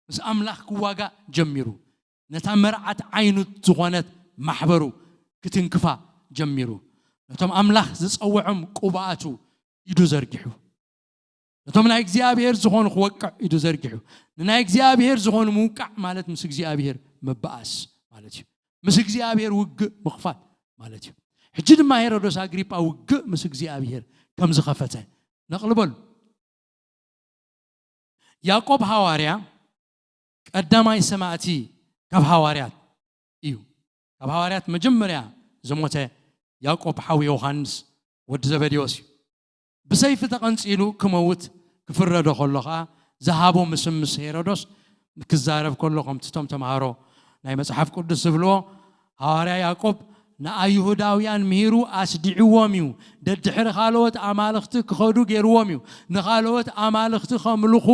ምስ ኣምላኽ ክዋጋእ ጀሚሩ። ነታ መርዓት ዓይኑ ዝኾነት ማሕበሩ ክትንክፋ ጀሚሩ። ነቶም ኣምላኽ ዝጸውዖም ቅቡኣቱ ኢዱ ዘርጊሑ። ነቶም ናይ እግዚኣብሔር ዝኾኑ ክወቅዕ ኢዱ ዘርጊሑ። ንናይ እግዚኣብሔር ዝኾኑ ምውቃዕ ማለት ምስ እግዚኣብሔር ምበኣስ ማለት እዩ። ምስ እግዚኣብሔር ውግእ ምኽፋት ማለት እዩ። ሕጂ ድማ ሄሮዶስ ኣግሪጳ ውግእ ምስ እግዚኣብሔር ከም ዝኸፈተ ነቕልበሉ። ያዕቆብ ሃዋርያ ቀዳማይ ሰማእቲ ካብ ሃዋርያት እዩ። ካብ ሃዋርያት መጀመርያ ዝሞተ ያዕቆብ ሓው ዮሃንስ ወዲ ዘበዴዎስ እዩ። ብሰይፊ ተቐንጺሉ ክመውት ክፍረዶ ከሎ ኸኣ ዝሃቦ ምስምስ ሄሮዶስ ክዛረብ ከሎ፣ ከምቲ እቶም ተምሃሮ ናይ መጽሓፍ ቅዱስ ዝብልዎ፣ ሃዋርያ ያዕቆብ ንኣይሁዳውያን ምሂሩ ኣስዲዕዎም እዩ። ደድሕሪ ካልኦት ኣማልኽቲ ክኸዱ ገይርዎም እዩ። ንኻልኦት ኣማልኽቲ ከምልኹ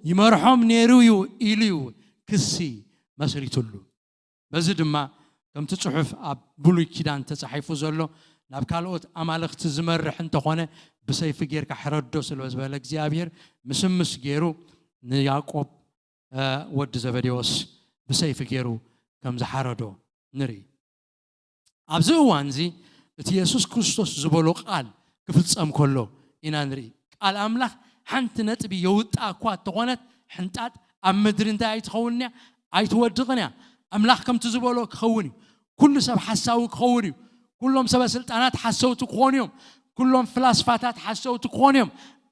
ይመርሖም ነይሩ እዩ ኢሉ እዩ ክሲ መስሪትሉ። በዚ ድማ ከምቲ ጽሑፍ ኣብ ብሉይ ኪዳን ተጻሒፉ ዘሎ፣ ናብ ካልኦት ኣማልኽቲ ዝመርሕ እንተኾነ ብሰይፊ ጌርካ ሕረዶ ስለ ዝበለ እግዚኣብሔር ምስምስ ገይሩ ንያዕቆብ፣ እ፣ ወዲ ዘበዴዎስ ብሰይፊ ገይሩ ከም ዝሓረዶ ንርኢ። ኣብዚ እዋን እዚ እቲ የሱስ ክርስቶስ ዝበሎ ቃል ክፍጸም ከሎ ኢና ንርኢ። ቃል ኣምላኽ ሓንቲ ነጥቢ የውጣ እኳ እንተኾነት፣ ሕንጣጥ ኣብ ምድሪ እንታይ ኣይትኸውን እያ? ኣይትወድቕን እያ። ኣምላኽ ከምቲ ዝበሎ ክኸውን እዩ። ኩሉ ሰብ ሓሳዊ ክኸውን እዩ። ኩሎም ሰበ ስልጣናት ሓሰውቲ ክኾኑ እዮም። ኩሎም ፍላስፋታት ሓሰውቲ ክኾኑ እዮም።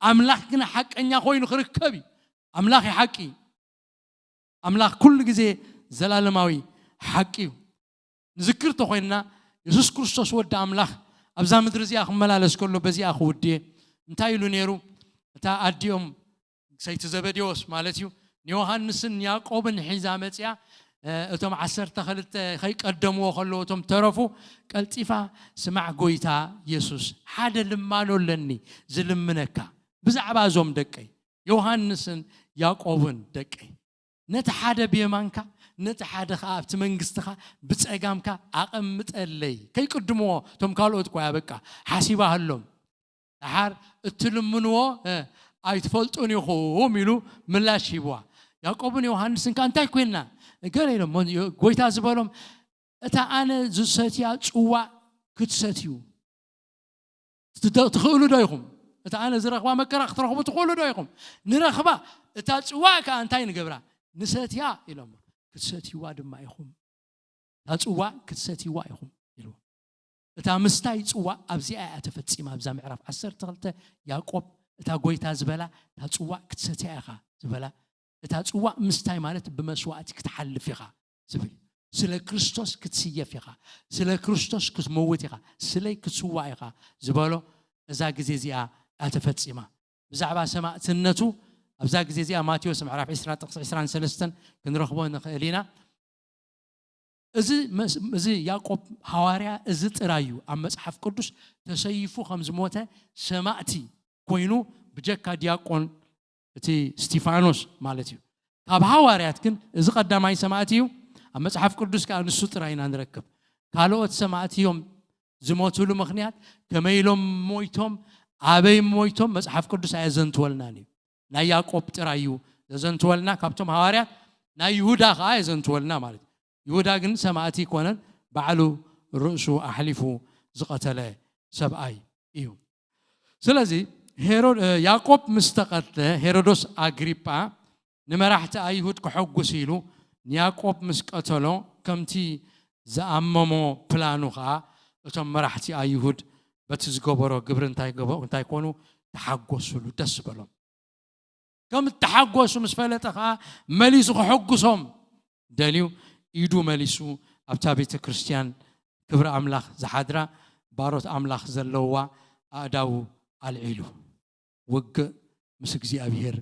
ኣምላኽ ግን ሓቀኛ ኮይኑ ክርከብ እዩ። ኣምላኽ እዩ ሓቂ። ኣምላኽ ኩሉ ግዜ ዘላለማዊ ሓቂ እዩ። ንዝክር ተኾይንና፣ የሱስ ክርስቶስ ወዲ ኣምላኽ ኣብዛ ምድሪ እዚኣ ክመላለስ ከሎ፣ በዚኣ ክውድየ እንታይ ኢሉ ነይሩ? እታ ኣዲኦም ሰይቲ ዘበዴዎስ ማለት እዩ፣ ንዮሃንስን ያዕቆብን ሒዛ መጺኣ፣ እ፣ እቶም ዓሰርተ ክልተ ከይቀደምዎ ከለዉ፣ እቶም ተረፉ፣ ቀልጢፋ፣ "ስማዕ ጎይታ የሱስ፣ ሓደ ልማኖ ኣለኒ ዝልምነካ፣ ብዛዕባ እዞም ደቀይ፣ ዮሃንስን ያዕቆብን ደቀይ። ነቲ ሓደ ብየማንካ፣ ነቲ ሓደ ኸዓ ኣብቲ መንግስትኻ ብጸጋምካ ኣቐምጠለይ። ከይቅድምዎ፣ እቶም ካልኦት እኳ በቃ ሓሲባ ሃሎም። ደሓር እትልምንዎ፣ እ፣ ኣይትፈልጡን ኢኹም" ኢሉ ምላሽ ሂብዋ። ያዕቆብን ዮሃንስን ከኣ እንታይ ኮይንና? ገለ ኢሎም፣ ጎይታ ዝበሎም፣ "እታ ኣነ ዝሰትያ ጽዋእ ክትሰትዩ ትደ-፣ ትኽእሉ ዶ ኢኹም? እታ ኣነ ዝረኽባ መከራ ክትረኽቡ ትኽእሉ ዶ ኢኹም? ንረኽባ፣ እታ ጽዋእ ከኣ እንታይ ንገብራ? ንሰትያ" ኢሎም። "ክትሰትይዋ ድማ ኢኹም። እታ ጽዋእ ክትሰትይዋ ኢኹም" ኢሉ። እታ ምስታይ ጽዋእ ኣብዚኣ እያ ተፈጺማ። ኣብዛ ምዕራፍ ዓሰርተ ክልተ ያዕቆብ እታ ጎይታ ዝበላ፣ "እታ ጽዋእ ክትሰትያ ኢኻ" ዝበላ፣ እታ ጽዋእ ምስታይ ማለት ብመስዋእቲ ክትሓልፍ ኢኻ ዝብል፣ ስለ ክርስቶስ ክትስየፍ ኢኻ፣ ስለ ክርስቶስ ክትመውት ኢኻ፣ ስለይ ክትስዋእ ኢኻ ዝበሎ፣ እዛ ግዜ እዚኣ እያ ተፈጺማ። ብዛዕባ ሰማእትነቱ ኣብዛ ግዜ እዚኣ ማቴዎስ ምዕራፍ ዕስራ ጥቕሲ ዕስራን ሰለስተን ክንረኽቦ ንኽእል ኢና። እዚ መስ-፣ እዚ ያዕቆብ ሃዋርያ እዚ ጥራይ እዩ ኣብ መጽሓፍ ቅዱስ ተሰይፉ ከም ዝሞተ ሰማእቲ ኮይኑ፣ ብጀካ ዲያቆን እቲ እስቲፋኖስ ማለት እዩ። ካብ ሃዋርያት ግን እዚ ቀዳማይ ሰማእቲ እዩ። ኣብ መጽሓፍ ቅዱስ ከኣ ንሱ ጥራይ ኢና ንረክብ። ካልኦት ሰማእቲ እዮም ዝሞትሉ ምኽንያት፣ ከመይ ኢሎም ሞይቶም፣ ኣበይ ሞይቶም መጽሓፍ ቅዱስ ኣየዘንትወልናን እዩ። ናይ ያዕቆብ ጥራይ እዩ ዘዘንትወልና ካብቶም ሃዋርያት። ናይ ይሁዳ ከኣ የዘንትወልና ማለት እዩ። ይሁዳ ግን ሰማእቲ ኣይኮነን፣ ባዕሉ ርእሱ ኣሕሊፉ ዝቐተለ ሰብኣይ እዩ። ስለዚ ሄሮ-፣ እ፣ ያዕቆብ ምስ ተቐትለ፣ ሄሮዶስ ኣግሪጳ ንመራሕቲ ኣይሁድ ከሐጉስ ኢሉ ንያዕቆብ ምስ ቀተሎ፣ ከምቲ ዝኣመሞ ፕላኑ ኸኣ፣ እቶም መራሕቲ ኣይሁድ በቲ ዝገበሮ ግብሪ እንታይ ገበ-፣ እንታይ ኮኑ? ተሓጎሱሉ፣ ደስ በሎም። ከም እተሓጎሱ ምስ ፈለጠ ኸኣ፣ መሊሱ ከሐጉሶም ደልዩ፣ ኢዱ መሊሱ ኣብታ ቤተ ክርስቲያን ክብሪ ኣምላኽ ዝሓድራ፣ ባሮት ኣምላኽ ዘለውዋ ኣእዳዉ ኣልዒሉ። ውግእ ምስ እግዚኣብሄር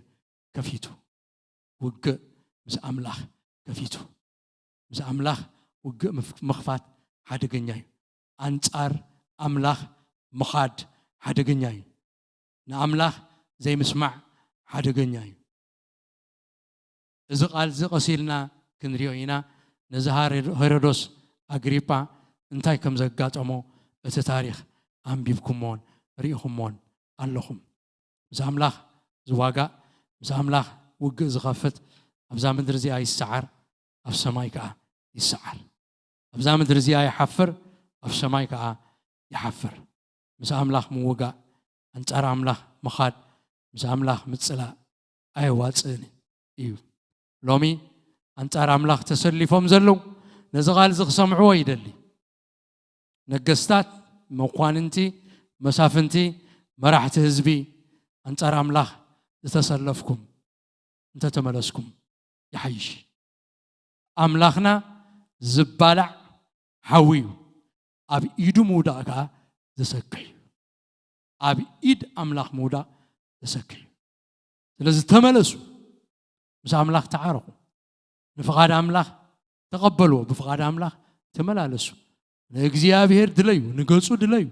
ከፊቱ። ውግእ ምስ ኣምላኽ ከፊቱ። ምስ ኣምላኽ ውግእ ምፍ-፣ ምኽፋት ሓደገኛ እዩ። ኣንጻር ኣምላኽ ምኻድ ሓደገኛ እዩ። ንኣምላኽ ዘይምስማዕ ሓደገኛ እዩ። እዚ ቃል እዚ ቀስ ኢልና ክንሪኦ ኢና። ነዚ ሃረ-፣ ሄሮዶስ ኣግሪጳ እንታይ ከም ዘጋጠሞ እቲ ታሪኽ ኣንቢብኩሞን ርኢኹሞን ኣለኹም። ምስ ኣምላኽ ዝዋጋእ፣ ምስ ኣምላኽ ውግእ ዝኸፍት ኣብዛ ምድሪ እዚኣ ይሰዓር፣ ኣብ ሰማይ ከኣ ይሰዓር። ኣብዛ ምድሪ እዚኣ ይሓፍር፣ ኣብ ሰማይ ከኣ ይሓፍር። ምስ ኣምላኽ ምውጋእ፣ ኣንጻር ኣምላኽ ምኻድ፣ ምስ ኣምላኽ ምጽላእ ኣየዋጽእን እዩ። ሎሚ ኣንጻር ኣምላኽ ተሰሊፎም ዘለዉ ነዚ ቃል እዚ ክሰምዕዎ ይደሊ። ነገስታት፣ መኳንንቲ፣ መሳፍንቲ፣ መራሕቲ ህዝቢ፣ ኣንጻር ኣምላኽ ዝተሰለፍኩም እንተተመለስኩም ይሓይሽ። ኣምላኽና ዝባላዕ ሓዊ እዩ። ኣብ ኢዱ ምውዳቕ ከኣ ዘሰክሕ እዩ። ኣብ ኢድ ኣምላኽ ምውዳቕ ዘሰክሕ እዩ። ስለዚ ተመለሱ፣ ምስ ኣምላኽ ተዓረቑ፣ ንፍቓድ ኣምላኽ ተቐበልዎ፣ ብፍቓድ ኣምላኽ ተመላለሱ። ንእግዚኣብሔር ድለዩ፣ ንገጹ ድለዩ፣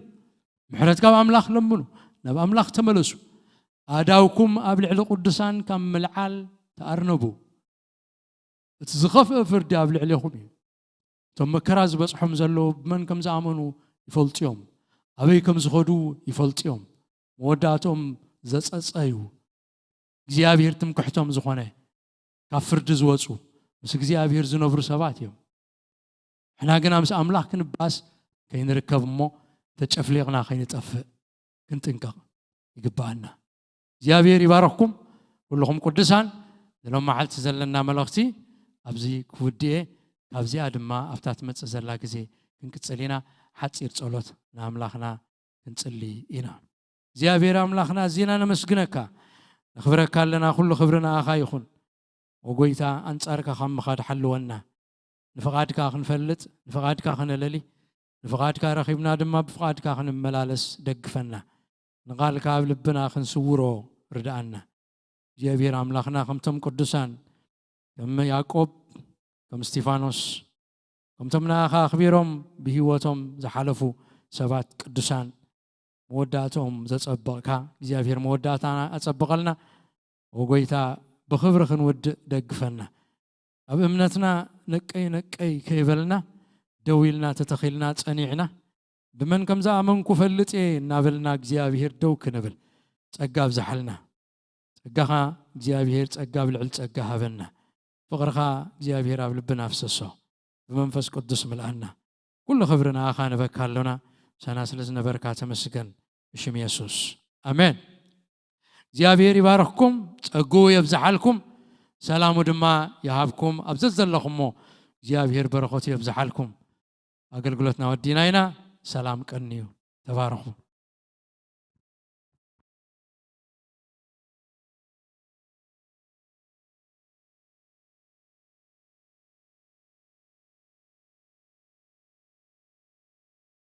ምሕረት ካብ ኣምላኽ ለምኑ፣ ናብ ኣምላኽ ተመለሱ። ኣእዳውኩም ኣብ ልዕሊ ቅዱሳን ካብ ምልዓል ተኣርነቡ። እቲ ዝኸፍአ ፍርዲ ኣብ ልዕሌኹም እዩ። እቶም መከራ ዝበጽሖም ዘለዉ ብመን ከም ዝኣመኑ ይፈልጡ እዮም። ኣበይ ከም ዝኸዱ ይፈልጡ እዮም። መወዳእትኦም ዘጸጸዩ፣ እግዚኣብሔር ትምክሕቶም ዝኾነ፣ ካብ ፍርዲ ዝወጹ፣ ምስ እግዚኣብሔር ዝነብሩ ሰባት እዮም። ንሕና ግና ምስ ኣምላኽ ክንባስ ከይንርከብ እሞ ተጨፍሊቕና ከይንጠፍእ ክንጥንቀቕ ይግብኣና። እግዚኣብሔር ይባረኽኩም ኩልኹም ቅዱሳን። ንሎም መዓልቲ ዘለና መልእኽቲ ኣብዚ ክውድእ እየ። ካብዚኣ ድማ ኣብታ ትመጽእ ዘላ ግዜ ክንቅጽል ኢና። ሓጺር ጸሎት ንኣምላኽና ክንጽሊ ኢና። እግዚኣብሔር ኣምላኽና፣ ኣዚና ነመስግነካ፣ ነኽብረካ ኣለና። ኩሉ ክብሪ ንኣኻ ይኹን። ወጎይታ ኣንጻርካ ካብ ምኻድ ሓልወና። ንፍቓድካ ክንፈልጥ፣ ንፍቓድካ ክነለሊ፣ ንፍቓድካ ረኺብና ድማ ብፍቓድካ ክንመላለስ ደግፈና። ንቓልካ ኣብ ልብና ክንስውሮ ርድኣና። እግዚኣብሔር ኣምላኽና ከምቶም ቅዱሳን ከም ያዕቆብ፣ ከም እስቲፋኖስ፣ ከምቶም ንኣኻ ኣኽቢሮም ብህይወቶም ዝሓለፉ ሰባት ቅዱሳን መወዳእትኦም ዘጸበቕካ እግዚኣብሔር መወዳእታና ኣጸብቐልና። ወጎይታ ብኽብሪ ክንውድእ ደግፈና። ኣብ እምነትና ነቀይ ነቀይ ከይበልና ደው ኢልና ተተኺልና ጸኒዕና ብመን ከም ዝኣመንኩ ፈልጥ እየ እናበልና እግዚኣብሔር ደው ክንብል ጸጋ ኣብዝሓልና። ጸጋኻ እግዚኣብሔር ጸጋ ኣብ ልዕሊ ጸጋ ሃበና። ፍቕርኻ እግዚኣብሔር ኣብ ልብና ኣፍሰሶ። ብመንፈስ ቅዱስ ምልኣና። ኩሉ ክብሪ ንኣኻ ንበካ ኣሎና። ምሳና ስለ ዝነበርካ ተመስገን። ብሽም የሱስ ኣሜን። እግዚኣብሔር ይባርኽኩም፣ ጸግኡ የብዝሓልኩም፣ ሰላሙ ድማ ይሃብኩም። ኣብ ዘዘለኹሞ እግዚኣብሔር በረኸቱ የብዝሓልኩም። ኣገልግሎትና ወዲና ኢና። ሰላም ቀንዩ። ተባረኹ።